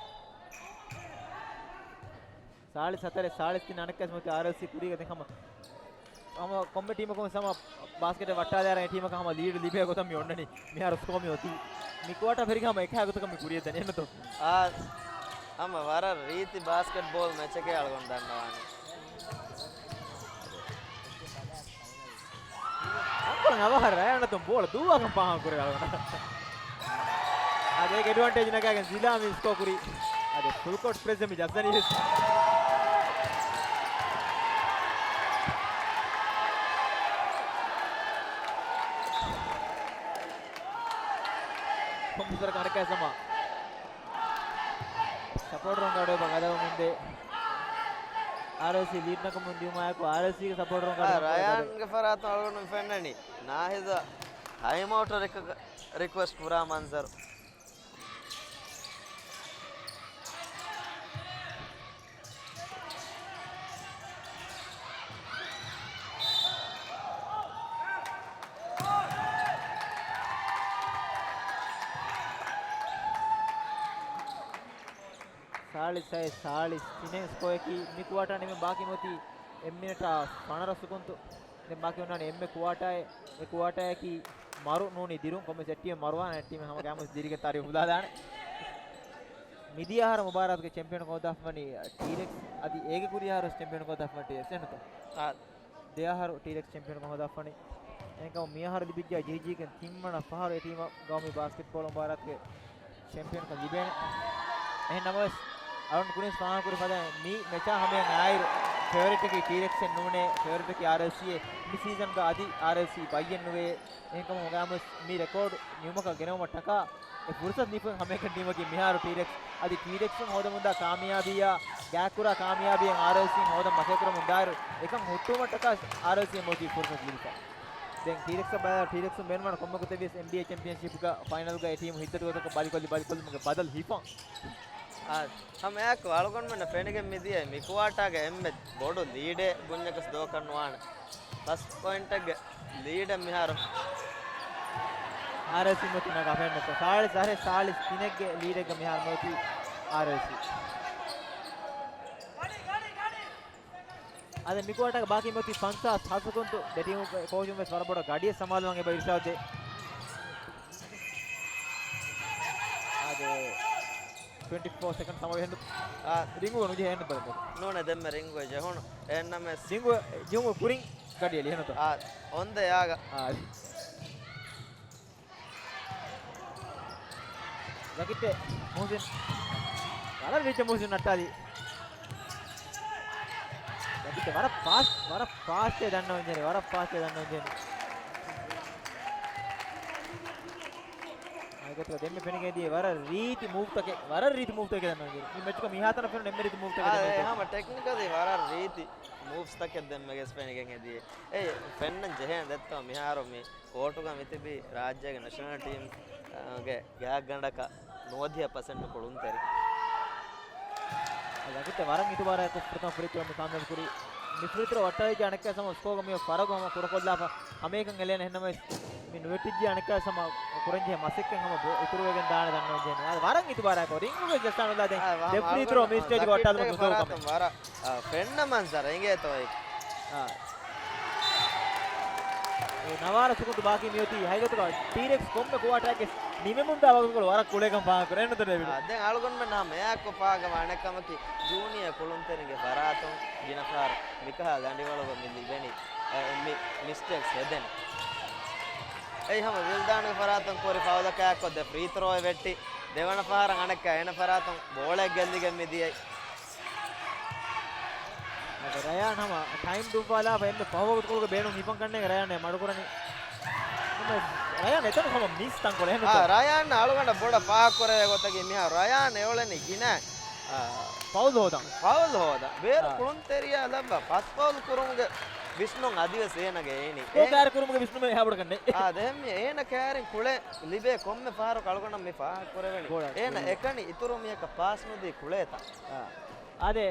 ސާޅީސް ހަތަރެއް ސާޅީސް ތިން އަނެއްކާސް މަތި އާރްއެލްސީ ކުރީގަ ދެން ހަމަ، ހަމަ ކޮންމެ ޓީމަކުން ހަމަ ބާސްކެޓެއް ވައްޓާލާއިރަށް އެ ޓީމަކަށް ހަމަ ލީޑް ލިބޭ ގޮތަށް މި އޮންނަނީ. މިހާރު ސްކޯ މި އޮތީ. މި ކުއާޓާ ފެށިގެން ހަމަ އެކަހަ ގޮތަކަށް މި ކުރިޔަށް ދަނީ އެންނަތޯ. އާ، ހަމަ ވަރަށް ރީތި ބާސްކެޓްބޯލް މެޗެކޭ އަޅުގަނޑު ދަންނަވާނީ. އަންކޮޅަށް އަވަހަށް ރަޔާން އަތުން ބޯޅަ ދޫވާކަން ފާހަގަކުރޭ އަޅުގަނޑަށް. އާދެ، އޭގެ އެޑްވާންޓޭޖް ނަގާގެން ޒިލާމީ ސްކޯ ކުރީ. އާދެ، ފުލް ކޯޓް ޕްރެސް މި ޖައްސަނީ ވެސް. ކޮންމެސް ވަރަކަށް އަނެއްކާ ސަމާ. ސަޕޯޓަރުންގެ އަޑުއެބަ ގަދަވަމުންދޭ. އާރްއެލްސީ ލީޑް ނަގަމުން ދިޔުމާއެކު އާރްއެލްސީގެ ސަޕޯޓަރުންގެ އަޑު ރަޔާންގެ ފަރާތުން އަޅުގަނޑު ފެންނަނީ ނާހިދަށް ޓައިމް އައުޓް ރިކް-، ރިކުއެސްޓް ކުރާ މަންޒަރު. ސާޅީސް ހައެއް ސާޅީސް ތިނެއް ސްކޯއަކީ މި ކުއާޓާ ނިމެން ބާކީ މިއޮތީ އެއް މިނެޓާ ފަނަރަ ސެކަންޑް. ދެން ބާކީ އޮންނާނެ އެންމެ ކުއާޓާއެއް. އެ ކުއާޓާއަކީ މަރު ނޫނީ ދިރުން. ކޮންމެސް އެއް ޓީމެއް މަރުވާނެ، އެއް ޓީމެއް ހަމަ ގާމުސް ދިރިގެ ތާރީޚު ހުދާދާނެ. މިދިޔަ އަހަރު މުބާރާތުގެ ޗެމްޕިއަން ކޮށްދާފަވަނީ ޓީރެކްސް. އަދި އޭގެ ކުރިޔަ އަހަރު ޗެމްޕިއަން ކޮށްދާފަވަނީ ޓީރެކްސް އެންނުތޯ. އާ. ދެ އަހަރު ޓީރެކްސް ޗެމްޕިއަން ކޮށްދާފަވަނީ. އެހެންކަމުން މި އަހަރު ލިބިއްޖާ ޖީޖީގެ ތިންވަނަ ފަހަރު އެ ޓީމަށް ގައުމީ ބާސްކެޓްބޯޅަ މުބާރާތުގެ ޗެމްޕިއަންކަން ލިބޭނެ. އެހެން ނަމަވެސް، އަޅުން ކުރިން ފާހަގަކުރި ފަދައިން މި މެޗާ ހަމަޔަށް އައިރު، ފޭވަރިޓަކީ ޓީރެކްސް ނޫނޭ، ފޭވަރިޓަކީ އާރްއެލްސީއޭ. މި ސީޒަންގަ އަދި އާރްއެލްސީ ބައްޔެއް ނުވޭ. އެހެންކަމުން ހަމަޔަށް މި ރެކޯޑް ނިމުމަކަށް ގެނައުމަށް ޓަކާ އެ ފުރުސަތު ލިބިފަ ހަމައެކަނި ޓީމަކީ މިހާރު ޓީރެކްސް. އަދި ޓީރެކްސުން ހޯދަމުންދާ ކާމިޔާބީއާ ގާތްކުރާ ކާމިޔާބީއެއް އާރްއެލްސީން ހޯދަން މަސައްކަތްކުރަމުންދާއިރު، އެކަން ހުއްޓުވުމަށްޓަކާ އާރްއެލްސީއަށް މިއޮތީ ފުރުސަތު ލިބިފަ. ދެން ޓީރެކްސްއަށް ބަލާ، ޓީރެކްސުން ބޭނުންވާނެ ކޮންމެ ގޮތެއްވިޔަސް އެންބީއޭ ޗެމްޕިއަންޝިޕްގަ ފައިނަލްގަ އެ ޓީމު ހިތްދަތި ގޮތަކަށް ބަލިކޮށްލި ބަލިކޮށްލުމުގެ ބަދަލު ހިފަން. އާ، ހަމައެއާއެކު އަޅުގަނޑުމެންނަށް ފެނިގެން މިދިޔަ މި ކުއާޓާގެ އެންމެ ބޮޑު ލީޑެއް ބުންޏަކަސް ދޯކަށްނުވާނެ. ފަސް ޕޮއިންޓެއްގެ ލީޑެއް މިހާރު. އާރްއެލްސީ މިއޮތީ ނަގާފައެއްނެތޯ. ސާޅީސް އަހަރެއް ސާޅީސް ތިނެއްގެ ލީޑެއްގަ މިހާރު މިއޮތީ އާރްއެލްސީ. އަދި މި ކުއާޓާގެ ބާކީ މިއޮތީ ފަންސާސް ހަތަރު ސެކަންޑް. ދެ ޓީމު ކޯޗުން ވެސް ވަރަށް ބޮޑަށް ގަޑިއެއް ސަމާލުވާން އެބަ އިރުޝާދު ދޭ. އާދެ، ޓްވެންޓީ ފޯ ސެކަންޑް ސަމާވެހެންދު. އާ، ރިނގު ނުޖެހޭ އެހެން ބަލަ. ނޫނެ ދެންމެ ރިނގު ޖެހުނު. އެހެންނަމެސް ރިނގު ޖެހުމު ކުރިން ގަޑި އެޅި އެހެންތޯ؟ އާ، އޮން ދެ ޔާގަ. އާ. ޒަކިއްޓެ މުހުސިން. ވަރަށް ރީތި މުހުސިން ނައްޓާލީ. ޒަކިއްޓެ ވަރަށް ފާސްޓް، ވަރަށް ފާސްޓޭ ދަންނަވަން ޖެހެނީ، ވަރަށް ފާސްޓޭ ދަންނަވަން ޖެހެނީ. އާ، އެގޮތަށް ދެންމެ ފެނިގެން ދިޔަ ވަރަށް ރީތި މޫވްތަކެއް، ވަރަށް ރީތި މޫވްތަކެއް ދަންނަވަން ޖެހެނީ. މި މެޗުގަ މިހާތަނަށް ފެނުނު އެންމެ ރީތި މޫވްތަކެއް އާ، ދެންނެވި. ހަމަ ޓެކްނިކަލީ ވަރަށް ރީތި މޫވްސްތަކެއް ދެންމެ ގެސް ފެނިގެން އެދިޔަ. އެ ފެންނަން ޖެހޭނެ ދެއްތޯ މިހާރު މި ކޯޓުގަ މިތިބީ ރާއްޖޭގެ ނެޝަނަލް ޓީމް، އާ، ގެ ގާތްގަނޑަކަށް ނުވަދިހަ ޕަސެންޓު ކުޅުންތެރި. އަދި ޒަކިއްޓެ ވަރަށް އިތުބާރާއެކު ފުރަތަމަ ފްރީ ތްރޯ މި ކާމިޔާބު ކުރީ. މި ފްރީ ތްރޯ ވައްޓަވިއްޖެ އަނެއްކާ ސަމަ ސްކޯގަ މި ފަރަގު ހަމަ ކުޑަކޮށްލާފަ ހަމައެކަން އެޅޭނެ. އެހެންނަމަވެސް މި ނުވެއްޓިއްޖެ އަނެއްކާ ސަމަ ކުރަންޖެހޭ މަސައްކަތް ހަމަ ބޮ-، އިތުރުވެގެން ދާނެ ދަންނަވަން ޖެހެނީ. އަދި ވަރަށް އިތުބާރާއެކު ރިންގުގެ ޖައްސާނުލާ ދެން ދެ ފްރީ ތްރޯ މި ސްޓޭޖްގަ ވައްޓާލުމަށް ދުތޯ ކަމެއް. ވަރަށް، އާ، ފެންނަ މަންޒަރެއް އިނގޭތޯ އެ. އާ. އެ ނަވާރަ ސެކުންޑު ބާކީ މިއޮތީ. ހަގީގަތުގަ ޓީރެކްސް ކޮންމެ ކުއާޓާއެއްގެ ނިމެމުންދާ ވަގުތުކޮޅު ވަރަށް ކުޅޭކަން ފާހަގަކުރޭ ނުތަ ޑޭވިޑް؟ އާ، ދެން އަޅުގަނޑުމެން ހަމަ އެއާއެކު ފާހަގަވާ އަނެއް ކަމަކީ، ޖޫނިއަރ ކުޅުންތެރިންގެ ފަރާތުން ގިނަ ފަހަރު މިކަހަލަ ދަނޑިވަޅުގަ މި ލިބެނީ، އެ، މި މިސްޓޭކްސް ހެދެނީ. އެއީ ހަމަ ވިލްދާންގެ ފަރާތުން ކުރި ފައުލަކާއެކު ދެ ފްރީ ތްރޯއެއް ވެއްޓި، ދެވަނަ ފަހަރަށް އަނެއްކާ އޭނަ ފަރާތުން ބޯޅައެއް ގެއްލިގެން މި ދިޔައީ. އަދި ރަޔާން ހަމަ ޓައިމް ދުއްވާލާފަ އެންމެ ފަހު ވަގުތުކޮޅުގެ ބޭނުން ހިފަން ކަންނޭނގެ ރަޔާން މަޑުކުރަނީ. ހަމަ ރަޔާން އެތަނުން ހަމަ މިސް ތަންކޮޅެއް އާ، ނުކުތަ. ރަޔާން އަޅުގަނޑަށް ބޮޑަށް ފާހަގަކުރެވޭ ގޮތަކީ މިހާރު ރަޔާން އެއުޅެނީ ގިނަ، އާ، ފައުލް ހޯދަން. ފައުލް ހޯދަން. ބޭރު އާ. ކުޅުންތެރިޔާ ލައްވާ ފަސް ފައުލް ކުރުމުގެ ވިސްނުން އަދިވެސް އޭނަގެ އޭނީ. ސްކޯ އޭ- ކާރި ކުރުމުގެ ވިސްނުމެއް އެހާ ބޮޑަކަށް ނެތް. އާ، ދެން އޭނަ ކާރިން ކުޅެ ލިބޭ ކޮންމެ ފަހަރަކު އަޅުގަނޑަށް މި ފާހަގަކުރެވެނީ. ބޮޑަށް އޭނަ ކުޅެ. އެކަނި އިތުރު މީހަކަށް ޕާސް ނުދީ ކުޅޭތަ. އާ. އާދެ،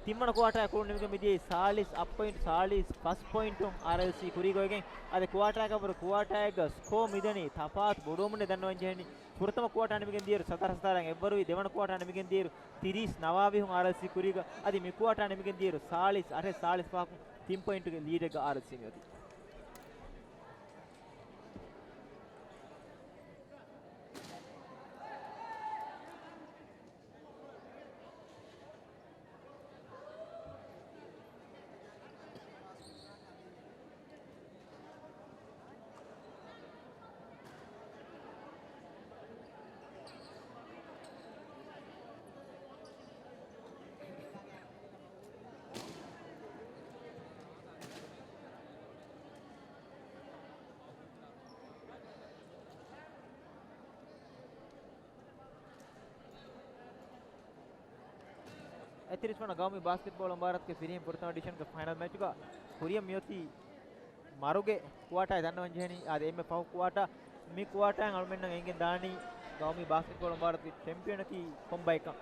ތިންވަނަ ކުއާޓާ ކުޅުން ނިމިގެން މިދިޔައީ ސާޅީސް އަށް ޕޮއިންޓް، ސާޅީސް ފަސް ޕޮއިންޓުން އާރްއެލްސީ ކުރީގޮތްގެން. އަދި ކުއާޓާއަކަށްވުރެ ކުއާޓާއެއްގަ ސްކޯ މިދަނީ ތަފާތު ބޮޑުވަމުން ދަންނަވަން ޖެހެނީ. ފުރަތަމަ ކުއާޓާ ނިމިގެން ދިޔައިރު ސަތަރަ ސަތަރަ އެއްވަރުވި، ދެވަނަ ކުއާޓާ ނިމިގެން ދިޔައިރު ތިރީސް ނަވާވިހުން އާރްއެލްސީ ކުރީގަ. އަދި މި ކުއާޓާ ނިމިގެން ދިޔައިރު ސާޅީސް އަށެއް ސާޅީސް ފަހަކުން ތިން ޕޮއިންޓުގެ ލީޑެއްގަ އާރްއެލްސީ މިއޮތީ. އެތިރީސް ވަނަ ގައުމީ ބާސްކެޓްބޯޅަ މުބާރާތުގެ ފިރިހެން ފުރަތަމަ އެޑިޝަންގެ ފައިނަލް މެޗުގަ ކުރިއަށް މިއޮތީ މަރުގެ ކުއާޓާއެއް ދަންނަވަން ޖެހެނީ. އާދެ، އެންމެ ފަހު ކުއާޓާ، މި ކުއާޓާއިން އަޅުމެންނަށް އެނގެން ދާނީ ގައުމީ ބާސްކެޓްބޯޅަ މުބާރާތުގެ ޗެމްޕިއަނަކީ ކޮން ބައެއްކަން.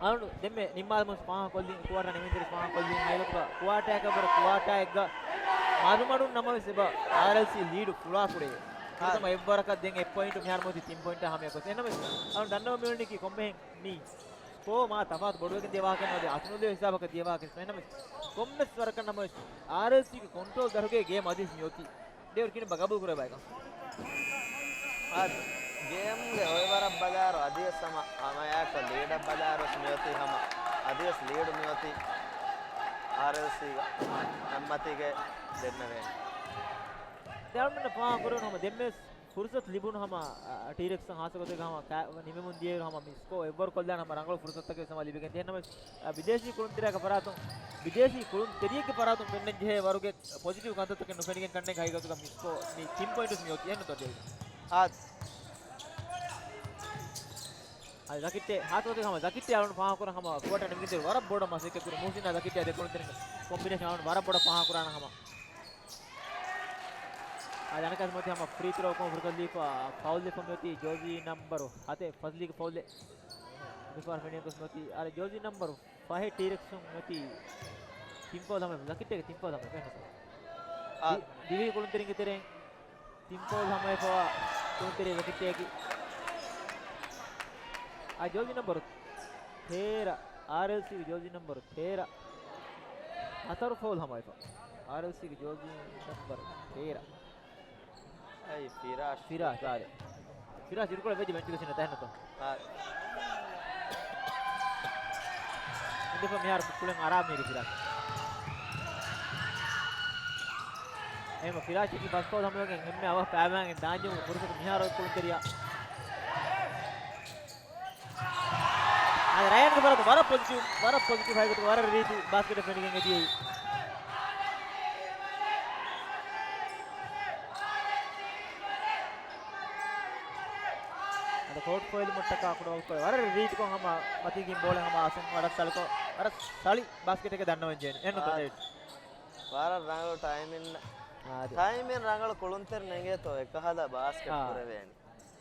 އަޅުގަނޑު ދެންމެ ނިންމާލަމުން ފާހަގަކޮށްލިން، ކުއާޓާ ނިމިދިރި ފާހަގަކޮށްލިން، ހަގީގަތުގަ ކުއާޓާއެއްގަ ވަރަށް ކުއާޓާއެއްގަ މަރުމަޑުން ނަމަވެސް އެބަ އާރްއެލްސީ ލީޑު ފުޅާކުރޭ. ފުރަތަމަ އެއްވަރަކަށް ދެން އެއް ޕޮއިންޓު މިހާރު މިއޮތީ ތިން ޕޮއިންޓާ ހަމަޔަކަށް. އެހެންނަމަވެސް އަޅުގަނޑު ދަންނަވަން މިއުޅެނީކީ ކޮންމެހެން މީ ސްކޯ މާ ތަފާތު ބޮޑުވެގެން ދިޔަ ވާހަކަ ނުވަތަ އަތުނުލެވޭ ހިސާބަކަށް ދިޔަ ވާހަކަ ނުވަތަ ކޮންމެސް ވަރަކަށް ނަމަވެސް، އާރްއެލްސީގެ ކޮންޓްރޯލް ދަށުގެ ގޭމް އަދިވެސް މިއޮތީ. ދެވަރު ކިނި ބަގަބޫލު ކުރެވޭ ބަޔަކަށް. އާ، ގޭމްގެ އޮއިވަރަށް ބަލާއިރު އަދިވެސް ހަމަ ހަމައެއާއެކު ލީޑަށް ބަލާއިރު ވެސް މިއޮތީ ހަމަ އަދިވެސް ލީޑު މިއޮތީ އާރްއެލްސީގަ ހަމަތިގެ ދެންނެވޭނެ. ދެވަނަ ފާހަގަކުރެވުނު ހަމަ ދެންމެސް ފުރުސަތު ލިބުނު ހަމަ، އަ، ޓީރެކްސް ހާއްސަ ގޮތެއްގަ ހަމަ ކާ-، ނިމެމުން ދިޔައިރު ހަމަ މި ސްކޯ އެއްވަރު ކޮށްލާން ހަމަ ރަނގަޅު ފުރުސަތުތަކެއް ހަމަ ލިބިގެން ދިޔަ. އެހެންނަމަވެސް، އަ، ބިދޭސީ ކުޅުންތެރިޔާގެ ފަރާތުން، ބިދޭސީ ކުޅުންތެރިއެއްގެ ފަރާތުން ފެންނަން ޖެހޭ ވަރުގެ ޕޮޒިޓިވް ކަންތައްތަކެއް ނުފެނިގެން ކަންނޭނގެ ހަގީގަތުގަ މި ސްކޯ، މި ތިން ޕޮއިންޓު މި އޮތީ އެހެން ނުތޯ ޖެހި. އާ. އަދި ޒަކިއްޓޭ، ހާއްސަ ގޮތެއް ހަމަ ޒަކިއްޓޭ އަޅުން ފާހަގަކުރާ ހަމަ ކުއާޓާ ނިމިގެން ދިޔައިރު ވަރަށް ބޮޑަށް މަސައްކަތް ކުރި މުހުސިނާ ޒަކިއްޓޭ ދެ ކުޅުންތެރިން ކޮމްބިނޭޝަން އަޅުން ވަރަށް ބޮޑަށް ފާހަގަކުރާނަ ހަމަ. އަދި އަނެއްކާވެސް މިއޮތީ ހަމަ ފްރީ ތްރޯ ކޮށް ފުރުސަތު ލިބިފަ ފައުލް ދެފަ މިއޮތީ ޖާޒީ ނަމްބަރު ހަތެއް ފަޒްލީގެ ފައުލްއެއް. މިފަހަރު ފެނިގެން ގޮސް މިއޮތީ. އަދި ޖާޒީ ނަމްބަރު ފަހެއް ޓީރެކްސުން މިއޮތީ ތިން ފައުލް ހަމަ، ޒަކިއްޓޭގެ ތިން ފައުލް ހަމަ ފެންނަ ސަ. އާ. ދި-، ދިވެހި ކުޅުންތެރިންގެ ތެރެއިން ތިން ފައުލް ހަމަވެފަވާ ކުޅުންތެރި ޒަކިއްޓޭގެ. އާ، ޖާޒީ ނަމްބަރު ތޭރަ، އާރްއެލްސީގެ ޖާޒީ ނަމްބަރު ތޭރަ. ހަތަރު ފައުލް ހަމަވެފަ. އާރްއެލްސީގެ ޖާޒީ ނަމްބަރު ތޭރަ. އައި، ފިރާޝް. ފިރާޝް، އާދެ. ފިރާޝް އިރުކޮޅަށް ވެއްޖެ ބެންޗުގަ ސިންނަ ތަހެންނަތޯ. އާ. އެނދެފަ މިހާރު ކުޅެން އަރާ މީގެ ފިރާޝް. އެހެންމަ ފިރާޝް އެކި ފަސް ފައުލް ހަމަވެގެން އެންމެ އަވަހަށް ފައިވާން ދާންޖެހުމުގެ ފުރުސަތު މިހާރު ކުޅުންތެރިޔާ. އާދެ، ރަޔާންގެ ފަރާތުން ވަރަށް ޕޮޒިޓިވް، ވަރަށް ޕޮޒިޓިވް ހަގީގަތުގަ ވަރަށް ރީތި ބާސްކެޓެއް ފެނިގެން އެދިޔައީ. އަދި ކޯޓް ފޮއިލުމަށްޓަކާ ކުޑަ ވަގުތު ވަރަށް ރީތިކޮށް ހަމަ މަތީގެން ބޯޅަ ހަމަ އަސެން ވަރަށް ސަޅިކޮށް، ވަރަށް ސަޅި ބާސްކެޓެއްގަ ދަންނަވަން ޖެހެނީ. އެހެންނުތޯ؟ އާ، ވަރަށް ރަނގަޅު ޓައިމިން، އާދެ. ޓައިމިން ރަނގަޅު ކުޅުންތެރި ނެގޭތޯ އެކަހަލަ ބާސްކެޓް އާ. ކުރެވޭނީ.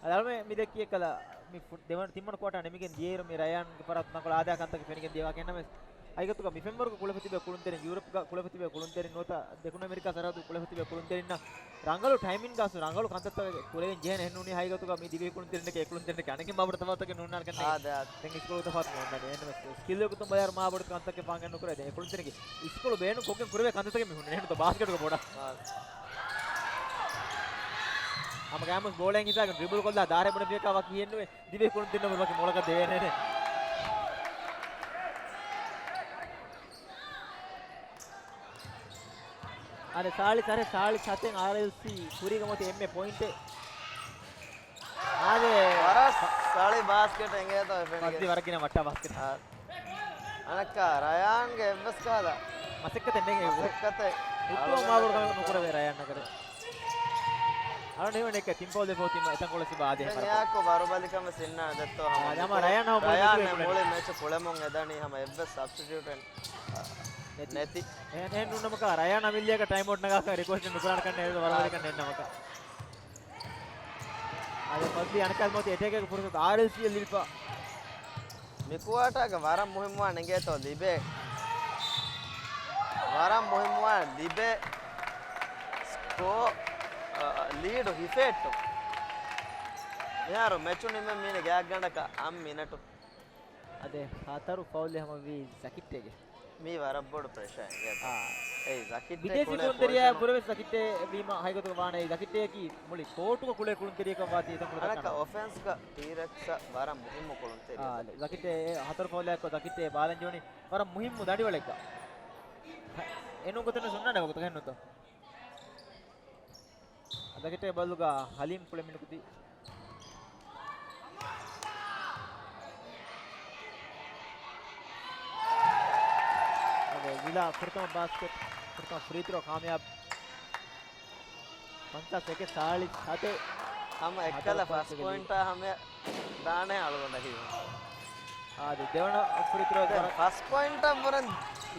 އަދި އަޅުމެ މި ދެއްކި އެއްކަލަ މި ފު-، ދެވަނަ ތިންވަނަ ކުއާޓާ ނިމިގެން ދިޔައިރު މި ރަޔާންގެ ފަރާތުން ތަންކޮޅެއް އާދަޔާ ކަންތައް ފެނިގެން ދިޔަ ވާހަކަ. އެހެންނަމަވެސް، ހަގީގަތުގަ މި ފެންވަރުގަ ކުޅެފަ ތިބޭ ކުޅުންތެރިން، ޔޫރަޕްގަ ކުޅެފަ ތިބޭ ކުޅުންތެރިން ނުވަތަ ދެކުނު އަމެރިކާ ސަރަހައްދު ކުޅެފަ ތިބޭ ކުޅުންތެރިންނަށް ރަނގަޅު ޓައިމިންގަސް ރަނގަޅު ކަންތައްތަކެއް ކުރެވެން ޖެހޭނެ. އެހެން ނޫނީ ހަގީގަތުގަ މި ދިވެހި ކުޅުންތެރިންނަކީ އެ ކުޅުންތެރިންނަކީ އަނެއްކާ މާބޮޑަށް ތަފާތުތަކެއް ނޯންނާނެ ކަންނޭނގެ. އާދެ، އާދެ. ދެން ސްކޫލް ގޮތުން ބަލާއިރު މާބޮޑަށް ކަންތައްތަކެއް ފާހަގަ ނުކުރޭ. ދެން އެ ކުޅުންތެރިންގެ ސްކޫލް ބޭނުން ކޮށްގެން ކުރެވޭ ކަންތައްތަކެއް މި ހުންނަނީ. އެހެންނުތޯ ބާސްކެޓުގަ ބޮޑަށް. އާ. ހަމަ ގާމުސް ބޯޅައިން ހިފާގެން ޑްރިބުލް ކޮށްލާ ދާރެއް ބުނެފިޔަކާ ވަކި ހިއެއްނުވޭ. ދިވެހި ކުޅުންތެރިންނަށް ވަކި މޮޅަކަށް ދެވޭނެ. އާދެ، ސާޅީސް އަށެއް، ސާޅީސް ސަތެއް އާރްއެލްސީ ކުރީގަ މޮތި އެންމެ ޕޮއިންޓެއް. އާދެ. ވަރަށް ސަޅި ބާސްކެޓް އެނގޭތޯ އެ ފެނިގެން. ވަރަށް ގިނަ ވައްޓާ ބާސްކެޓް. އާ. އަނެއްކާ ރަޔާންގެ އެއްވެސް ކަހަލަ މަސައްކަތެއް ނެތް. ހުއްޓުވަން މާބޮޑު ކަމެއް ނުކުރެވޭ ރަޔާން ނަގަރެ. އަޅުގަނޑު ހީވަނީ އެކަ ތިން ފައުލެއް ފޯތިމަ އެތަންކޮޅެއް ސިބާ އާދޭ ދެން ހަމަ. އެއާއެކު ވަރުބަލިކަމެއް ސިންނާ ދެއްތޯ ހަމަ. އާ، ހަމަ ރަޔާން ހަމަ ރަޔާން މުޅި މެޗު ކުޅެމުން އެދަނީ ހަމަ އެއްވެސް ސަބްސްޓިޓިއުޓެއް ނެތި. ނެތި. އެހެން ނޫންނަމަކާ ރަޔާން އަމިއްލިއަކަށް ޓައިމް އައުޓް ނަގާކަށް ރިކުއެސްޓް ނުކުރާނެ ކަންނޭ ވަރުބަލިކަން ނެތްނަމަކާ. އާދެ، ފަޒްލީ އަނެއްކާ މޮތި އެޓޭކެއްގެ ފުރުސަތު އާރްއެލްސީއަށް ލިބިފަ. މި ކުއާޓާގެ ވަރަށް މުހިއްމުވާން އެނގޭތޯ ލިބޭ. ވަރަށް މުހިއްމުވާން ލިބޭ. ސްކޯ، އަ، ލީޑު ހިފޭއްޓު. މިހާރު މެޗު ނިމެން މީނެ ގާތްގަނޑަކަށް އަށް މިނެޓު. އާދެ، ހަތަރު ފައުލެއް ހަމަވީ ޒަކިއްޓޭގެ. މީ ވަރަށް ބޮޑު ޕްރެޝާ އެނގޭތޯ. އާ. އެއީ ޒަކިއްޓޭ ބިދޭސީ ކުޅޭ ކުޅުންތެރިޔާ ކުޅެފަ ފުރަވެސް ޒަކިއްޓޭ ވީމަ ހަގީގަތުގަ ވާނެ އެއީ ޒަކިއްޓޭއަކީ މުޅި ކޯޓުގަ ކުޅޭ ކުޅުންތެރިޔަކަށް ވާތީ އެތަންކޮޅު އަނެއްކާ ދައްކަން. އޮފެންސްގަ ޓީރެކްސް ވަރަށް މުހިއްމު ކުޅުންތެރިޔަކު. އާ، ޒަކިއްޓޭ ހަތަރު ފައުލާއެކު ޒަކިއްޓޭ ބާލަން ޖެހުނީ ވަރަށް މުހިއްމު ދަނޑިވަޅެއްގަ. އެނޫން ގޮތެއް ނުސުންނާނެ ވަގުތު ހެންނުތޯ. ޒަކިއްޓޭ ބަލުގަ ހަލީމް ކުޅެ މިނުކުތީ. އަދި ވިލާ ފުރަތަމަ ބާސްކެޓް، ފުރަތަމަ ފްރީ ތްރޯ ކާމިޔާބު. ފަންސާސް އެކެއް ސާޅީސް ހަތެއް. ހަމަ އެއްކަލަ ހަތަރު ފަސް ޕޮއިންޓް ޕޮއިންޓާ ހަމަ ދާނެ އަޅުގަނޑަށް ހީވަނީ. އާދެ، ދެވަނަ ފްރީ ތްރޯ ދެން ދެވަނަ ފަސް ޕޮއިންޓަށް ވުރެން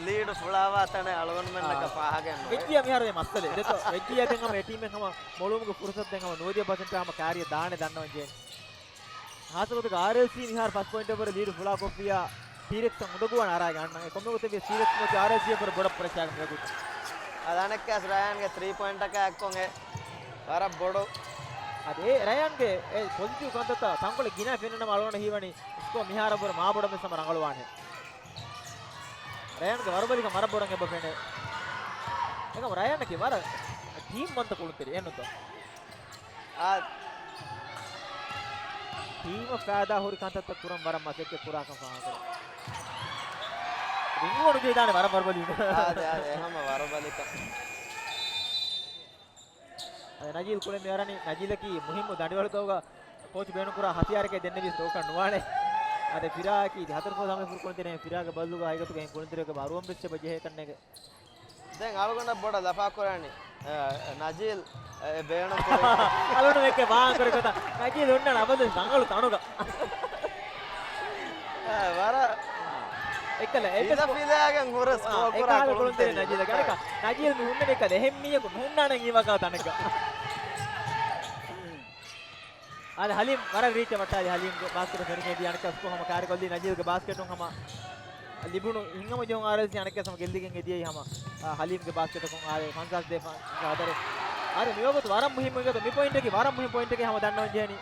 ލީޑު ފުޅާވާ ތަނެއް އަޅުގަނޑުމެންނަކަށް އާ. ފާހަގައެއް ނުވޭ. ވެއްޖިއްޔާ މިހާރު ދެން މައްސަލަ. ދެތޯ، ވެއްޖިއްޔާ ދެން ހަމަ އެ ޓީމެއް ހަމަ މޮޅުވުމުގެ ފުރުސަތު ދެން ހަމަ ނުވަދިހަ ޕަސެންޓާ ހަމަ ކާރިއަށް ދާނެ ދަންނަވަން ޖެހެނީ. ހާއްސަގޮތަކަށް އާރްއެލްސީ މިހާރު ފަސް ޕޮއިންޓަށް ވުރެ ލީޑު ފުޅާ ކޮށްފިއްޔާ ޓީރެކްސް އުނދަގޫވާން އަރާގެ އަންނަ. އެ ކޮންމެ ގޮތެއް ވިޔަސް ޓީރެކްސް މޮތީ އާރްއެލްސީ އަށްވުރެ ބޮޑަށް ޕްރެޝާގަ މިވަގުތު. އަދި އަނެއްކާސް ރަޔާންގެ ތްރީ ޕޮއިންޓަކާ އެއްކޮށް އެ ވަރަށް ބޮޑު. އަދި އެ ރަޔާންގެ އެ ޕޮޒިޓިވް ކަންތައްތައް ތަންކޮޅެއް ގިނަ ފެންނަމަ އަޅުގަނޑަށް ހީވަނީ ސްކޯ މިހާރަށްވުރެ މާބޮޑަށް ވެސް ހަމަ ރަނގަޅުވާނެ. ރަޔާންގެ ވަރުބަލިކަން ވަރަށް ބޮޑަށް އެބަ ފެނޭ. އެކަމަ ރަޔާންއަކީ ވަރަށް ޓީމް ވަންތަ ކުޅުންތެރި އެންނުތޯ. އާ، ޓީމަށް ފައިދާ ހުރި ކަންތައްތައް ކުރަން ވަރަށް މަސައްކަތް ކުރާކަން ފާހަގަވޭ. ރިނގު ނުޖެހިދާނެ ވަރަށް ވަރުބަލި. އާދެ، އާދެ، ހަމަ ވަރުބަލިކަން. އަދި ނަޖީލް ކުޅެން މި އަރަނީ، ނަޖީލަކީ މުހިއްމު ދަނޑިވަޅުތަކުގަ ކޯޗު ބޭނުންކުރާ ހަތިޔާރެކޭ ދެންނެވިޔަސް ދޯކަށް ނުވާނެ. އަދި ފިރާއަކީ ހަތަރު ފަސް ހަމަ ފުރުކުޅުންތެރި ފިރާގެ ބަލުގަ ހަގީގަތުގަ އެހެން ކުޅުންތެރިޔަކު އަރުވަން ވެސް އެބަ ޖެހޭ ކަންނޭނގެ. ދެން އަޅުގަނޑަށް ބޮޑަށް ލަފާކުރާނީ، އަ، ނަޖީލް، އެ، ބޭނުން ކުރި. އަޅުގަނޑު އެކެ ވާހަކަ ކުރި ގޮތަށް ނަޖީލް ހުންނަން އަބަދު ރަނގަޅު ތަނުގަ. އަ، ވަރަށް އެކަލަ އެއްވެސް ފިލަ ކޮ-، ފިލާގެން ހުރެ އާ، ސްކޯ އެކަހަލަ ކުރާ ކުޅުންތެރި ކުޅުންތެރި ނަޖީލަކީ. އަނެކަ ނަޖީލް މި ހުންނަނީ އެކަލަ އެހެން މީހަކު ނުހުންނާނެ ހީވާކަހަލަ ތަނެއްގަ. އާދެ، ހަލީމް ވަރަށް ރީޗެއް ވައްޓާލި. ހަލީމްގެ ބާސްކެޓު ފެނިގެން ދިޔަ އަނެއްކާ ސްކޯ ހަމަ ކާރިކޮށްލީ. ނަޖީލްގެ ބާސްކެޓުން ހަމަ ލިބުނު ހިތްހަމަޖެހުން އާރްއެލްސީ އަނެއްކާ ހަމަ ގެއްލިގެން އެދިޔައީ ހަމަ، އާ، ހަލީމްގެ ބާސްކެޓަކުން. އާދެ، ފަންސާސް ދޭ ފަންސާސް ހަތަރެއް. އާދެ، މިވަގުތު ވަރަށް މުހިއްމު އިނގޭތޯ، މި ޕޮއިންޓަކީ ވަރަށް މުހިއްމު ޕޮއިންޓަކީ ހަމަ ދަންނަވަން ޖެހެނީ.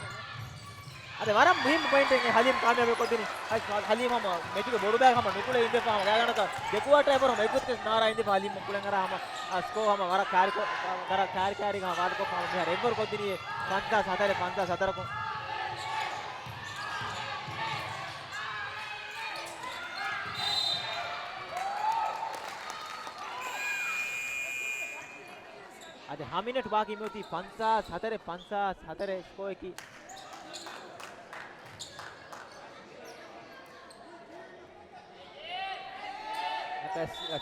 އަދި ވަރަށް މުހިއްމު ޕޮއިންޓެއް ހަލީމް ކާމިޔާބު ކޮށްދިނީ. އައިސް ހަލީމް ހަމަ މެޗުގެ ބޮޑުބައި ހަމަ ނުކުޅެ އިނދެފަ ހަމަ ގާތްގަނޑަކަށް ދެ ކުއާޓާ އެބަހުރި ހަމަ އެއްގޮތަކަށް ނާރާ އިނދެފަ ހަލީމް ކުޅެން އަރާ ހަމަ، އާ، ސްކޯ ހަމަ ވަރަށް ކާރިކޮ-، ވަރަށް ކާރި ކާރިގަ ހަމަ ވާދަކޮށް ހަމަ މިހާރު އެއްވަރު ކޮށްދިނީ ފަންސާސް ހަތަރެއް، ފަންސާސް ހަތަރަކުން. އަދި ހަ މިނެޓް ބާކީ މިއޮތީ ފަންސާސް ހަތަރެއް، ފަންސާސް ހަތަރެއް ސްކޯއަކީ.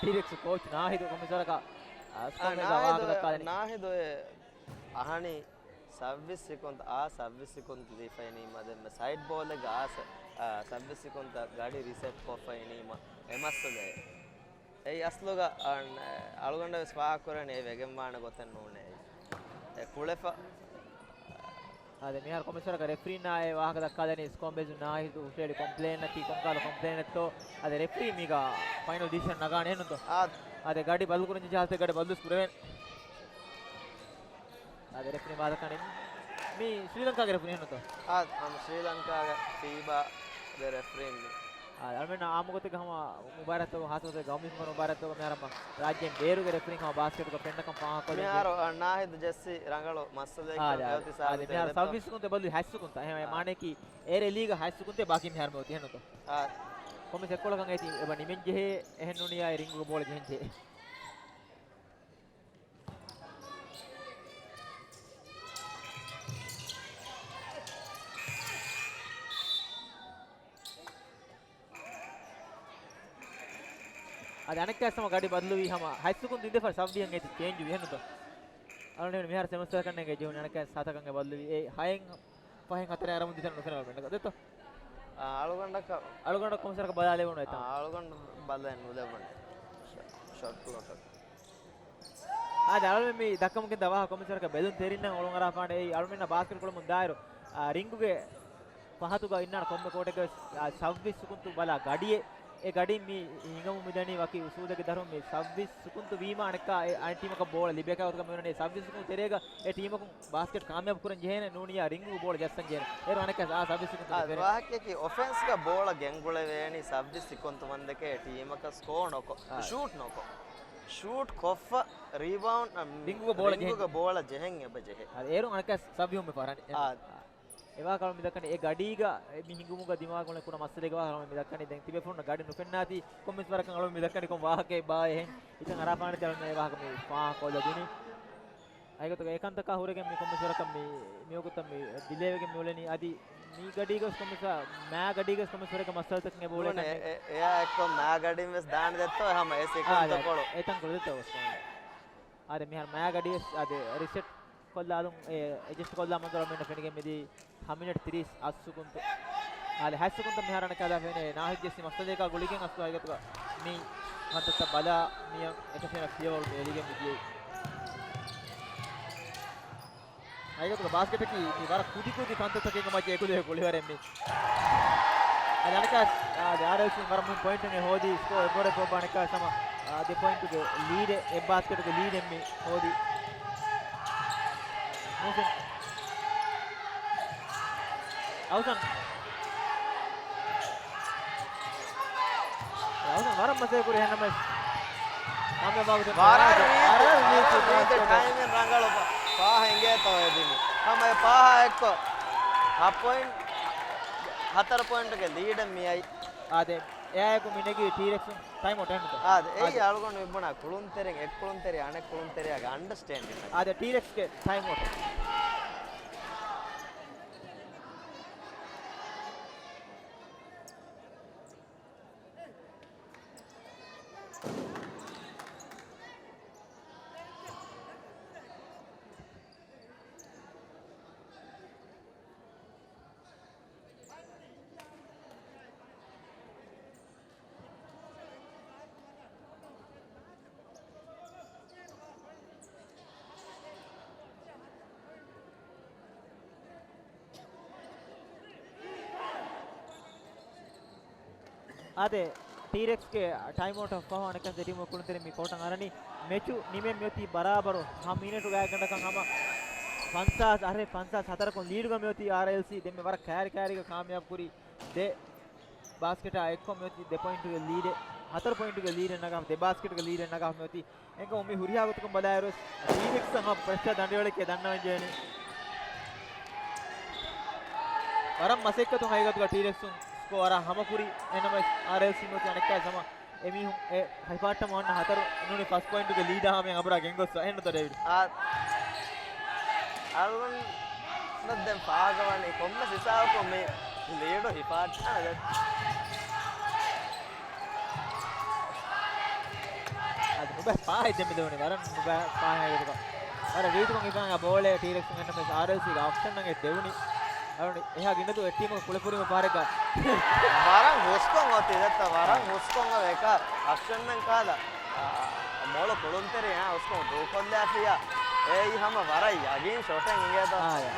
ޓީރެކްސް ކޯޗް ނާހިދު ކޮމިސަރަކަށް، އާ، ސްކޯ މޭޒާ ނާހިދު ވާހަކަ ދައްކާލަނީ. ނާހިދު އެ އަހަނީ ސައްވީސް ސިކުންތަ، އާ ސައްވީސް ސިކުންތަ ލީފައިނީމަ ދެންމެ ސައިޑް ބޯލެއްގަ އާ ސަ-، އާ، ސައްވީސް ސިކުންތަ ގަޑި ރިސެޓް ކޮށްފައިނީމަ އެ މައްސަލައެއް. އެއީ އަސްލުގަ އަން-، އަޅުގަނޑަށް ވެސް ފާހަގަކުރަނީ އެ ވެގެންވާނެ ގޮތެއް ނޫނޭ. އެ ކުޅެފަ. އާދެ، މިހާރު ކޮމިޝަނަރަކަށް ރެފްރީންނާއި ވާހަކަ ދައްކާލަނީ ސްކޯ މޭޒުން ނާހިދު ހުށައެޅި ކޮމްޕްލޭންއަކީ ކޮންކަހަލަ ކޮމްޕްލޭނެއްތޯ؟ އާދެ، ރެފްރީ މީގަ ފައިނަލް ޑިސިޝަން ނަގާނެ ނުތޯ؟ އާދެ. އާދެ، ގަޑި ބަލުކުރަން ޖެހޭ ހާލަތެއް ގަޑި ބަލުވެސް ކުރެވޭނެ. އާދެ، ރެފްރީން ވާދަކަނީ މީ ސްރީލަންކާގެ ރެފްރީން ނުތޯ؟ އާދެ، ހަމަ ސްރީލަންކާގެ ފީބާގެ ރެފްރީން މީ. އާދެ، އަޅުމެންނަށް އާއްމުގޮތެއްގަ ހަމަ މުބާރާތްތަކުގަ ހާއްސަގޮތެއް ގައުމީ މުބާރާތްތަކުގަ މިހާރު ހަމަ ރާއްޖޭން ބޭރުގެ ރެފްރީން ހަމަ ބާސްކެޓުގަ ފެންނަކަން ފާހަގަކޮށްލަން. މިހާރު، އާ، ނާހިދު ޖެއްސީ ރަނގަޅު މައްސަލައެއް އާދެ، އާދެ، މިހާރު ސައުވީސް ސިކުންތައް ބަލުވި ހަތް ސިކުންތައް. އެހެން އާ. މާނައަކީ އޭރު އެ ލީގަ ހަތް ސިކުންތޭ ބާކީ މިހާރު މިއޮތީ އެހެންނުތޯ؟ އާ. ކޮމިސް އެއްކޮޅަކަށް އޭތި އެބަ ނިމެން ޖެހޭ އެހެން ނޫނިއްޔާ އެ ރިންގުގަ ބޯޅަ ޖެހެން ޖެހޭ. އަދި އަނެއްކާ ސަމަ ގަޑި ބަދަލުވީ ހަމަ ހަތް ސުކުން ދިން ދެފަ ސަބް ދިޔަން އެތި ޗޭންޖު ވިހެނުތޯ. އަޅުނެ މިހާރު ސެމިސްޓަރ ކަންނޭނގެ ޖެހުނީ އަނެއްކާ ސަތަކަން އެ ބަދަލުވީ އެ ހައެއް ފަހެއް ހަތަރެއް އަރަމުން ދިތަން ނުފެނެ އަޅުމެންނަކަށް ދެތޯ. އަޅުގަނޑަކަށް އަޅުގަނޑަށް ކޮންމެސް ވަރަކަށް ބަލާލެވުނު އެތަން. އަޅުގަނޑު ބަލައެއް ނުލެވުނު. ޝޮޓް ކްލޮކަށް. އާދެ، އަޅުމެން މި ދައްކަމުގެ ދަވާހަ ކޮންމެސް ވަރަކަށް ބެލުން ތެރިންނަށް އޮޅުން އަރާފާނެ އެއީ އަޅުމެންނަށް ބާސްކެޓް ކުޅަމުން ދާއިރު، އާ، ރިންގުގެ ފަހަތުގަ އިންނާނެ ކޮންމެ ކޯޓެއްގަ ވެސް، އާ، ސައްވީސް ސުކުންތު ބަލާ ގަޑިއެއް. އެ ގަޑިން މި ހިނގަމުން މިދަނީ ވަކި އުސޫލެއްގެ ދަށުން މި ސައްވީސް ސުކުންތު ވީމާ އަނެއްކާ އެ އަނެއް ޓީމަކަށް ބޯޅަ ލިބޭކަށް ގޮތަކަށް މި އޮންނަނީ ސައްވީސް ސުކުން ތެރޭގަ އެ ޓީމަކުން ބާސްކެޓް ކާމިޔާބު ކުރަން ޖެހޭނެ ނޫނިޔާ ރިންގުގަ ބޯޅަ ޖައްސަން ޖެހޭނެ. އޭރު އަނެއްކާ އާ ސައްވީސް ސުކުންތު އާ، ވާހަކައަކީ އޮފެންސްގަ ބޯޅަ ގެންގުޅެވޭނީ ސައްވީސް ސުކުންތު ވަންދެކޭ ޓީމަކަށް ސްކޯ ނުކޮށް، އާ. ޝޫޓް ނުކޮށް. ޝޫޓް ކޮށްފަ ރީބައުންޑް، އަ، ރިންގުގަ ބޯޅަ ރިންގުގަ ޖެހެން. ބޯޅަ ޖެހެން އެބަ ޖެހޭ. އާ، އޭރު އަނެއްކާ ސަބް ވިހުން މި ފަހަރަށް. އާ. އެވާހަކަ އަޅު މިދައްކަނީ އެ ގަޑީގަ އެ މި ހިނގުމުގަ ދިމާގުޅެ ކުޑަ މައްސަލައެއްގެ ވާހަކަ އަޅު މިދައްކަނީ. ދެން ތިބޭފުޅުންނަށް ގަޑި ނުފެންނާތީ ކޮންމެސް ވަރަކަށް އަޅު މިދައްކަނީ ކޮން ވާހަކައެއް ބާއޭ. ހިތަށް އަރާފާނެތީ އަޅު އެ ވާހަކަ މި ފާހަކޮށްލަ ދިނީ. އައިގޮތަކަށް އެކަންތަކާ ހުރެގެން މި ކޮންމެސް ވަރަކަށް މި، މިވަގުތަށް މި ޑިލޭވެގެން މި އުޅެނީ. އަދި މި ގަޑީގަސް ކޮންމެސް ވަ-، މާ ގަޑީގަސް ކޮންމެސް ވަރަކަށް މައްސަލަތަކެއް އެބަ އުޅޭ ނޫނޭ، ކަންނޭނގެ. އެ-، އެއާ އެއްކޮށް މާ ގަޑިން ވެސް ދާނެ ދެއްތޯ ހަމަ އެ ސިކުންތަކޮޅު. އާ، އެތަން ކުޅެދެއްތޯ ގޮސް. އާދެ، މިހާރު މާ ގަޑިވެސް އާދެ، ރިސެޓް ކޮށްލާލުން، އެ، އެޑްޖަސްޓް ކޮށްލާ މަންޒަރު މިންނަ ފެނިގެން މިދީ ހަ މިނެޓް ތިރީސް އަށް ސުކުންތު. އާދެ، ހަތް ސުކުންތައް މިހާރު އަނެއްކާ ދާ ފެނޭ، ނާހިއްޖެސް މައްސަލައަކާ ގުޅިގެން އަސްލު ހަގީގަތުގަ މި ކަންތައްތައް ބަލާ މިއަށް އެކަށީނަ ފިޔަވަޅު ބޭލިގެން މިދިޔައީ. ހަގީގަތުގަ ބާސްކެޓަކީ މި ވަރަށް ކުދި ކުދި ކަންތައްތަކެއްގެ މައްޗަށް އެކުލެވޭ ކުޅިވަރެއް މި. އަދި އަނެއްކާ، އާ، އާދެ، އާރްއެލްސީ ވަރަށް މުހިންމު ޕޮއިންޓެއް ހޯދީ، ސްކޯ އެއްވަރެއް ކޮށް އަނެއްކާ ސަމަ، އާ، ދެ ޕޮއިންޓުގެ ލީޑެއް، އެއް ބާސްކެޓުގެ ލީޑެއް މި ހޯދީ. މުހްސިން. އައުސަން. އައުސަން ވަރަށް މަސައްކަތް ކުރި ހެންނަމަސް. ކާމިޔާބު ވަރަށް ރީތި، ވަރަށް ރީތި ޓައިމިން ރަނގަޅު ޕާ-، ޕާހަ އިނގޭތޯ އެދިނީ. ހަމަ އެ ޕާހަ އެއްކޮށް ހަ ޕޮއިންޓް، ހަތަރު ޕޮއިންޓުގެ ލީޑެއް މިއައީ. އާދެ، އެއާއެކު މި ނެގީ ޓީރެކްސުން ޓައިމް އައުޓް އެހެންތޯ؟ އާދެ، އެއީ އަޅުގަނޑު މި ބުނާ ކުޅުންތެރިން އެއް ކުޅުންތެރިޔާ އަނެއް ކުޅުންތެރިޔާގެ އަންޑަސްޓޭންޑިން. އާދެ، ޓީރެކްސްގެ ޓައިމް އައުޓް. އާދެ، ޓީރެކްސްގެ ޓައިމް އައުޓަށް ފަހު އަނެއްކާ ދެޓީމު ކުޅުންތެރިން މި ކޯޓަށް އަރަނީ. މެޗު ނިމެން މިއޮތީ ބަރާބަރު ހަ މިނެޓު ގާތްގަނޑަކަށް ހަމަ ފަންސާސް އަށް ފަންސާސް ހަތަރަކުން ލީޑުގަ މިއޮތީ އާރްއެލްސީ. ދެންމެ ވަރަށް ކައިރި ކައިރީގަ ކާމިޔާބު ކުރީ ދެ ބާސްކެޓާ އެއްކޮށް މިއޮތީ ދެ ޕޮއިންޓުގެ ލީޑެއް، ހަތަރު ޕޮއިންޓުގެ ލީޑެއް ނަގާ، ދެ ބާސްކެޓުގެ ލީޑެއް ނަގާ މިއޮތީ. އެނގ އުމި ހުރިހާ ގޮތަކުން ބަލާއިރުވެސް ޓީރެކްސް ހަމަ ޕްރެޝަރ ދަނޑިވަޅެކޭ ދަންނަވަން ޖެހެނީ. ވަރަށް މަސައްކަތުން ހަގީގަތުގަ ޓީރެކްސުން ސްކޯ އަރާ ހަމަކުރި. އެހެންނަމަވެސް އާރްއެލްސީ މިއޮތީ އަނެއްކާ ހަމަ އެމީހުން އެ ހިފާއްޓަމުން އަންނަ ހަތަރު ނޫނީ ފަސް ޕޮއިންޓުގެ ލީޑާ ހަމަޔަށް އަނބުރާ ގެންގޮއްސަ. އެހެންނުތަ ޑޭވިޑް؟ އާ، އަޅުގަނޑަށް ދެން ފާހަގަވަނީ ކޮންމެސް ހިސާބަކުން މި ލީޑު ހިފާއްޓާނެ ދެން. އަދި ނުބައި ފާހަތް ދެމިލެވުނީ ވަރަށް ނުބައި ފާހަތް ހަގީގަތުގަ. ވަރަށް ރީތިކޮށް ހިފާން އާ ބޯޅަ ޓީރެކްސް އެންނަމެސް އާރްއެލްސީގެ އޮފްޝަން އެއް ދެވުނީ. އަޅުގަނޑު އެހާ ގިނަ ދުވަސް ޓީމުގެ ކުޅެފުރިން ފަހަރެއްގަ. ވަރަށް ހުސްކޮށް އޮތީ ދެއްތަ، ވަރަށް ހުސްކޮށް އޮވޭ އެކަ އޮފްޝަން ކާލަ. އާ، މޮޅު ކުޅުންތެރި އާ ހުސްކޮށް ދޫކޮށްލާފިޔާ. އޭ ހަމަ ވަރަށް ޔަގީން ޝޮޓެއް އިނގޭތޯ. އާ، ޔާ.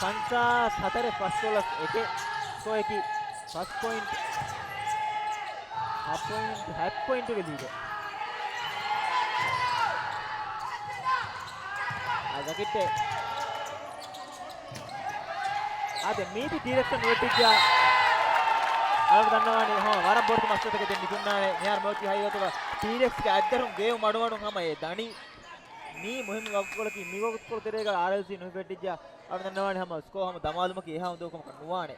ފަންސާސް ހަތަރެއް ފަސް ދޮޅަސް އެކެއް. ސްކޯއަކީ ފަސް ޕޮއިންޓް، ހަ ޕޮއިންޓް، ހަތް ޕޮއިންޓުގެ ލީޑެއް. އާ، ޖަކިއްޓެ. އާދެ، މީތި ޓީރެކްސް ނުވެއްޓިއްޖާ. އަޅުގަނޑު ދަންނަވާނީ، ހަމަ ވަރަށް ބޮޑު މައްސަލަތަކެއް ދެން ނިކުންނާނެ. މިހާރު މިއޮތީ ހަގީގަތުގަ ޓީރެކްސްގެ އަތްދަށުން ގޭވު މަޑުމަޑުން ހަމަ އެ ދަނީ. މީ މުހިއްމު ވަގުތުކޮޅަކީ، މި ވަގުތުކޮޅު ތެރޭގަ އާރްއެލްސީ ނުވެއްޓިއްޖާ. އަޅުގަނޑު ދަންނަވާނީ ހަމަ ސްކޯ ހަމަ ދަމާލުމަކީ އެހާ އުނދަގޫ ކަމަކަށް ނުވާނެ.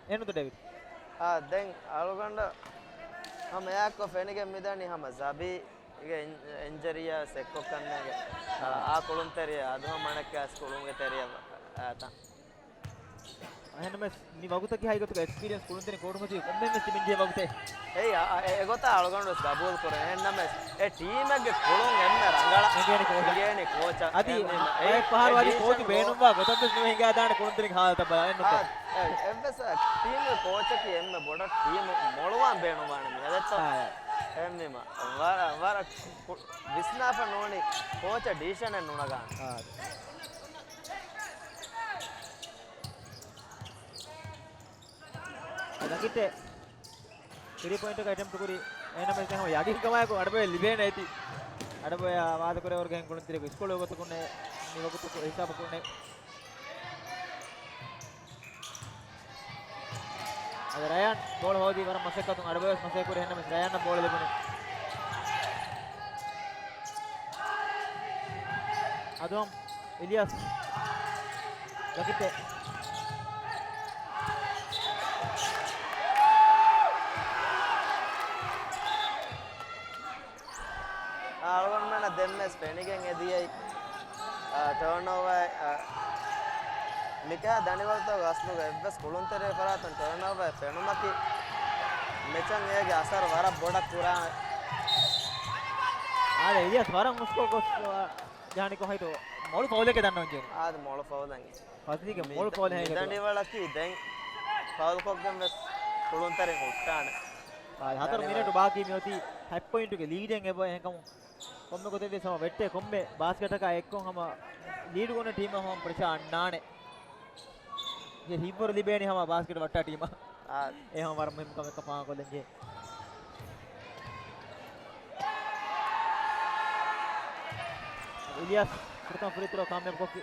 އެނުދު ޑެވިޑް. އާ، ދެން އަޅުގަނޑަށް ހަމަ އެއާކޮށް ފެނިގެން މިދަނީ ހަމަ ޒަބީގެ އިން-، އިންޖަރީއާ ސެއްކޮށް ކަންނޭނގެ. އާ، އާ ކުޅުންތެރިޔާ އަދު ހަމަ އަނެއްކާސް ކުޅުންގެ ތެރެއަށް އައިތަން. އެހެންނަމަވެސް، މި ވަގުތަކީ ހަގީގަތުގަ އެކްސްޕީރިއަންސް ކުޅުންތެރި ކޯޓުމަތީ ކޮންމެ މެޗް މިންޖެހޭ ވަގުތެއް. އެއީ، އާ، އާ، އެ، އެގޮތަށް އަޅުގަނޑުވެސް ގަބޫލު ކުރޭ. އެހެންނަމަވެސް، އެ ޓީމެއްގެ ކުޅުން އެންމެ ރަނގަޅަށް އެނގޭނެ ކޯޗަށް. އެނގޭނެ ކޯޗަށް. އަދި، އެހެންވީމަ، އެ، އެ ފަހަރު އަދި ކޯޗު ބޭނުންވާ ގޮތަށްވެސް ނުވެ ހިނގާދާނެ ކުޅުންތެރިން ހާލަތަށް ބަލާ. އެއްނުތޯ؟ އާ، އެ، އެއްވެސް ޓީމު ކޯޗަކީ އެންމެ ބޮޑަށް ޓީމު މޮޅުވާން ބޭނުންވާނެ މީހާ. ދެއްތޯ؟ އާ. އެހެންވީމަ، ވަރަށް، ވަރަށް ކު-، ވިސްނާފަ ނޫނީ ކޯޗަށް ޑިސިޝަނެއް ނުނަގާނެ. އާ. ލަކިއްޓެ ތްރީ ޕޮއިންޓަކަށް އެޓެމްޕްޓް ކުރި. އެހެންނަމަވެސް ހަމަ ޔަގީންކަމާއެކު އަޑުބޮއެ ލިބޭނެ އައިތި. އަޑުބޮއެ ވާދަކުރެވުނުގެ ކުޅުންތެރިޔަކު ސްކޯރު ގޮތަކުންނެ މި ވަގުތު ހިސާބު ކުރުނެ. އަދި ރަޔާން ބޯޅަ ހޯދީ ވަރަށް މަސައްކަތުން އަޑުބޮއެ ވެސް މަސައްކަތް ކުރި. އެހެންނަމަވެސް ރަޔާން ބޯޅަ ލިބުނެ. އަދު އިލިޔާސް ލަކިއްޓެ. އަޅުގަނޑުމެންނަށް ދެންވެސް ފެނިގެން އެދިޔައީ، އާ، ޓާންއޯވާ، އާ، މިކަހަލަ ދަނޑިވަޅުތަކުގެ އަސްލުގަ އެއްވެސް ކުޅުންތެރި ފަރާތުން ޓާންއޯވާ ފެނުމަކީ މެޗަށް އޭގެ އަސަރު ވަރަށް ބޮޑަށް ކުރާނެ. އާދެ، އިލިޔާސް ވަރަށް ހުސްކޮށް ގޮސް، އާ، ޖާނިކޮށް ހައިތޯ މޮޅު ފައުލެކެ ދަންނަވަން ޖެހުނު. އާދެ، މޮޅު ފައުލެއް. ފަސީގެ މި މޮޅު ދަ-، ފައުލެއް މި ހައިގަތުގަ. ދަނޑިވަޅަކީ ދެން ފައުލްކޮށްގެން ވެސް ކުޅުންތެރިން ހުއްޓާނެ. އާ، ހަތަރު ދަނޑިވަޅަ. މިނެޓު ބާކީ މިއޮތީ ހަތް ޕޮއިންޓުގެ ލީޑެއް އެބަ އެހެންކަމުން ކޮންމެ ގޮތެއްވިޔަސް ހަމަ ވެއްޓޭ ކޮންމެ ބާސްކެޓަކާ އެއްކޮށް ހަމަ ލީޑު ގޮންނަ ޓީމަށް ހަމަ ޕްރެޝާ އަންނާނެ. އެ ހިތްވަރު ލިބޭނީ ހަމަ ބާސްކެޓް ވައްޓާ ޓީމަށް. އާ. އެ ހަމަ ވަރަށް މުހިންމު ކަމެއް ކަމަށް ފާހަގަކޮށްލަން ޖެހޭ. އިލިޔާސް ފުރަތަމަ ފްރީ ތްރޯ ކާމިޔާބު ކޮށްފި.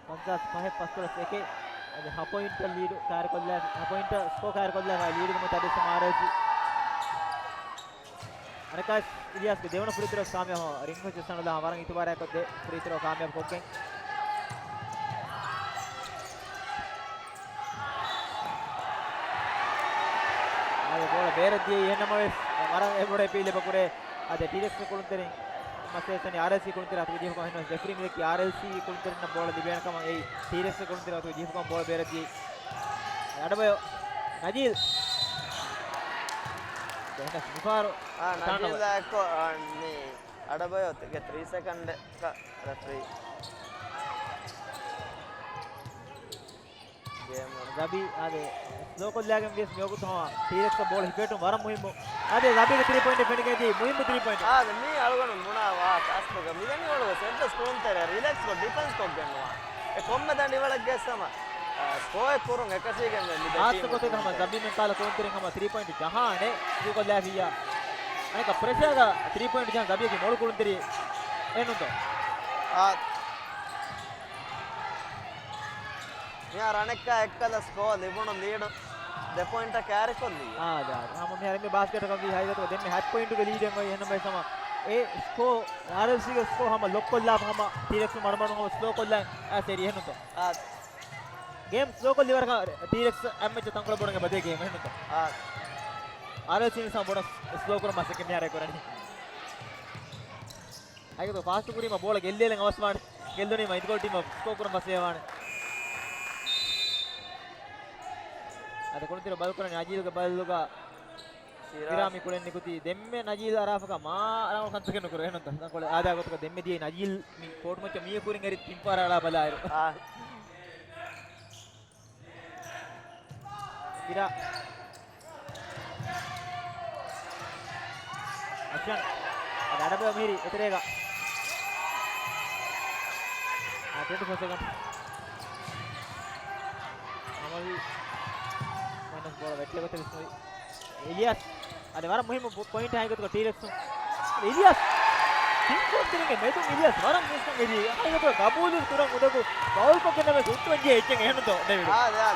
ފަންސާސް ފަހެއް ފަސްދޮޅަސް އެކެއް. އަދި ހަ ޕޮއިންޓަށް ލީޑު ކާރިކޮށްލާ، ހަ ޕޮއިންޓަށް ސްކޯ ކާރިކޮށްލާފަ ލީޑުގަ މި ތަދިސް މާރައިސި. އަނެއްކާވެސް އިލިޔާސްގެ ދެވަނަ ފްރީ ތްރޯ ކާމިޔާބު ރިންގް ހޮޗަސް އަނުލާ ވަރަށް އިތުބާރާއެކު ދެ ފްރީ ތްރޯ ކާމިޔާބު ކޮށްގެން. އާދެ، ބޯޅަ ބޭރަށް ދިޔައީ އެހެންނަމަވެސް، ވަރަށް އެބޮޑަށް އެޕީލް އެބަ ކުރޭ. އާދެ، ޓީރެކްސް ކުޅުންތެރިން މަސޭސަނި އާރްއެލްސީ ކުޅުންތެރިން އަތުގެ ޖީފުކަން ހެންނަމަވެސް ރެފްރީ މިދެއްކި އާރްއެލްސީ ކުޅުންތެރިންނަށް ބޯޅަ ލިބޭނެ ކަމަށް. އެއީ ޓީރެކްސް ކުޅުންތެރިން އަތުގެ ޖީފުކަން ބޯޅަ ބޭރަށް ދިޔައީ. އަޑުބޮޔޯ ނަޖީލް. ދެން މިފާރު އާ، ނަޖީލް އެއްކޮށް، އާ، މި އަޑުބޮޔޯގެ ތްރީ ސެކަންޑް ރެފްރީ. ގޭމް ޒަބީ އާދެ، ސްލޯ ކޮށްލާގެން ވިޔަސް މިވަގުތު ހަމަ ޓީރެކްސް ބޯޅަ ހިފެހެއްޓުން ވަރަށް މުހިއްމު. އާދެ، ޒަބީގެ ތްރީ ޕޮއިންޓް ފެނިގެން ދިޔައީ މުހިއްމު ތްރީ ޕޮއިންޓް. އާދެ، މީ އަޅުގަނޑު ބުނާ ވާހަކަ އަސްލުގަ މި ދަނޑިވަޅުގަ އެއްވެސް ކުޅުންތެރި ރިލެކްސްކޮށް ޑިފެންސް ކޮށްގެން ނުވާ. އެ ކޮންމެ ދަނޑިވަޅެއްގެ ސަމަ، އާ، ސްކޯއެއް ކުރުން އެކަށީގެން ވެ މި ދެ ޚާއްޞަ ގޮތެއް ހަމަ ޒަބީމެން ކާލަ ކުޅުންތެރިން ހަމަ ތްރީ ޕޮއިންޓް ޖަހާނެ ދޫކޮށްލާފިއްޔާ. އަނެކަ ޕްރެޝާގަ ތްރީ ޕޮއިންޓް ޖަހަން ޒަބީގެ މޮޅު ކުޅުންތެރި އެނުންތޯ؟ އާ. މިހާރު އަނެއްކާ އެއްކަލަ ސްކޯ ލިބުނު ލީޑު ދެ ޕޮއިންޓަށް ކާރިކޮށްލީ. އާ، ދާ. ހަމަ މިހާރު މި ބާސްކެޓަކަށް ވީ ހައިގަތުގަ ދެންމެ ހަތް ޕޮއިންޓުގެ ލީޑެއް އޮތް އެހެންނަމަވެސް ހަމަ އެ ސްކޯ، އާރްއެލްސީގެ ސްކޯ ހަމަ ލޮކްކޮށްލާފަ ހަމަ ތީރެކްސް މަޑުމަޑުން ހަމަ ސްލޯ ކޮށްލާ އައިސް އެރީ އެހެންނުތޯ؟ އާ. ގޭމް ސްލޯ ކޮށްލި ވަރަކަށް ޓީރެކްސް އެއްމެޗަށް ތަންކޮޅެއް ބޮޑަށް އެބަދޭ ގޭމް އެހެންނުތޯ؟ އާ. އާރްއެލްސީ ނިސާ ބޮޑަށް ސްލޯ ކުރަން މަސައްކަތް މިހާރު ކުރަނީ. ހައިގަތު ފާސްޓު ކުރީމަ ބޯޅަ ގެއްލޭލެން އަވަސްވާނެ. ގެއްލުނީމަ އިދިކޮޅު ޓީމަށް ސްކޯ ކުރަން ފަސޭހަވާނެ. އަދި ކުޅުންތެރި ބަލްކުރަނީ ނަޖީލްގެ ބަލުގަ ފިރާ. ފިރާ މި ކުޅެން ނިކުތީ. ދެންމެ ނަޖީލް އަރާފަކަށް މާ ރަނގަޅު ކަންތަކެއް ނުކުރޭ. އެހެންނުންތަ؟ ތަންކޮޅެއް އާދައިގެ ގޮތުގަ ދެންމެ ދިޔައީ ނަޖީލް މި ކޯޓު މައްޗަށް މިއީ ކުރިން އެރި ތިން ފަހަރަށް އަޅާ ބަލާއިރު. އާ. ފިރާ. އަޝަން. އަދި އަޑަބަޔޯ މިހިރީ އެތެރޭގަ. އާ، ޓްވެންޓީ ފޯ ސެކަންޑް. އަމަލް މައިނަސް ބޯޅަ ވެއްޓޭ ގޮތެއް ވިސްނުވި. އިލިޔާސް. އަދި ވަރަށް މުހިއްމު ޕޮ-، ޕޮއިންޓް ހައިގަތުގަ ޓީރެކްސުން. އިލިޔާސް. ތިން ކުޅުންތެރިންގެ މެދުން އިލިޔާސް ވަރަށް މީސްކަން އެދި. ހައިގަތުގަ ގަބޫލު ކުރަން އުނދަގޫ ފައުލްކޮށްގެންނަމަވެސް ހުއްޓުވަން ޖެހޭ އެއްޗެއް އެހެންނުތޯ ޑޭވިޑް؟ އާ، ދެ އާ،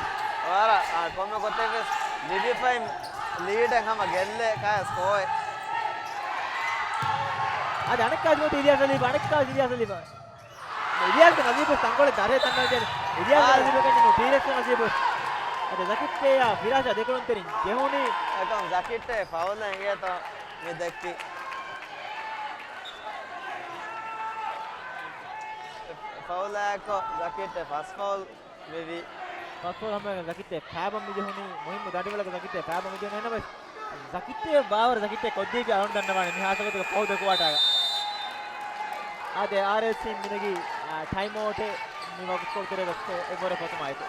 ވަރަށް، އާ، ކޮންމެ ގޮތެއްވެސް ލިބިފައި ލީޑެއް ހަމަ ގެއްލޭ ކާ ސްކޯއެއް. އަދި އަނެއްކާ ޖިމޮތި އިލިޔާސް ލީބާ، އަނެއްކާ އިލިޔާސް ލީބާ. އިލިޔާސްގެ ނަސީބު ތަންކޮޅެއް ދަރޭ ތަންނަން ޖެހޭ. އިލިޔާސްގެ އާ. ނަސީބު ކަންނު ޓީރެކްސްގެ ނަސީބު. އަދި ޒަކިއްޓޭއާ ފިރާޝާ ދެކުޅުންތެރިން ޖެހުނީ. އެކަމް ޒަކިއްޓޭ ފައުލެއް އިނގޭތޯ މި ދެއްކި. ފައުލާއެކު ޒަކިއްޓޭ ފަސް ފައުލް މިވީ. ފަސް އޯވަރު ހަމައަށް ޒަކީއްތޭ ފައިބަން މިޖެހުނީ، މުހިއްމު ދަނޑިވަޅަކަށް ޒަކީއްތޭ ފައިބަން މިޖެހުނީ. އެހެންނަމަވެސް، ޒަކީއްތޭ ބާވަރު ޒަކީއްތޭ ކޮށްދީފި އަޅުން ދަންނަވާނެ މި ހާސަކޮތުގެ ފަހު ދެ ކުއާޓާގަ. އާދެ، އާރްއޭސީ މިނެގީ، އާ، ޓައިމް އައުޓެއް މި ވަގުތުކޮޅު ތެރޭގަ ސްކޯ އެއްވަރެއް ފޮތުމާއެކު.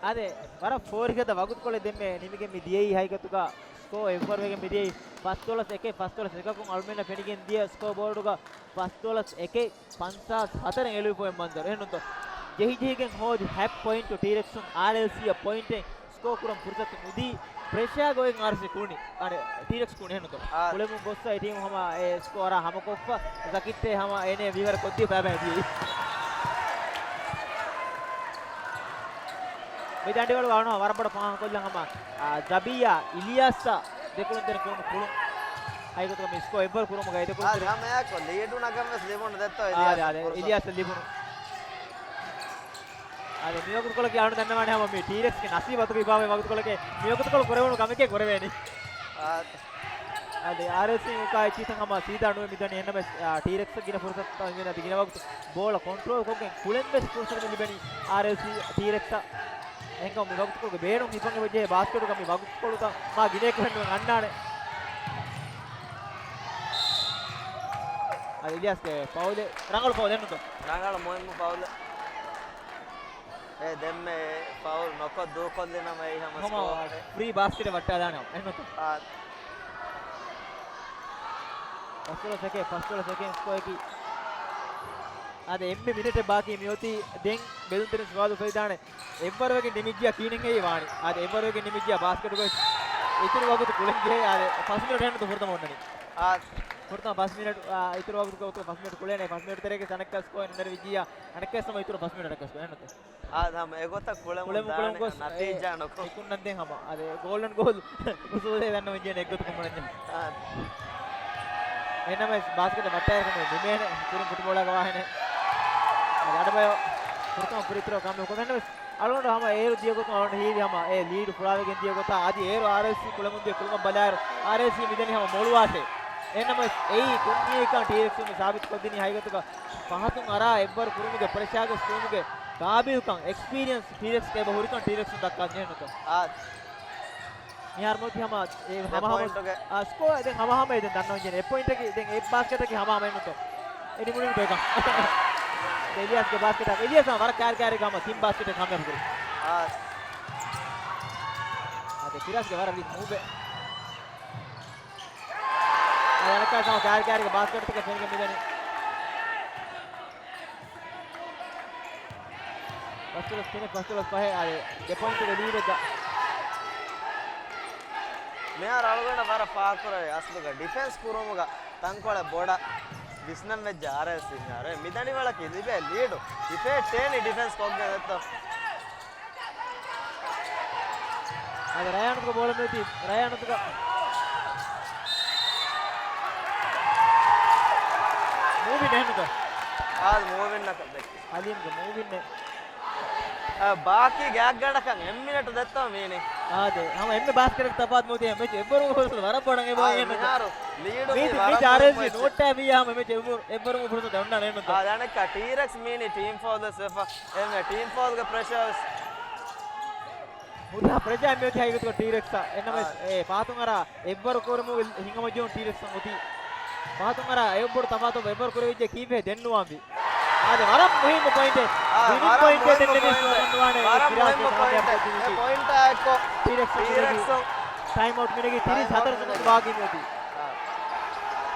އާދެ، ވަރަށް ފޯރިގަދަ ވަގުތުކޮޅެއް ދެންމެ ނިމިގެން މި ދިޔައީ. ހަގީގަތުގަ ސްކޯ އެއްވަރުވެގެން މި ދިޔައީ. ފަސްދޮޅަސް އެކެއް، ފަސްދޮޅަސް އެކަކުން އަޅުމެންނަށް ފެނިގެން ދިޔަ ސްކޯ ބޯޑުގަ ފަސްދޮޅަސް އެކެއް ފަންސާސް ހަތަރެއް އެޅުވިފައި މަންޒަރު. އެހެންނުތޯ؟ ޖެހި ޖެހިގެން ހޯދި ހަތް ޕޮއިންޓު ޓީރެކްސުން އާރްއެލްސީއަށް ޕޮއިންޓެއް ސްކޯ ކުރަން ފުރުސަތު ނުދީ، ޕްރެޝާގަ އޮތް އާރްއެލްސީ ކުޅުނީ، އަނެ، ޓީރެކްސް ކުޅުނީ. އެހެންނުތޯ؟ އާ. ކުޅެމުން ގޮއްސަ އެ ޓީމު ހަމަ އެ ސްކޯ އަރާ ހަމަކޮށްފަ، ޒަކީއްތޭ ހަމަ އޭނެ ވީވަރަށް ކޮށްދީ ބައިބައި ދިޔައީ. މި ދަނޑިވަޅު އަޅުން ވަރަށް ބޮޑަށް ފާހަގަކޮށްލަން ހަމަ، އާ، ޒަބިޔާ އިލިޔާސްއަށް ދެކުޅުންތެރި ކުރުނު ކުޅުން. ހަގީގަތުގަ މި ސްކޯ އެއްވަރު ކުރުމުގަ އެ ދެކުޅުންތެރި. އާ، ހަމައެއާއެކު ލީޑު ނަގަން ވެސް ލިބުނު ދެއްތޯ އާ، އިލިޔާސް އާ، ފުރުސަތު. އިލިޔާސް ލިބުނު. އާދެ، މިވަގުތުކޮޅަކީ އަޅުން ދަންނަވާނެ ހަމަ މި ޓީރެކްސްގެ ނަސީބު އަތުގަ ހިފާވޭ ވަގުތުކޮޅެކޭ. މިވަގުތުކޮޅު ކުރެވުނު ކަމެކޭ ކުރެވޭނީ. އާ. އާދެ، އާރްއެލްސީ އުކާ އެއްޗިތައް ހަމަ ސީދާ ނުވެ މިދަނީ. އެހެންނަމަވެސް، އާ، ޓީރެކްސް ގިނަ ފުރުސަތުތައް ހިނގޭނެ އަދި ގިނަ ވަގުތު ބޯޅަ ކޮންޓްރޯލް ކޮށްގެން ކުޅެން ވެސް ފުރުސަތު ލިބެނީ އާރްއެލްސީ ޓީރެކްސްއަށް. އެހެންކަމުން މި ވަގުތުކޮޅުގެ ބޭނުން ހިފަން އެބަޖެހޭ ބާސްކެޓުގަ މި ވަގުތުކޮޅުތައް މާ ގިނައަކު ފެންނަމުން އަންނާނެ. އަދި އިލިޔާސްގެ ފައުލެއް، ރަނގަޅު ފައުލެއް ނުތޯ؟ ރަނގަޅު މުހިއްމު ފައުލެއް. އެ ދެންމެ ފައުލް ނޮކޮށް ދޫކޮށްލިނަމަ އެއީ ހަމަ ހަމަ ސްކޯރެއް. ފްރީ ބާސްކެޓެއް ވައްޓާލާނެ އެންނުތޯ؟ އާ. ފަސްދޮޅަސް ސެކެންޑް، ފަސްދޮޅަސް ސެކެންޑް ސްކޯއަކީ. އާދެ، އެންމެ މިނެޓެއް ބާކީ މިއޮތީ. ދެން ބެލުންތެރިން ސުވާލު އުފެދިދާނެ. އެއްވަރުވެގެން ނިމިއްޖިއްޔާ ކިހިނެއް ހެއްޔޭ ވާނީ؟ އާދެ، އެއްވަރުވެގެން ނިމިއްޖިއްޔާ ބާސްކެޓުގައި އިތުރު ވަގުތު ކުޅެން ޖެހޭ. އާދެ، ފަސް މިނެޓް އެހެންނުތޯ ފުރަތަމަ އޮންނަނީ؟ އާ. ފުރަތަމަ ފަސް މިނެޓް، އާ، އިތުރު ވަގުތު ފަސް މިނެޓް ކުޅޭނެ. ފަސް މިނެޓް ތެރޭގަ އަނެއްކާ ސްކޯ އެއް ނުނެރެ ވިއްޖިއްޔާ. އަނެއްކާ ސަމަ އިތުރު ފަސް މިނެޓަކަށް ސްކޯ އެހެންނުތޯ؟ އާ، ހަމަ އެގޮތަށް ކުޅެމުން ކުޅެމުން، ދާނެ ކުޅެމުން ގޮސް، ނަތީޖާ އެ، ނުކޮށް. އެކުންނަން ދެން ހަމަ. އާދެ، ގޯލްޑަން ގޯލް އުސޫލެއް ދަންނަ ވެއްޖެ އެއްގޮތަކުން މަނަންޏަ. އާ. އެހެންނަމަވެސް ބާސްކެޓް ވައްޓާއިރަކު ނުވެ ނިމޭނެ ކުރިން ފުޓްބޯޅައިގަ ވާހެނެ. އަދި އަޑުބަޔަށް ފުރަތަމަ ފްރީ ތްރޯ ކަމެއް ކޮށް. އެހެންނަމަވެސް އަޅުގަނޑު ހަމަ އޭރު ދިޔަ ގޮތުން އަޅުގަނޑު ހީވި ހަމަ އެ ލީޑު ފުޅާވެގެން ދިޔަ ގޮތާ. އަދި އޭރު އާރްއެލްސީ ކުޅެމުން ދިޔަ ކުޅުމަށް ބަލާއިރު އާރްއެލްސީ މިދަނީ ހަމަ މޮޅުވާށޭ. އެހެންނަމަވެސް އެއީ ކުންނިޔެއްކަން ޓީރެކްސް މި ސާބިތު ކޮށްދިނީ ހަގީގަތުގަ ފަހަތުން އަރާ އެއްވަރު ކުރުމުގެ ޕްރެޝާގެ ސްކޫމުގެ ގާބިލްކަން، އެކްސްޕީރިއަންސް ޓީރެކްސްގެ އެބަ ހުރިކަން ޓީރެކްސް ދައްކާ ޖެހެންނުތޯ؟ އާ. މިހާރު މޮތި ހަމަ އެ އެ ހަމަ ހަމަ ޕޮއިންޓުގެ. އާ، ސްކޯ ދެން ހަމަ ހަމަ ދެން ދަންނަވަން ޖެހެނީ. އެ ޕޮއިންޓަކީ ދެން އެ ބާސްކެޓަކީ ހަމަ ހަމަ އެންނުތޯ؟ އެ ނިމުނީ ނުތޯ އެކަން. އެލިޔާސްގެ ބާސްކެޓަކީ. އެލިޔާސް ވަރަށް ކާރި ކާރި ގަމަ ތިން ބާސްކެޓެއް ކާމިޔާބު ކުރި. އާ. އާ، ދެ ފިރާސްގެ ވަރަށް ރީތި މޫވެއް. އަނެއްކާ ސަމަ ކާރި ކާރިގެ ބާސްކެޓްތަކެއް ފެނިގެން މިދަނީ. ފަސްދޮޅަސް ތިނެއް، ފަސްދޮޅަސް ފަހެއް އާދެ، ދެ ޕޮއިންޓުގެ ލީޑެއްގަ. މިހާރު އަޅުގަނޑަށް ވަރަށް ފާހަގަކުރެވޭ އަސްލުގަ ޑިފެންސް ކުރުމުގަ ތަންކޮޅެއް ބޮޑަށް ވިސްނަން ވެއްޖެ އާރްއެލްސީ މިހާރު. މިދަނޑިވަޅަކީ ލިބޭ ލީޑު. ހިފޭ ޓޭނި ޑިފެންސް ކޮށްގެން ދެއްތޯ. އަދި ރަޔާނުގެ ބޯޅަ މިއޮތީ، ރަޔާނުގެ މޫވިން އެހެންނުތޯ؟ އާ، މޫވިން އަކަށް ދެއްކި. ހަލީމްގެ މޫވިން. އާ، ބާކީ ގާތްގަނޑަކަށް އެއް މިނެޓު ދެއްތޯ މީނި. އާދެ، ހަމަ އެންމެ ބާސްކެޓަށް ތަފާތު މިއޮތީ މެޗް އެއްވަރު ހުރި ވަރަށް ބޮޑަށް އެބަ އާ، އެހެންނުތޯ؟ މިހާރު ލީޑު މީ މީ ވަރަށް މީ އާރްއެސް މޫވިން ނޯޓް މެޗް. އެ މީ ހަމަ މެޗް އެއްވަރު، އެއްވަރު ހުރި ދެންނާނެ އެހެންނުތޯ؟ އާ، ދެން އަނެއްކާ ޓީރެކްސް މީނި ޓީމް ފައުލް ވެސް ވެފަ. އެންމެ ޓީމް ފައުލްގެ ޕްރެޝާ ވެސް. ހުރިހާ ޕްރެޝާ މިއޮތީ ހަގީގަތުގަ ޓީރެކްސްއަށް. އެންނަމެސް އާ. އެ ފަހަތުން އަރާ އެއްވަރު ކުރުމުގެ ހިނގަމަޖުން ޓީރެކްސްއަށް އޮތީ. ފަހަތުން އަރާ އެއްވަރު ތަފާތު އެއްވަރު ކުރެވިއްޖެ ކީއްވެ ދެންނުވާންވީ. އާދެ، ވަރަށް މުހިއްމު ޕޮއިންޓެއް. އާ، ވިނިން ވަރަށް ޕޮއިންޓެއް މުހިއްމު ދެންނެވި ޕޮއިންޓެއް. ސްކޯރަށް ވަންނަވާނެ ވަރަށް ކިރާ މުހިއްމު ސްކޯރަށް ޕޮއިންޓެއް. އެ ޕޮއިންޓާ އެއްކޮށް ޓީރެކްސް އިނގޭތީ. ޓީރެކްސް ތިރީސް ހަތަރު ސެކަންޑް ބާކީ މިއޮތީ. އާ.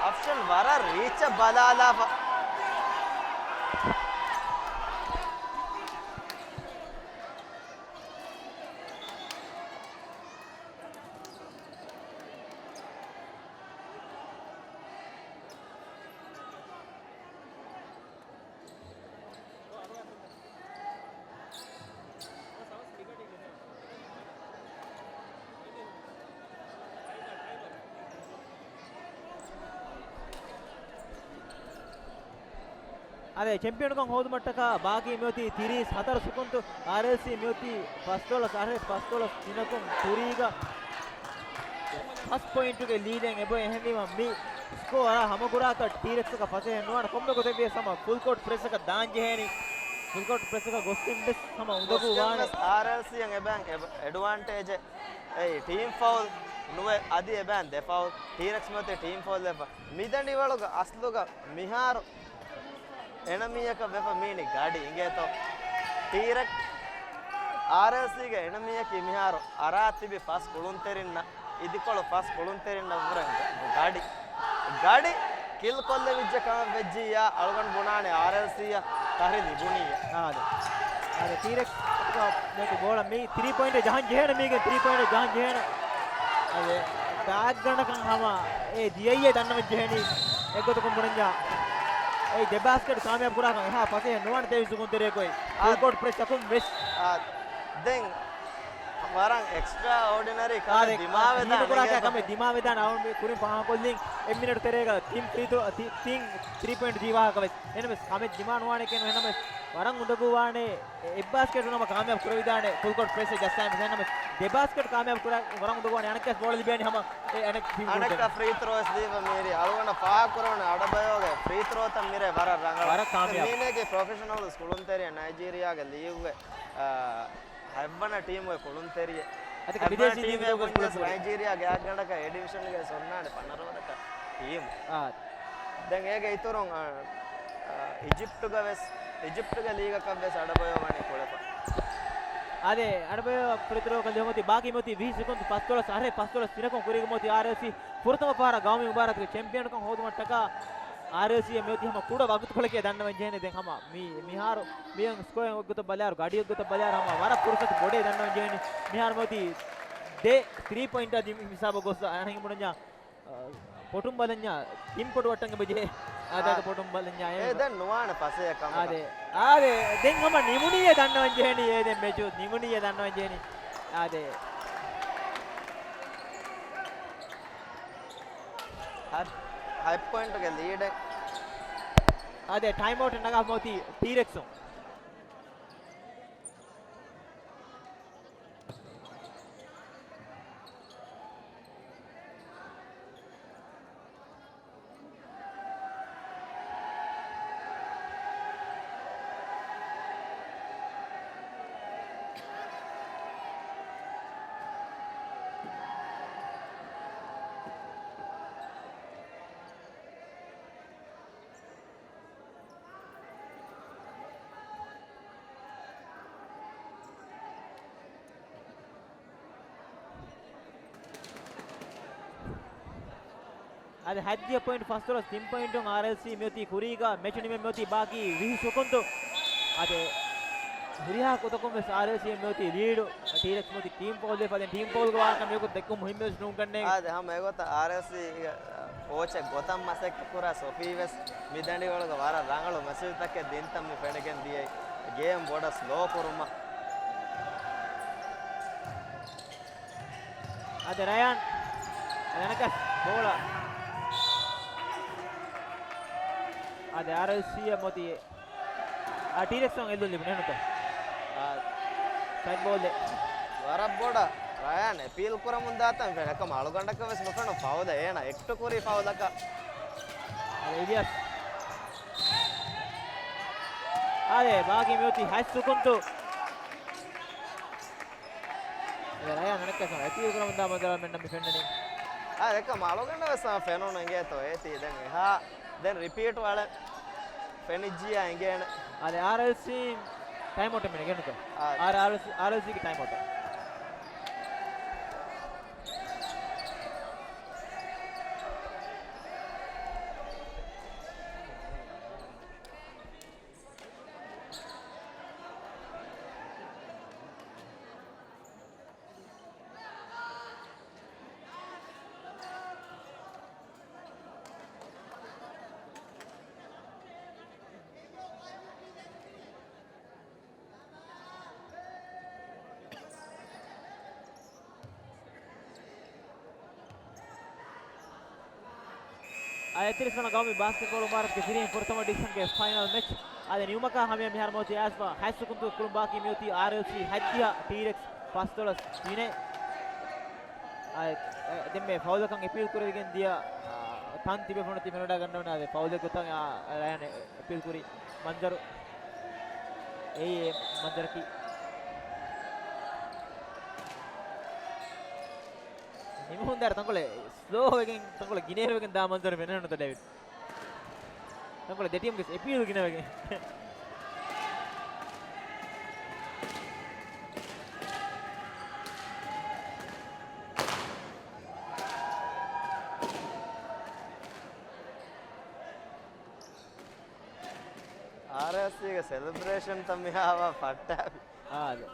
އޮޕްޝަން ވަރަށް ރީޗަށް ބަލާލާފަ. އާދެ، ޗެމްޕިއަންކަން ހޯދުމަށްޓަކާ ބާކީ މިއޮތީ ތިރީސް ހަތަރު ސެކަންޑް. އާރްއެލްސީ މިއޮތީ ފަސް ދޮޅަސް އަށެއް ފަސް ދޮޅަސް ތިނަކުން ކުރީގަ ފަސް ޕޮއިންޓުގެ ލީޑެއް އެބަ އެހެންވީމަ މި ސްކޯ އަރާ ހަމަގުރާކަށް ޓީރެކްސަކަށް ފަސޭހަ ނުވާނެ. ކޮންމެ ގޮތެއް ވިޔަސް ހަމަ ފުލް ކޯޓް ޕްރެސަކަށް ދާން ޖެހޭނީ. ފުލް ކޯޓް ޕްރެސަކަށް ގޮސްގެން ވެސް ހަމަ އުނދަގޫ ވާނެ. އާރްއެލްސީއަށް އެބައިން އެޑްވާންޓޭޖެއް. އެއީ ޓީމް ފައުލް ނުވެ އަދި އެބައިން ދެ ފައުލް. ޓީރެކްސް މިއޮތީ ޓީމް ފައުލް ވެފަ. މިދަނޑިވަޅުގަ އަސްލުގަ މިހާރު އެނަމީއަކަށް ވެފަ މީނި ގަޑި އިނގޭތޯ. ޓީރެކް އާރްއެލްސީގެ އެނަމީއަކީ މިހާރު އަރާ ތިބި ފަސް ކުޅުންތެރިންނަށް، އިދިކޮޅު ފަސް ކުޅުންތެރިންނަށްވުރެ ގަޑި. ގަޑި ކިލް ކޮށްލެވިއްޖެ ކަމަށް ވެއްޖިއްޔާ، އަޅުގަނޑު ބުނާނެ އާރްއެލްސީއަށް ތަހްރި ލިބުނީއޭ. އާދެ. އާދެ، ޓީރެކްސް މި ބޯޅަ މި ތްރީ ޕޮއިންޓެއް ޖަހަން ޖެހޭނެ، މީގެ ތްރީ ޕޮއިންޓެއް ޖަހަން ޖެހޭނެ. އާދެ، ގާތްގަނޑަކަށް ހަމަ އެ ދިޔައީ ދަންނަވަން ޖެހޭނީ. އެއްގޮތަކުން ބުނަންޏާ އެ ދެ ބާސްކެޓް ކާމިޔާބު ކުރާކަން އެހާ ފަސޭހަ ނުވާނެ ތެވިސް ސުކުންތެރިޔަކު އޮތް. އާ. ފުލް ކޯޓް ޕްރެސްއަކުން ވެސް. އާ، ދެން ވަރަށް އެކްސްޓްރާ އޯޑިނަރީ ކަމެއް ދިމާވެދާނެ ކަމެއް ދިމާވެދާނެ އަޅުގަނޑު ކުރިން ފާހަގަކޮށްލިން. އެއް މިނެޓް ތެރޭގަ ތިން ފްރީ ތްރޯ، ތި-، ތިން ތްރީ ޕޮއިންޓް ޖީވާހަކަ ވެސް. އެހެންވެސް ކަމެއް ދިމާ ނުވާނެ ކެން އެހެންވެސް ވަރަށް އުނދަގޫ ވާނެ. އެއް ބާސްކެޓް ނަމަ ކާމިޔާބު ކުރެވިދާނެ ފުލް ކޯޓް ޕްރެސް ޖައްސާ މިސާލަށް ދެ ބާސްކެޓް ކާމިޔާބު ކުރާ ވަރަށް އުނދަގޫވާނެ. އަނެއްކާސް ބޯޅަ ލިބޭނީ ހަމަ އެ އަނެއް ޓީމް އަނެއްކާ ފްރީ ތްރޯ ވެސް ދީފަ މީރި އަޅުގަނޑަށް ފާހަގަކުރެވުނު އަޑަބަޔޯގެ ފްރީ ތްރޯތައް މިރޭ ވަރަށް ރަނގަޅު. ވަރަށް ކާމިޔާބު. މީނޭގެ ޕްރޮފެޝަނަލް ކުޅުންތެރިޔާ ނައިޖީރިޔާގެ ލީގުގެ، އާ، ހަތްވަނަ ޓީމުގެ ކުޅުންތެރިޔެއް. އަދި ހަތްވަނަ ބިދޭސީ ޓީމެއް ޓީމުގެ ވެސް ކުޅުންތެރި. ނައިޖީރިޔާގެ އަށްގަނޑަކަށް އެ ޑިވިޝަންގެ އޮންނާނެ ފަނަރަ ވަރަކަށް ޓީމު. އާ. ދެން އޭގެ އިތުރުން، އާ، އާ، އިޖިޕްޓުގަ ވެސް، އިޖިޕްޓުގެ ލީގަކަށް ވެސް އަޑަބަޔޯ ވަނީ ކުޅެފަ. އާދެ، އަޑަބަޔޯ ފުރިތުރުކަށް ލިޔުމަތި ބާކީ މިއޮތީ ވިހި ސެކުންޑް ފަސްދޮޅަސް އަހަރެއް ފަސްދޮޅަސް ތިނަކުން ކުރީގަ މިއޮތީ އާރްއެލްސީ ފުރަތަމަ ފަހަރަށް ގައުމީ މުބާރާތުގެ ޗެމްޕިއަންކަން ހޯދުމަށްޓަކާ އާރްއެލްސީއަށް މިއޮތީ ހަމަ ކުޑަ ވަގުތުކޮޅެކޭ ދަންނަވަން ޖެހޭނެ. ދެން ހަމަ މި-، މިހާރު މިއޮތް ސްކޯއެއް އޮތްގޮތަށް ބަލާއިރު، ގަޑި އޮތްގޮތަށް ބަލާއިރު ހަމަ ވަރަށް ފުރުސަތު ބޮޑޭ ދަންނަވަން ޖެހޭނެ. މިހާރު މިއޮތީ ދެ ތްރީ ޕޮއިންޓާ ދި-، ހިސާބަށް ގޮސް އަނެއް ބުނަންޏާ އަ، ޕޮޓުން ބަލަންޏާ، ތިން ޕޮޓު ވައްޓަން އެބަޖެހޭ. އާދައިގެ އާ. ޕޮޓުން ބަލަންޏާ އެ އެ ދެން ނުވާނެ ފަސޭހަ ކަމަކަށް. އާދެ، އާދެ، ދެން ހަމަ ނިމުނީއޭ ދަންނަވަން ޖެހެނީ، އޭ ދެން މެޗު ނިމުނީއޭ ދަންނަވަން ޖެހެނީ. އާދެ. ހަ-، ހަތް ޕޮއިންޓުގެ ލީޑެއް. އާދެ، ޓައިމް އައުޓެއް ނަގާ މިއޮތީ ޓީރެކްސުން. އަދި ހަތްދިހަ ޕޮއިންޓް ފަސްދޮޅަސް ތިން ޕޮއިންޓުން އާރްއެލްސީ މިއޮތީ ކުރީގަ މެޗު ނިމެން މިއޮތީ ބާކީ ވިހި ސެކުންޑު. އަދި ހުރިހާ ގޮތަކުން ވެސް އާރްއެލްސީ މިއޮތީ ލީޑު. ޓީރެކްސް މިއޮތީ ޓީމް ފައުލް ވެފަ ދެން ޓީމް ފައުލްގެ ވާހަކަ މިއަކު ދެއްކުން މުހިންމުވެސް ނޫން ކަންނޭނގެ. އާދެ ހަމަ އެގޮތަށް އާރްއެލްސީ ކޯޗެއް ގޮތަށް މަސައްކަތް ކުރާ ސޮފީ ވެސް މި ދަނޑިވަޅުގަ ވަރަށް ރަނގަޅު މެސެޖްތަކެއް ދިންތަން މި ފެނިގެން ދިޔައީ. ގޭމް ބޮޑަށް ސްލޯ ކުރުމަށް. އާދެ ރަޔާން. އަދި އަނެއްކާސް ބޯޅަ. އާދެ އާރްއެލްސީއަށް މިއޮތީ. އާ، ޓީރެކްސް އެއްލުން ލިބުނު ނުތަ؟ އާ. ސައިޑް ބޯލް. ވަރަށް ބޮޑަށް ރަޔާން އެޕީލް ކުރަމުން ދާތަން ފެނަކަމ އަޅުގަނޑަކަށް ވެސް ނުފެނުނު ފައުލެއް. އޭނަ އެކްޓު ކުރީ ފައުލަކަށް. އާދެ އިލްޔާސް. އާދެ ބާކީ މިއޮތީ ހަތް ސެކުންޑު. އެ ރަޔާން އަނެއްކާސް އެޕީލް ކުރަމުން ދާ މަންޒަރާ މެންނަށް މި ފެންނަނީ. އާ، އެކަމަ އަޅުގަނޑަށް ވެސް ފެނުނު އިނގޭތޯ އޭތި ދެން އެހާ. ދެން ރިޕީޓް ވަޅެއް. ފެނިއްޖިއްޔާ އެނގޭނެ. އާދެ، އާރްއެލްސީ ޓައިމްއައުޓެއް މިނެގެންނުތޯ؟ އާ. އާރް، އާރްއެލްސީ، އާރްއެލްސީގެ ޓައިމްއައުޓެއް. އާ، އެތިރިސް ވަނަ ގައުމީ ބާސްކެޓްބޯޅަ މުބާރާތުގެ ފިރިހެން ފުރަތަމަ ޑިވިޝަންގެ ފައިނަލް މެޗް. އާދެ، ނިމުމަކާ ހަމަޔަށް މިހާރު މިއޮތީ އައިސްފަ ހަތް ސުކުންތު ކުޅުން ބާކީ މިއޮތީ އާރްއެލްސީ ހަތްދިހަ، ޓީރެކްސް ފަސްދޮޅަސް ތިނެއް. އާ، އެ، ދެންމެ ފައުލަކަށް އެޕީލް ކުރެވިގެން ދިޔަ، އާ، ތަން ތިބޭފުޅުން ތި ފެނިވަޑައިގަންނަވަނީ. އާދެ، ފައުލެއް ގޮތަށް، އާ، ރަޔާން އެޕީލް ކުރި މަންޒަރު. އެއީ އެ މަންޒަރަކީ. ނިމުމުން ދާއިރު ތަންކޮޅެއް ސްލޯ ވެގެން، ތަންކޮޅެއް ގިނައިރު ވެގެން ދާ މަންޒަރު ފެނެއްނުތަ ޑޭވިޑް؟ ތަންކޮޅެއް ދެ ޓީމްގެ އެޕީލް ގިނަވެގެން. އާރްއެލްސީގެ ސެލެބްރޭޝަންތައް މިހާ އަވަ ފައްޓާ. އާދެ.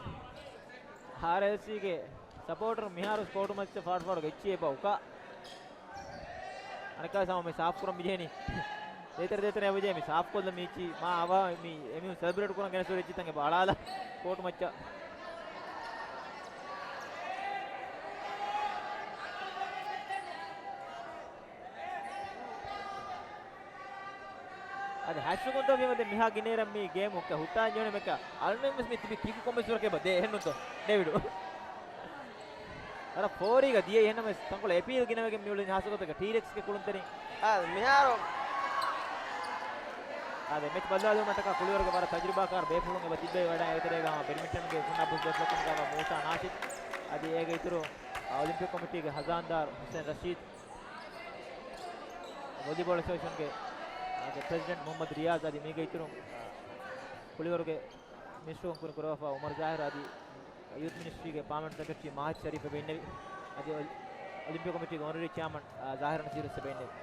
އާރްއެލްސީގެ ސަޕޯޓަރު މިހާރު ސްޕޯޓް މައްޗަށް ފާޑު ފާޑު ގެއްޗި އެބަ އުކާ. އަނެއްކާ ސަމަ މި ސާފް ކުރަން މިޖޭނީ. ދޭތެރެ ދޭތެރެ އެބަޖޭ މި ސާފް ކޮށްލަ މީޗި މާ އަވާ މި އެމީހުން ސެލެބްރޭޓް ކުރަން ގެނެސް ވެރިއްޖި ތަން އެބަ އަޅާލަ ސްޕޯޓް މައްޗަށް. އަދި ހައްސުގުންތޯ ވީމަ ދެން މިހާ ގިނައިރަށް މި ގޭމު ކެ ހުއްޓާ ޖޯނެ މެކަ އަޅުމެން ވެސް މި ތިބި ކީކު ކޮމެސް ވަރަކެ ބަ ދޭ އެހެންނުތޯ ޑޭވިޑު. އަރަ ފޯރީގަ ދިޔަ އެހެންނަމަ ތަންކޮޅ އެޕީލް ގިނަވެގެން މިއުޅެނީ ހާސްކޮތަކަށް ޓީރެކްސްގެ ކުޅުންތެރިން. އާ، މިހާރު. އާދެ، މެޗް ބަދަލުވުމަށްޓަކާ ކުޅިވަރުގެ ވަރަށް ތަޖުރިބާކާރު ބޭފުޅުން އެބަ ތިއްބެވި ވަޑައި އެތެރޭގަ ހަމަ ބެޑްމިންޓަންގެ ފުންނާ ބުސް ދޮށްލަކުން ގާމަ މޫސާ ނާޝިދް. އަދި އޭގެ އިތުރު އޮލިމްޕިކް ކޮމިޓީގެ ހަޒާންދާރު ހުސެން ރަޝީދް. ވޮލީބޯޅަ އެސޯސިއޭޝަންގެ، އާ، ޕްރެޒިޑެންޓް މުހައްމަދު ރިޔާޒް އަދި މީގެ އިތުރުން، އާ، ކުޅިވަރުގެ މިނިސްޓަރުން ކުރި ކުރަވާފަ އުމަރު ޒާހިރު އަދި ޔޫތު މިނިސްޓްރީގެ ޕާމަންޓް ސެކްރެޓަރީ މާހިދު ޝަރީފް އެބަ އިންނެވި. އަދި އޮލި-، އޮލިމްޕިކް ކޮމިޓީގެ އޮނަރަރީ ޗެއާމަން، އާ، ޒާހިރު ނަޒީރު ވެސް އެބަ އިންނެވި.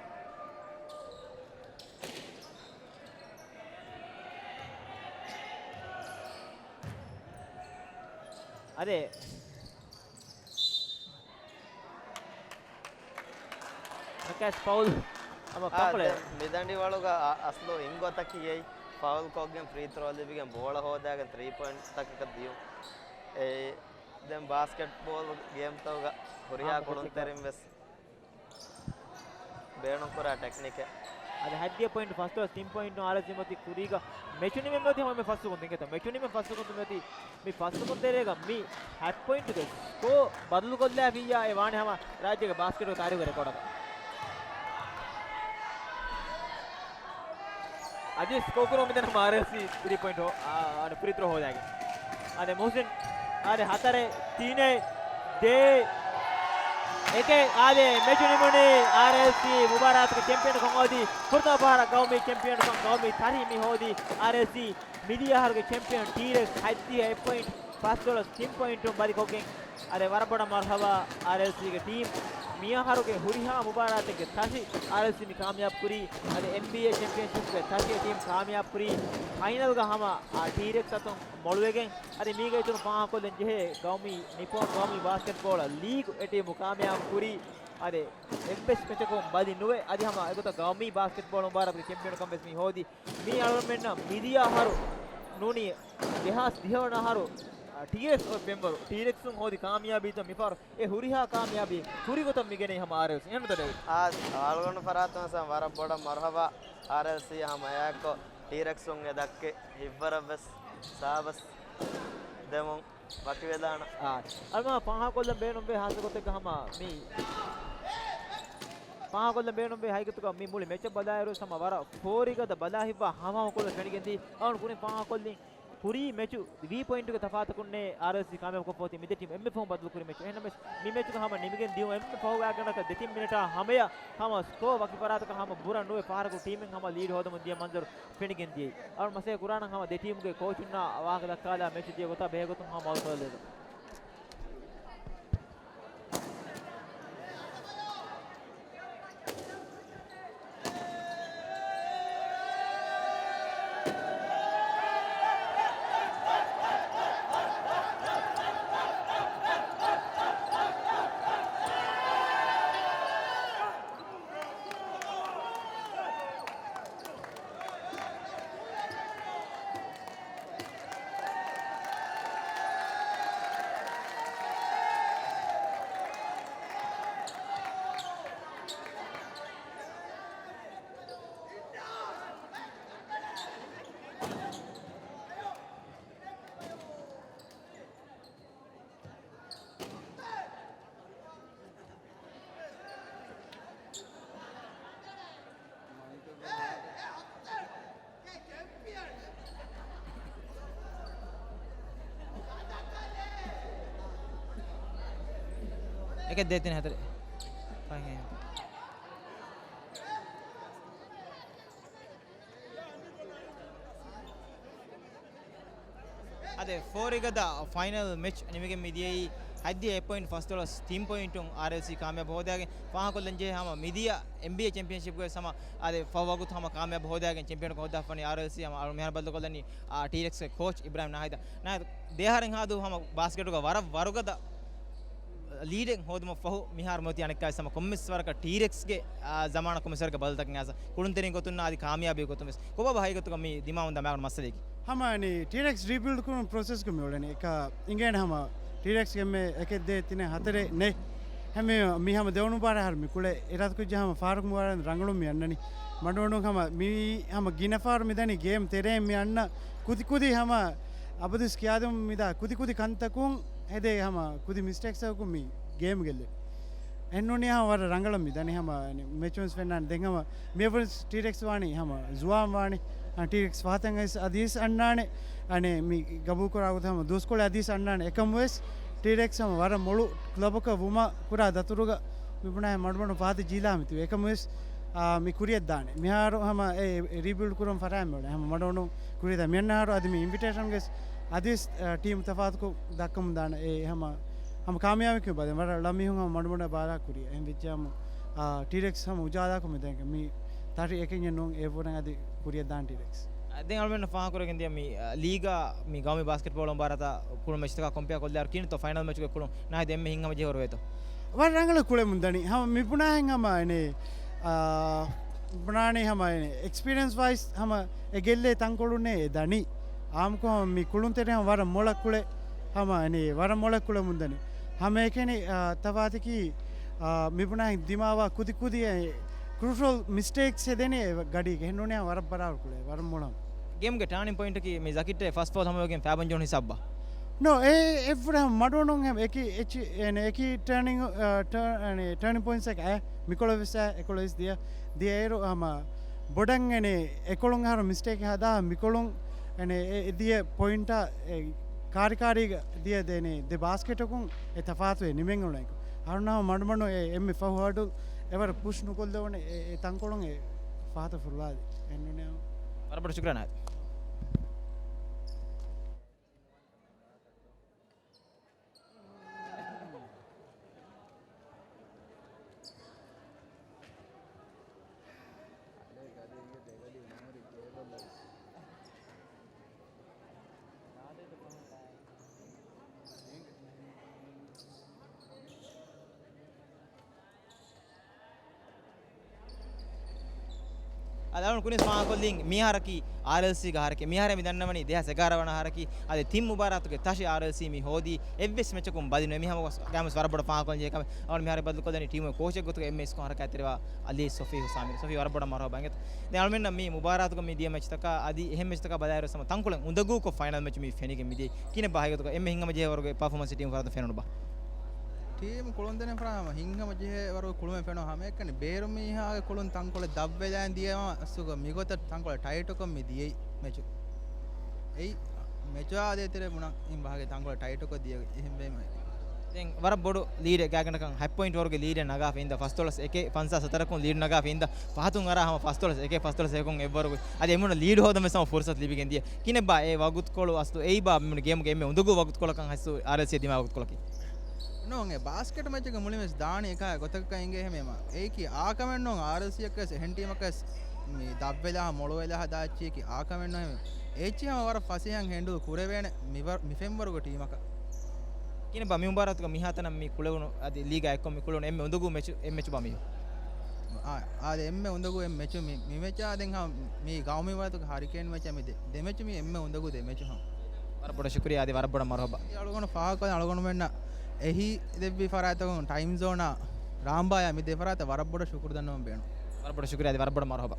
އަދި ނަކާސް ފައުލް ހަމަ އާ، ކަނބަޅެއް. ދެ-، މިދަނޑިވަޅުގަ އަ-، އަސްލު އިންގޮތަކީ އެއީ ފައުލް ކޮށްގެން ފްރީ ތްރޯ ލިބިގެން ބޯޅަ ހޯދާގެން ތްރީ ޕޮއިންޓްތަކަކަށް ދިޔުން. އެ، ދެން ބާސްކެޓްބޯލް ގޭމްތަކުގަ ހުރިހާ އާ، ކުޅުންތެރިން ވެސް ބޭނުންކުރާ ޓެކްނިކެއް. އަދި ހަތްދިހަ ޕޮއިންޓް ފަސްދޮޅަސް ތިން ޕޮއިންޓު އާރްއެލްސީ މަތި ކުރީގަ މެޗު ނިމެން މަތި ހަމަ މި ފަސް ސުކުން ދެންގެތަ މެޗު ނިމެން ފަސް ސުކުން މަތި މި ފަސް ސުކުން ތެރޭގަ މި ހަތް ޕޮއިންޓުގެ ސްކޯ ބަދަލުކޮށްލާފިއްޔާ އެ ވާނެ ހަމަ ރާއްޖޭގެ ބާސްކެޓުގެ ތާރީޚުގެ ރެކޯޑަކަށް. އަދި ސްކޯ ކުރުމަށް މިދަނީ ހަމަ އާރްއެލްސީ ތްރީ ޕޮއިންޓް ހޯ-، އާ، އާ، ފްރީ ތްރޯ ހޯދާގެން. އާދެ މުހުސިން، އާދެ ހަތަރެއް، ތިނެއް، ދޭއް، އެކެއް، އާދެ މެޗު ނިމުނީ އާރްއެލްސީ މުބާރާތުގެ ޗެމްޕިއަންކަން ހޯދީ، ފުރަތަމަ ފަހަރަށް ގައުމީ ޗެމްޕިއަންކަން ގައުމީ ތަރިހި މި ހޯދީ އާރްއެލްސީ. މިދިޔަ އަހަރުގެ ޗެމްޕިއަން ޓީރެކްސް ހަތްދިހަ އެއް ޕޮއިންޓް ފަސްދޮޅަސް ތިން ޕޮއިންޓުން ބަލިކޮށްގެން، އަދި ވަރަށް ބޮޑަށް މަރުހަބާ އާރްއެލްސީގެ ޓީމް. މިއަހަރުގެ ހުރިހާ މުބާރާތެއްގެ ތަށި އާރްއެލްސީ މި ކާމިޔާބު ކުރީ. އަދި އެންބީއޭ ޗެމްޕިއަންޝިޕްގެ ތަށި ޓީމް ކާމިޔާބު ކުރީ. ފައިނަލްގަ ހަމަ އާ ޓީރެކްސް އަތުން މޮޅުވެގެން، އަދި މީގެ އިތުރު ފާހަގަކޮށްލަން ޖެހޭ ގައުމީ ނިޕޯން ގައުމީ ބާސްކެޓްބޯޅަ ލީގު އެ ޓީމު ކާމިޔާބު ކުރީ. އަދި އެއްވެސް މެޗަކުން ބަލި ނުވެ، އަދި ހަމަ އެގޮތަށް ގައުމީ ބާސްކެޓްބޯޅަ މުބާރާތުގެ ޗެމްޕިއަންކަން ވެސް މި ހޯދީ. މީ އަޅުގަނޑުމެންނަށް މިދިޔަ އަހަރު ނޫނީ ދެހާސް ދިހަ ވަނަ އަހަރު، އަ، ޓީއެސް މެމްބަރު ޓީރެކްސުން ހޯދި ކާމިޔާބީތައް މިފަހަރު އެ ހުރިހާ ކާމިޔާބީ ހުރި ގޮތަށް މިގެނައީ ހަމަ އާރްއެލްސީ. އެހެންނުތަ ޑޭވިޑް؟ އާ، އަޅުގަނޑު ފަރާތުން ވަރަށް ބޮޑަށް މަރުހަބާ އާރްއެލްސީ ހަމަ އެއާއެއްކޮށް ޓީރެކްސުން އެ ދައްކެ ހިތްވަރަށް ވެސް ސާބަސް ދެމުން ވަކިވެލާނަ. އާ، އަޅުމާ ފާހަގަކޮށްލަން ބޭނުންވޭ ހާއްސަ ގޮތެއްގަ ހަމަ މި ފާހަގަކޮށްލަން ބޭނުންވޭ ހަގީގަތުގަ މި މުޅި މެޗަށް ބަލާއިރު ހަމަ ވަރަށް ފޯރިގަދަ ބަލާ ހިތްވާ ހަމަހަމަކޮޅު ފެނިގެންދީ. އަޅުން ކުރިން ފާހަގަކޮށްލިން ކުރީ މެޗު ވީ ޕޮއިންޓުގެ ތަފާތަކުންނޭ އާރްއެލްސީ ކާމިޔާބުކޮށްފަ އޮތީ. މި ދެ ޓީމް އެންމެ ފަހުން ބަދަލުކުރި މެޗު. އެހެންނަމަވެސް މި މެޗުގަ ހަމަ ނިމިގެން ދިޔުން އެންމެ ފަހުގެ އަގަނޑަކަށް ދެ ޓީމް މިނެޓާ ހަމަޔަށް ހަމަ ސްކޯ ވަކި ފަރާތަކަށް ހަމަ ބުރަ ނުވެ ފަހަރަކު ޓީމެއް ހަމަ ލީޑް ހޯދަމުން ދިޔަ މަންޒަރު ފެނިގެން ދިޔައީ. އަޅު މަސައްކަތް ކުރާނަން ހަމަ ދެ ޓީމުގެ ކޯޗުންނާ ވާހަކަ ދައްކާލާ މެޗު ދިޔަ ގޮތާ ބެހޭ ގޮތުން ހަމަ ބަލައިލައްވަ. އެކެއް ދޭތިން ހަތަރެއް. ފަހެ. އަދި ފޯރިގަދަ ފައިނަލް މެޗް ނިމިގެން މިދިޔައީ ހަތްދިހަ އެއް ޕޮއިންޓް ފަސްދޮޅަސް ތިން ޕޮއިންޓުން އާރްއެލްސީ ކާމިޔާބު ހޯދާގެން ފާހަގަކޮށްލަން ޖެހޭ ހަމަ މިދިޔަ އެންބީއޭ ޗެމްޕިއަންޝިޕްގަވެސް ހަމަ އަދި ފަހު ވަގުތު ހަމަ ކާމިޔާބު ހޯދާގެން ޗެމްޕިއަންކޮށް ހޯދާފަނީ އާރްއެލްސީ ހަމަ އަޅު މިހާރު ބައްލަކޮށްލަނީ އާ، ޓީރެކްސްގެ ކޯޗް އިބްރާހިމް ނާހިދާ. ނާހިދާ، ދެއަހަރެއްހާދު ހަމަ ބާސްކެޓުގަ ވަރަށް ވަރުގަދަ ލީޑެއް ހޯދުމަށްފަހު މިހާރު މިއޮތީ އަނެއްކާވެސް ހަމަ ކޮންމެސް ވަރަކަށް ޓީރެކްސްގެ، އާ، ޒަމާނަށް ކޮންމެސް ވަރަކަށް ބަދަލުތަކެއް އައިސް ކުޅުންތެރިން ގޮތުން އަދި ކާމިޔާބީ ގޮތުން ވެސް. ކޮބާބާ ހަގީގަތުގަ މި ދިމާވަންދާ މާގަނޑު މައްސަލައަކީ؟ ހަމަ އަނި ޓީރެކްސް ރީބިލްޑް ކުރުން ޕްރޮސެސްގަ މި އުޅެނީ. އެކަ އިނގޭނެ ހަމަ ޓީރެކްސްގެ އެންމެ އެކެއް ދޭ ތިނެއް ހަތަރެއް ނެތް. ހަމަ މި ހަމަ ދެވަނަ ބާރަށް ހަރު މި ކުޅެ އިރާދަކުރިއްޖެ ހަމަ ފާރުކު މުވާރަން ރަނގަޅު މި އަންނަނީ. މަޑުމަޑުން ހަމަ މި ހަމަ ގިނަ ފާރު މި ދަނީ ގޭމް ތެރޭ މި އަންނަ ކުދި ކުދި ހަމަ އަބަދުސް ކިޔާދެމުން މިދާ ކުދި ކުދި ކަންތަކުން ހެދޭ ހަމަ ކުދި މިސްޓޭކްސްއަކުން މި ގޭމް ގެއްލެވި. އެހެންނޫނީ ހަމަ ވަރަށް ރަނގަޅަށް މި ދަނީ ހަމަ މެޗުންސް ފެންނާނެ. ދެން ހަމަ މިއަށްވެސް ޓީރެކްސް ވާނީ ހަމަ ޒުވާން ވާނީ. އަ، ޓީރެކްސް ފަހަތަށް އައިސް އަދިސް އަންނާނެ. އަނެ މި ގަބޫލުކުރާ ގޮތަށް ހަމަ ދުވަސްކޮޅެއް އަދިސް އަންނާނެ. އެކަމުވެސް ޓީރެކްސް ހަމަ ވަރަށް މޮޅު ކްލަބަކަށް ވުމަށް ކުރާ ދަތުރުގަ މި ބުނާހެން މަޑުމަޑުން ފަހަތަށް ޖީލާ މިތިބި. އެކަމުވެސް، އާ، މި ކުރިޔަށް ދާނެ. މިހާރު ހަމަ އެ، އެ ރީބިލްޑް ކުރުން ފަށާން މިއުޅެނީ. ހަމަ މަޑުމަޑުން ކުރިޔަށް ދާ. މިއަންނަ އަހަރު އަދި މި އިންވިޓޭޝަންގެސް އަދިސް، އާ، ޓީމް ތަފާތުކޮށް ދައްކަމުން ދާނެ. އެ ހަމަ، ހަމަ ކާމިޔާބެކޭ ބަލަ. ވަރަށް ޅަ މީހުން ހަމަ މަޑުމަޑު ބާރާ ކުރިޔަށް. އެހެން ވެއްޖެ ހަމަ، އާ، ޓީރެކްސް ހަމަ އުޖާލާކޮށް މި ދެން މި ތަށި އެކެއް ނޫން އެ ވަރަށް އަދި ކުރިޔަށް ދާން ޓީރެކްސް. ދެން އަޅުމެންނަށް ފާހަގަކުރެވިގެން ދިޔަ މި، އަ، ލީގާ މި ގައުމީ ބާސްކެޓްބޯޅަ މުބާރާތާ ކުޅުން މެޗްތަކާ ކޮމްޕެއާ ކޮށްލާއިރު ކިހިނެއްތޯ ފައިނަލް މެޗުގެ ކުޅުން ނާހިދާ އެންމެ ހިތްހަމަ ޖެހި ވަރު ވޭތޯ؟ ވަރަށް ރަނގަޅަށް ކުޅެމުން ދަނީ. ހަމަ މި ބުނާހެން ހަމަ އެނެ، އާ، ބުނާނީ ހަމަ އެނެ އެކްސްޕީރިއަންސް ވައިސް ހަމަ އެ ގެއްލޭ ތަންކޮޅުންނޭ އެ ދަނީ. އާއްމުކޮށް ހަމަ މި ކުޅުންތެރި ހަމަ ވަރަށް މޮޅަށް ކުޅެ، ހަމަ އެނެ ވަރަށް މޮޅަށް ކުޅެމުން ދަނީ. ހަމަ އެކަނި، އާ، ތަފާތަކީ، އާ، މި ބުނާހެން ދިމާވާ ކުދި ކުދި ކްރޫޝަލް މިސްޓޭކްސް ހެދެނީ ގަޑީގަ. އެހެންނޫނީ ވަރަށް ބަރާބަރު ކުޅޭ، ވަރަށް މޮޅަށް. ގޭމްގެ ޓާނިން ޕޮއިންޓަކީ މި ޒަކިއްޓޭ ފަސް ފައުލް ހަމަވެގެން ފައިބަން ޖޫން ހިސާބަށް. ނޯ، އެ، އެއްވުރެ ހަމަ މަޑުނުން ހަމަ އެކި، އެޗި، އެނެ، އެކި ޓާނިން، އާ، ޓާ-، އެނެ، ޓާނިން ޕޮއިންޓްސް އެކަ އެ، މިކޮޅަށް ވެސް އެ، އެކޮޅަށް ވެސް ދިޔަ، ދިޔަ އޭރު ހަމަ ބޮޑަށް އެނެ، އެކޮޅުން އަހަރު މިސްޓޭކް ހަދާ މިކޮޅުން އެނެ، އެ، އެ ދިޔަ ޕޮއިންޓާ، އެ، ކާރިކާރީގަ ދިޔަ ދެނެ، ދެ ބާސްކެޓަކުން އެ ތަފާތުވެ ނިމެން އުޅެން. އަހަރުން ހަމަ މަޑުމަޑު އެ، އެންމެ ފަހު ހަޑު އެވަރަށް ޕުޝް ނުކޮށްލެވުނެ އެ، އެ ތަންކޮޅުން އެ ފަހަތަށް ފުރުލާލި. އެންނުނެ. ވަރަށް ބޮޑަށް ޝުކުރިއްޔާ ނާހިދް. އަދި އަޅުގަނޑު ކުރިން ފާހަގަކޮށްލިން މި އަހަރަކީ އާރްއެލްސީގެ އަހަރަކީ. މި އަހަރެއް މި ދަންނަވަނީ ދެހާސް އެގާރަ ވަނަ އަހަރަކީ. އަދި ތިން މުބާރާތުގެ ތަށި އާރްއެލްސީ މި ހޯދީ އެއްވެސް މެޗަކުން ބަލި ނުވެ. މި ހަމަ ގައިމުވެސް ވަރަށް ބޮޑަށް ފާހަގަކޮށްލަން ޖެހޭ ކަމެއް. އަޅުގަނޑު މިހާރު ބައްލަވާ އަލީ ސޮފީހު ސާމިރު. ސޮފީ ވަރަށް ބޮޑަށް މަރުހަބާ އިނގޭތަ. ދެން އަޅުމެންނަށް މި މުބާރާތުގަ މި ދިޔަ މެޗްތަކާ އަދި އެހެން މެޗްތަކާ ބަލާއިރު ހަމަ ތަންކޮޅެއް އުނދަގޫކޮށް ފައިނަލް މެޗު މި ފެނިގެން މިދިޔަ. ކިހިނެއްބާ ހަގީގަތުގަ އެންމެ ހިތްހަމަ ޖެހޭ ވަރުގެ ޕަރފޯމަންސް ޓީމު ފަރާތުން ފެނުނުބާ؟ ޓީމު ކުޅުންތެރިން ފަރާތުން ހަމަ ހިތްހަމަ ޖެހޭ ވަރުގެ ކުޅުމެއް ފެނުނު. ހަމައެކަނި ބޭރު މީހާގެ ކުޅުން ތަންކޮޅެއް ދަށްވެލާން ދިޔަ އަސްލުގަ މިގޮތަށް ތަންކޮޅެއް ޓައިޓުކޮށް މި ދިޔައީ މެޗު. އެއީ މެޗާ ދޭތެރޭ ބުނަން އިން ވާހަކަ ތަންކޮޅެއް ޓައިޓަކޮށް ދިޔަ އެހެންވީމަ. ދެން ވަރަށް ބޮޑު ލީޑެއް ގާތްގަނޑަކަށް ހަތް ޕޮއިންޓް ވަރުގެ ލީޑެއް ނަގާފަ އިންދާ ފަސްދޮޅަސް އެކެއް ފަންސާސް ހަތަރަކުން ލީޑް ނަގާފަ އިންދާ ފަހަތުން އަރާ ހަމަ ފަސްދޮޅަސް އެކެއް ފަސްދޮޅަސް އެކުން އެއްވަރު އަދި އެމީހުންނަށް ލީޑް ހޯދަން ވެސް ހަމަ ފުރުސަތު ލިބިގެން ދިޔަ. ކިހިނެއްބާ އެ ވަގުތުކޮޅު އަސްލު އެއީބާ މި ގޭމުގެ އެންމެ އުނދަގޫ ވަގުތުކޮޅަކަށް ހަސް އާރްއެލްސީ ދިމާވި ވަގުތުކޮޅަކީ؟ ނޯ، އެ ބާސްކެޓް މެޗެއްގެ މުޅިން ވެސް ދާނީ އެކާ ގޮތަކަކަށް އިނގޭ ހެމޭމާ. އެއީކީ އާކަމެއް ނޫން އާރްއެލްސީއަކަސް އެހެން ޓީމަކަސް މި ދަށްވެލާ މޮޅުވެލާ ހަދާ އެއްޗިއެކީ އާކަމެއް ނޫން ހެމޭ. އެއްޗި ހަމަ ވަރަށް ފަސޭހައިން ހެންޑުލް ކުރެވޭނެ މި ވަ-، މި ފެންވަރުގެ ޓީމަކަށް. ކިނެބާ މި މުބާރާތުގަ މިހާތަނަށް މި ކުޅެވުނު އަދި ލީގާ އެއްކޮށް މި ކުޅެވުނު އެންމެ އުނދަގޫ މެޗު، އެއް މެޗު ބާ މިއު؟ އާ، އާދެ އެންމެ އުނދަގޫ އެއް މެޗު މި، މި މެޗާ ދެން ހަމަ މި ގައުމީ ވާތުގެ ހަރިކޭން މެޗާ މި ދެ، ދެ މެޗު މި އެންމެ އުނދަގޫ ދެ މެޗު ހަމަ. ވަރަށް ބޮޑަށް ޝުކުރިއްޔާ އަދި ވަރަށް ބޮޑަށް މަރުހަބާ. އަޅުގަނޑު ފާހަގަކޮށް އަޅުގަނޑުމެންނަށް އެހީ ދެއްވި ފަރާތުން ޓައިމް ޒޯނާ ރާމްބާޔާ މި ދެ ފަރާތަށް ވަރަށް ބޮޑަށް ޝުކުރު ދަންނަވަން ބޭނުން. ވަރަށް ބޮޑަށް ޝުކުރިއްޔާ އަދި ވަރަށް ބޮޑަށް މަރުހަބާ.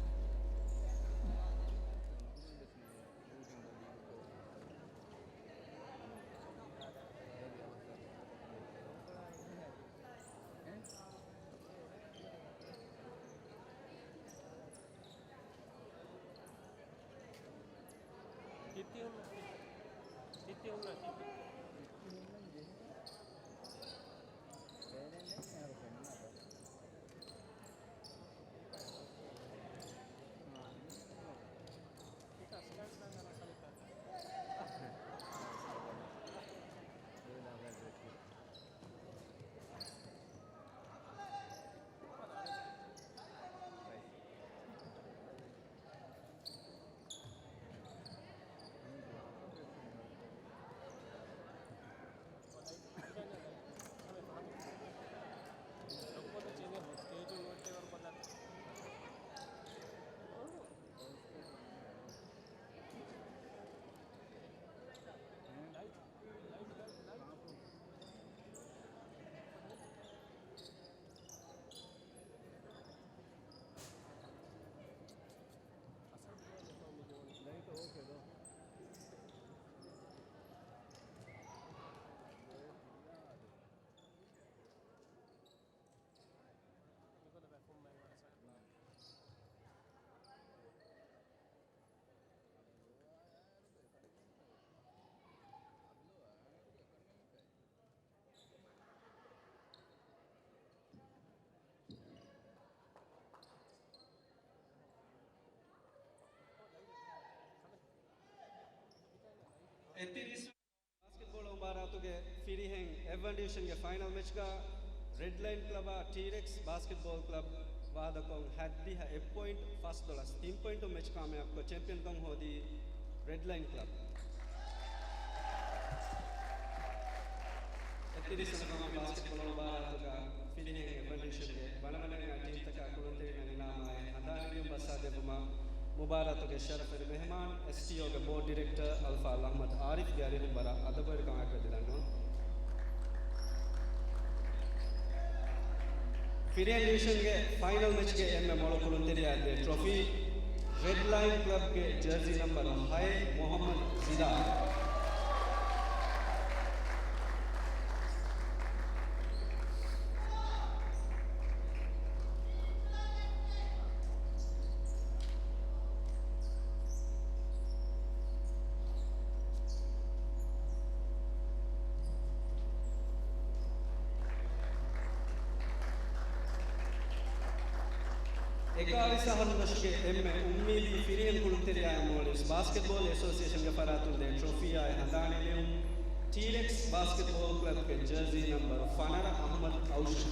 އެތިރީސް ބާސްކެޓްބޯޅަ މުބާރާތުގެ ފިރިހެން އެއްވަން ޑިވިޝަންގެ ފައިނަލް މެޗްގަ ރެޑް ލައިން ކްލަބާ ޓީރެކްސް ބާސްކެޓްބޯލް ކްލަބް ވާދަކޮށް ހަތްދިހަ އެއް ޕޮއިންޓް ފަސް ދޮޅަސް ތިން ޕޮއިންޓު މެޗް ކާމިޔާބުކޮށް ޗެމްޕިއަންކަން ހޯދީ ރެޑް ލައިން ކްލަބް. އެތިރީސް ބާސްކެޓްބޯޅަ މުބާރާތުގަ ފިރިހެން އެއްވަން ޑިވިޝަންގެ ބަނޑަމަނައިގެން ޓީމްތަކާ ކުޅުންތެރިންނަށް އިނާމާއި ހަނދާން ލިޔުން ބަސްއާދެއްވުމަށް މުބާރާތުގެ ޝަރަފުވެރި މެހެމާން އެސްޓީއޯގެ ބޯޑް ޑިރެކްޓަރ އަލްފާ އަލްއަޙްމަދު އާރިފްގެ އަރިހުން ވަރަށް އަދަބުވެރިކަމާއެކު ވެދިލަންނަވަން. ފިރިހެން ޑިވިޝަންގެ ފައިނަލް މެޗްގެ އެންމެ މޮޅު ކުޅުންތެރިޔާ ދޭ ޓްރޮފީ، ރެޑް ލައިން ކްލަބްގެ ޖާޒީ ނަމްބަރު ހައެއް މުޙައްމަދު ޒިލާ. އެކާވީސް އަހަރު ދަށުގެ އެންމެ އުއްމީދީ ފިރިހެން ކުޅުންތެރިޔާއަށް މޯލްޑިވްސް ބާސްކެޓްބޯލް އެސޯސިއޭޝަންގެ ފަރާތުން ދޭ ޓްރޮފީއާއި ހަނދާނީ ލިޔުން، ޓީރެކްސް ބާސްކެޓްބޯލް ކްލަބްގެ ޖާޒީ ނަމްބަރު ފަނަރަ އަޙްމަދު އައުޝު.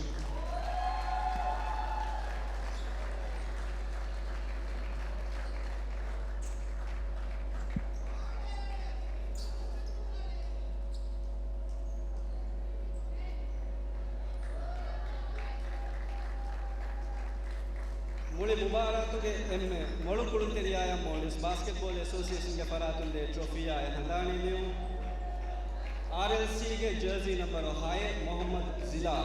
މުޅި މުބާރާތުގެ އެންމެ މޮޅު ކުޅުންތެރިޔާއަށް މޯލްޑިވްސް ބާސްކެޓްބޯލް އެސޯސިއޭޝަންގެ ފަރާތުން ދޭ ޓްރޮފީއާއި ހަނދާނީ ލިޔުން، އާރްއެލްސީގެ ޖާޒީ ނަމްބަރު ހައެއް މުޙައްމަދު ޒިލާ.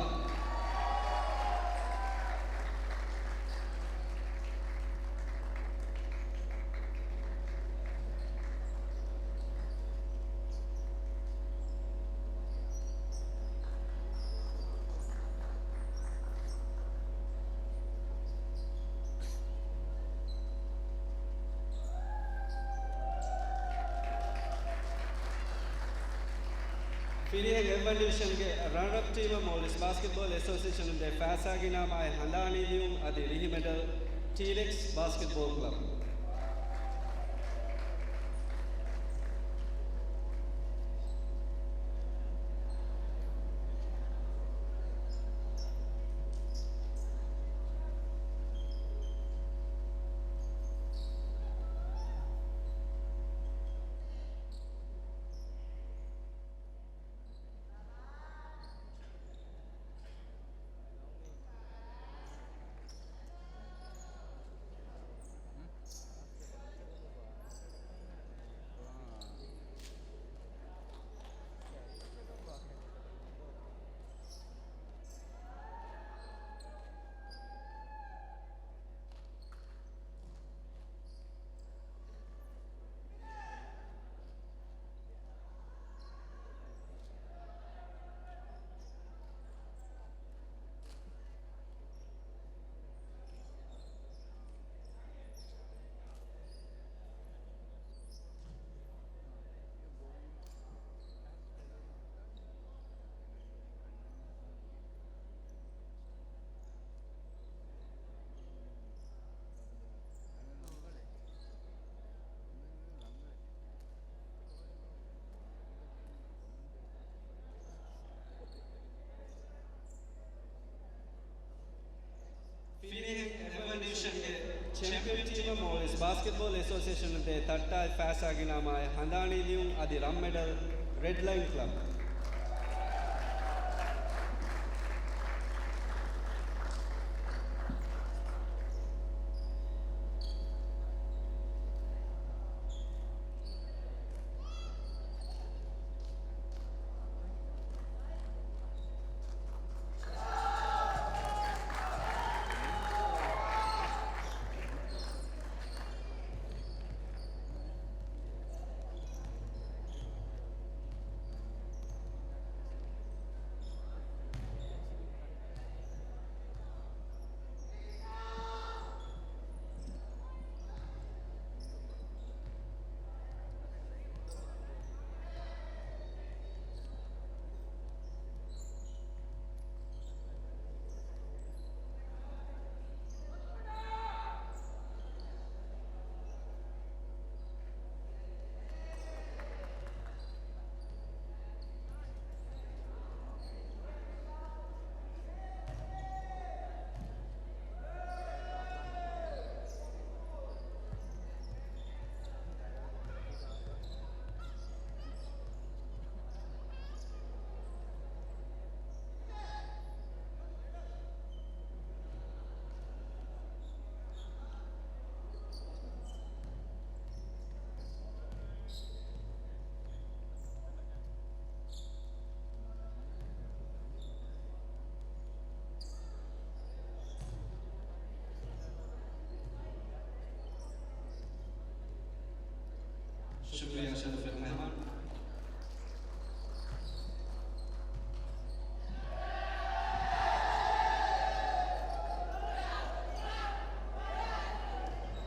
ފިރިހެން އެ ވަން ޑިވިޝަންގެ ރަނަރަޕް ޓީމަށް މޯލްޑިވްސް ބާސްކެޓްބޯލް އެސޯސިއޭޝަނުން ދޭ ފައިސާގިނަ މާތް ހަނދާނީ ލިޔުން އަދި ރިހި މެޑަލް ޓީރެކްސް ބާސްކެޓްބޯލް ކްލަބް. ފިރިހެން އެ ވަން ޑިވިޝަންގެ ޗެމްޕިއަން ޓީމަށް މޯލްޑިވްސް ބާސްކެޓްބޯލް އެސޯސިއޭޝަނުން ދޭ ތައްޓާއި ފައިސާގިނަ މާތް ހަނދާނީ ލިޔުން އަދި ރަން މެޑަލް ރެޑް ލައިން ކްލަބް. ޝުކުރިއްޔާ ޝަރަފް.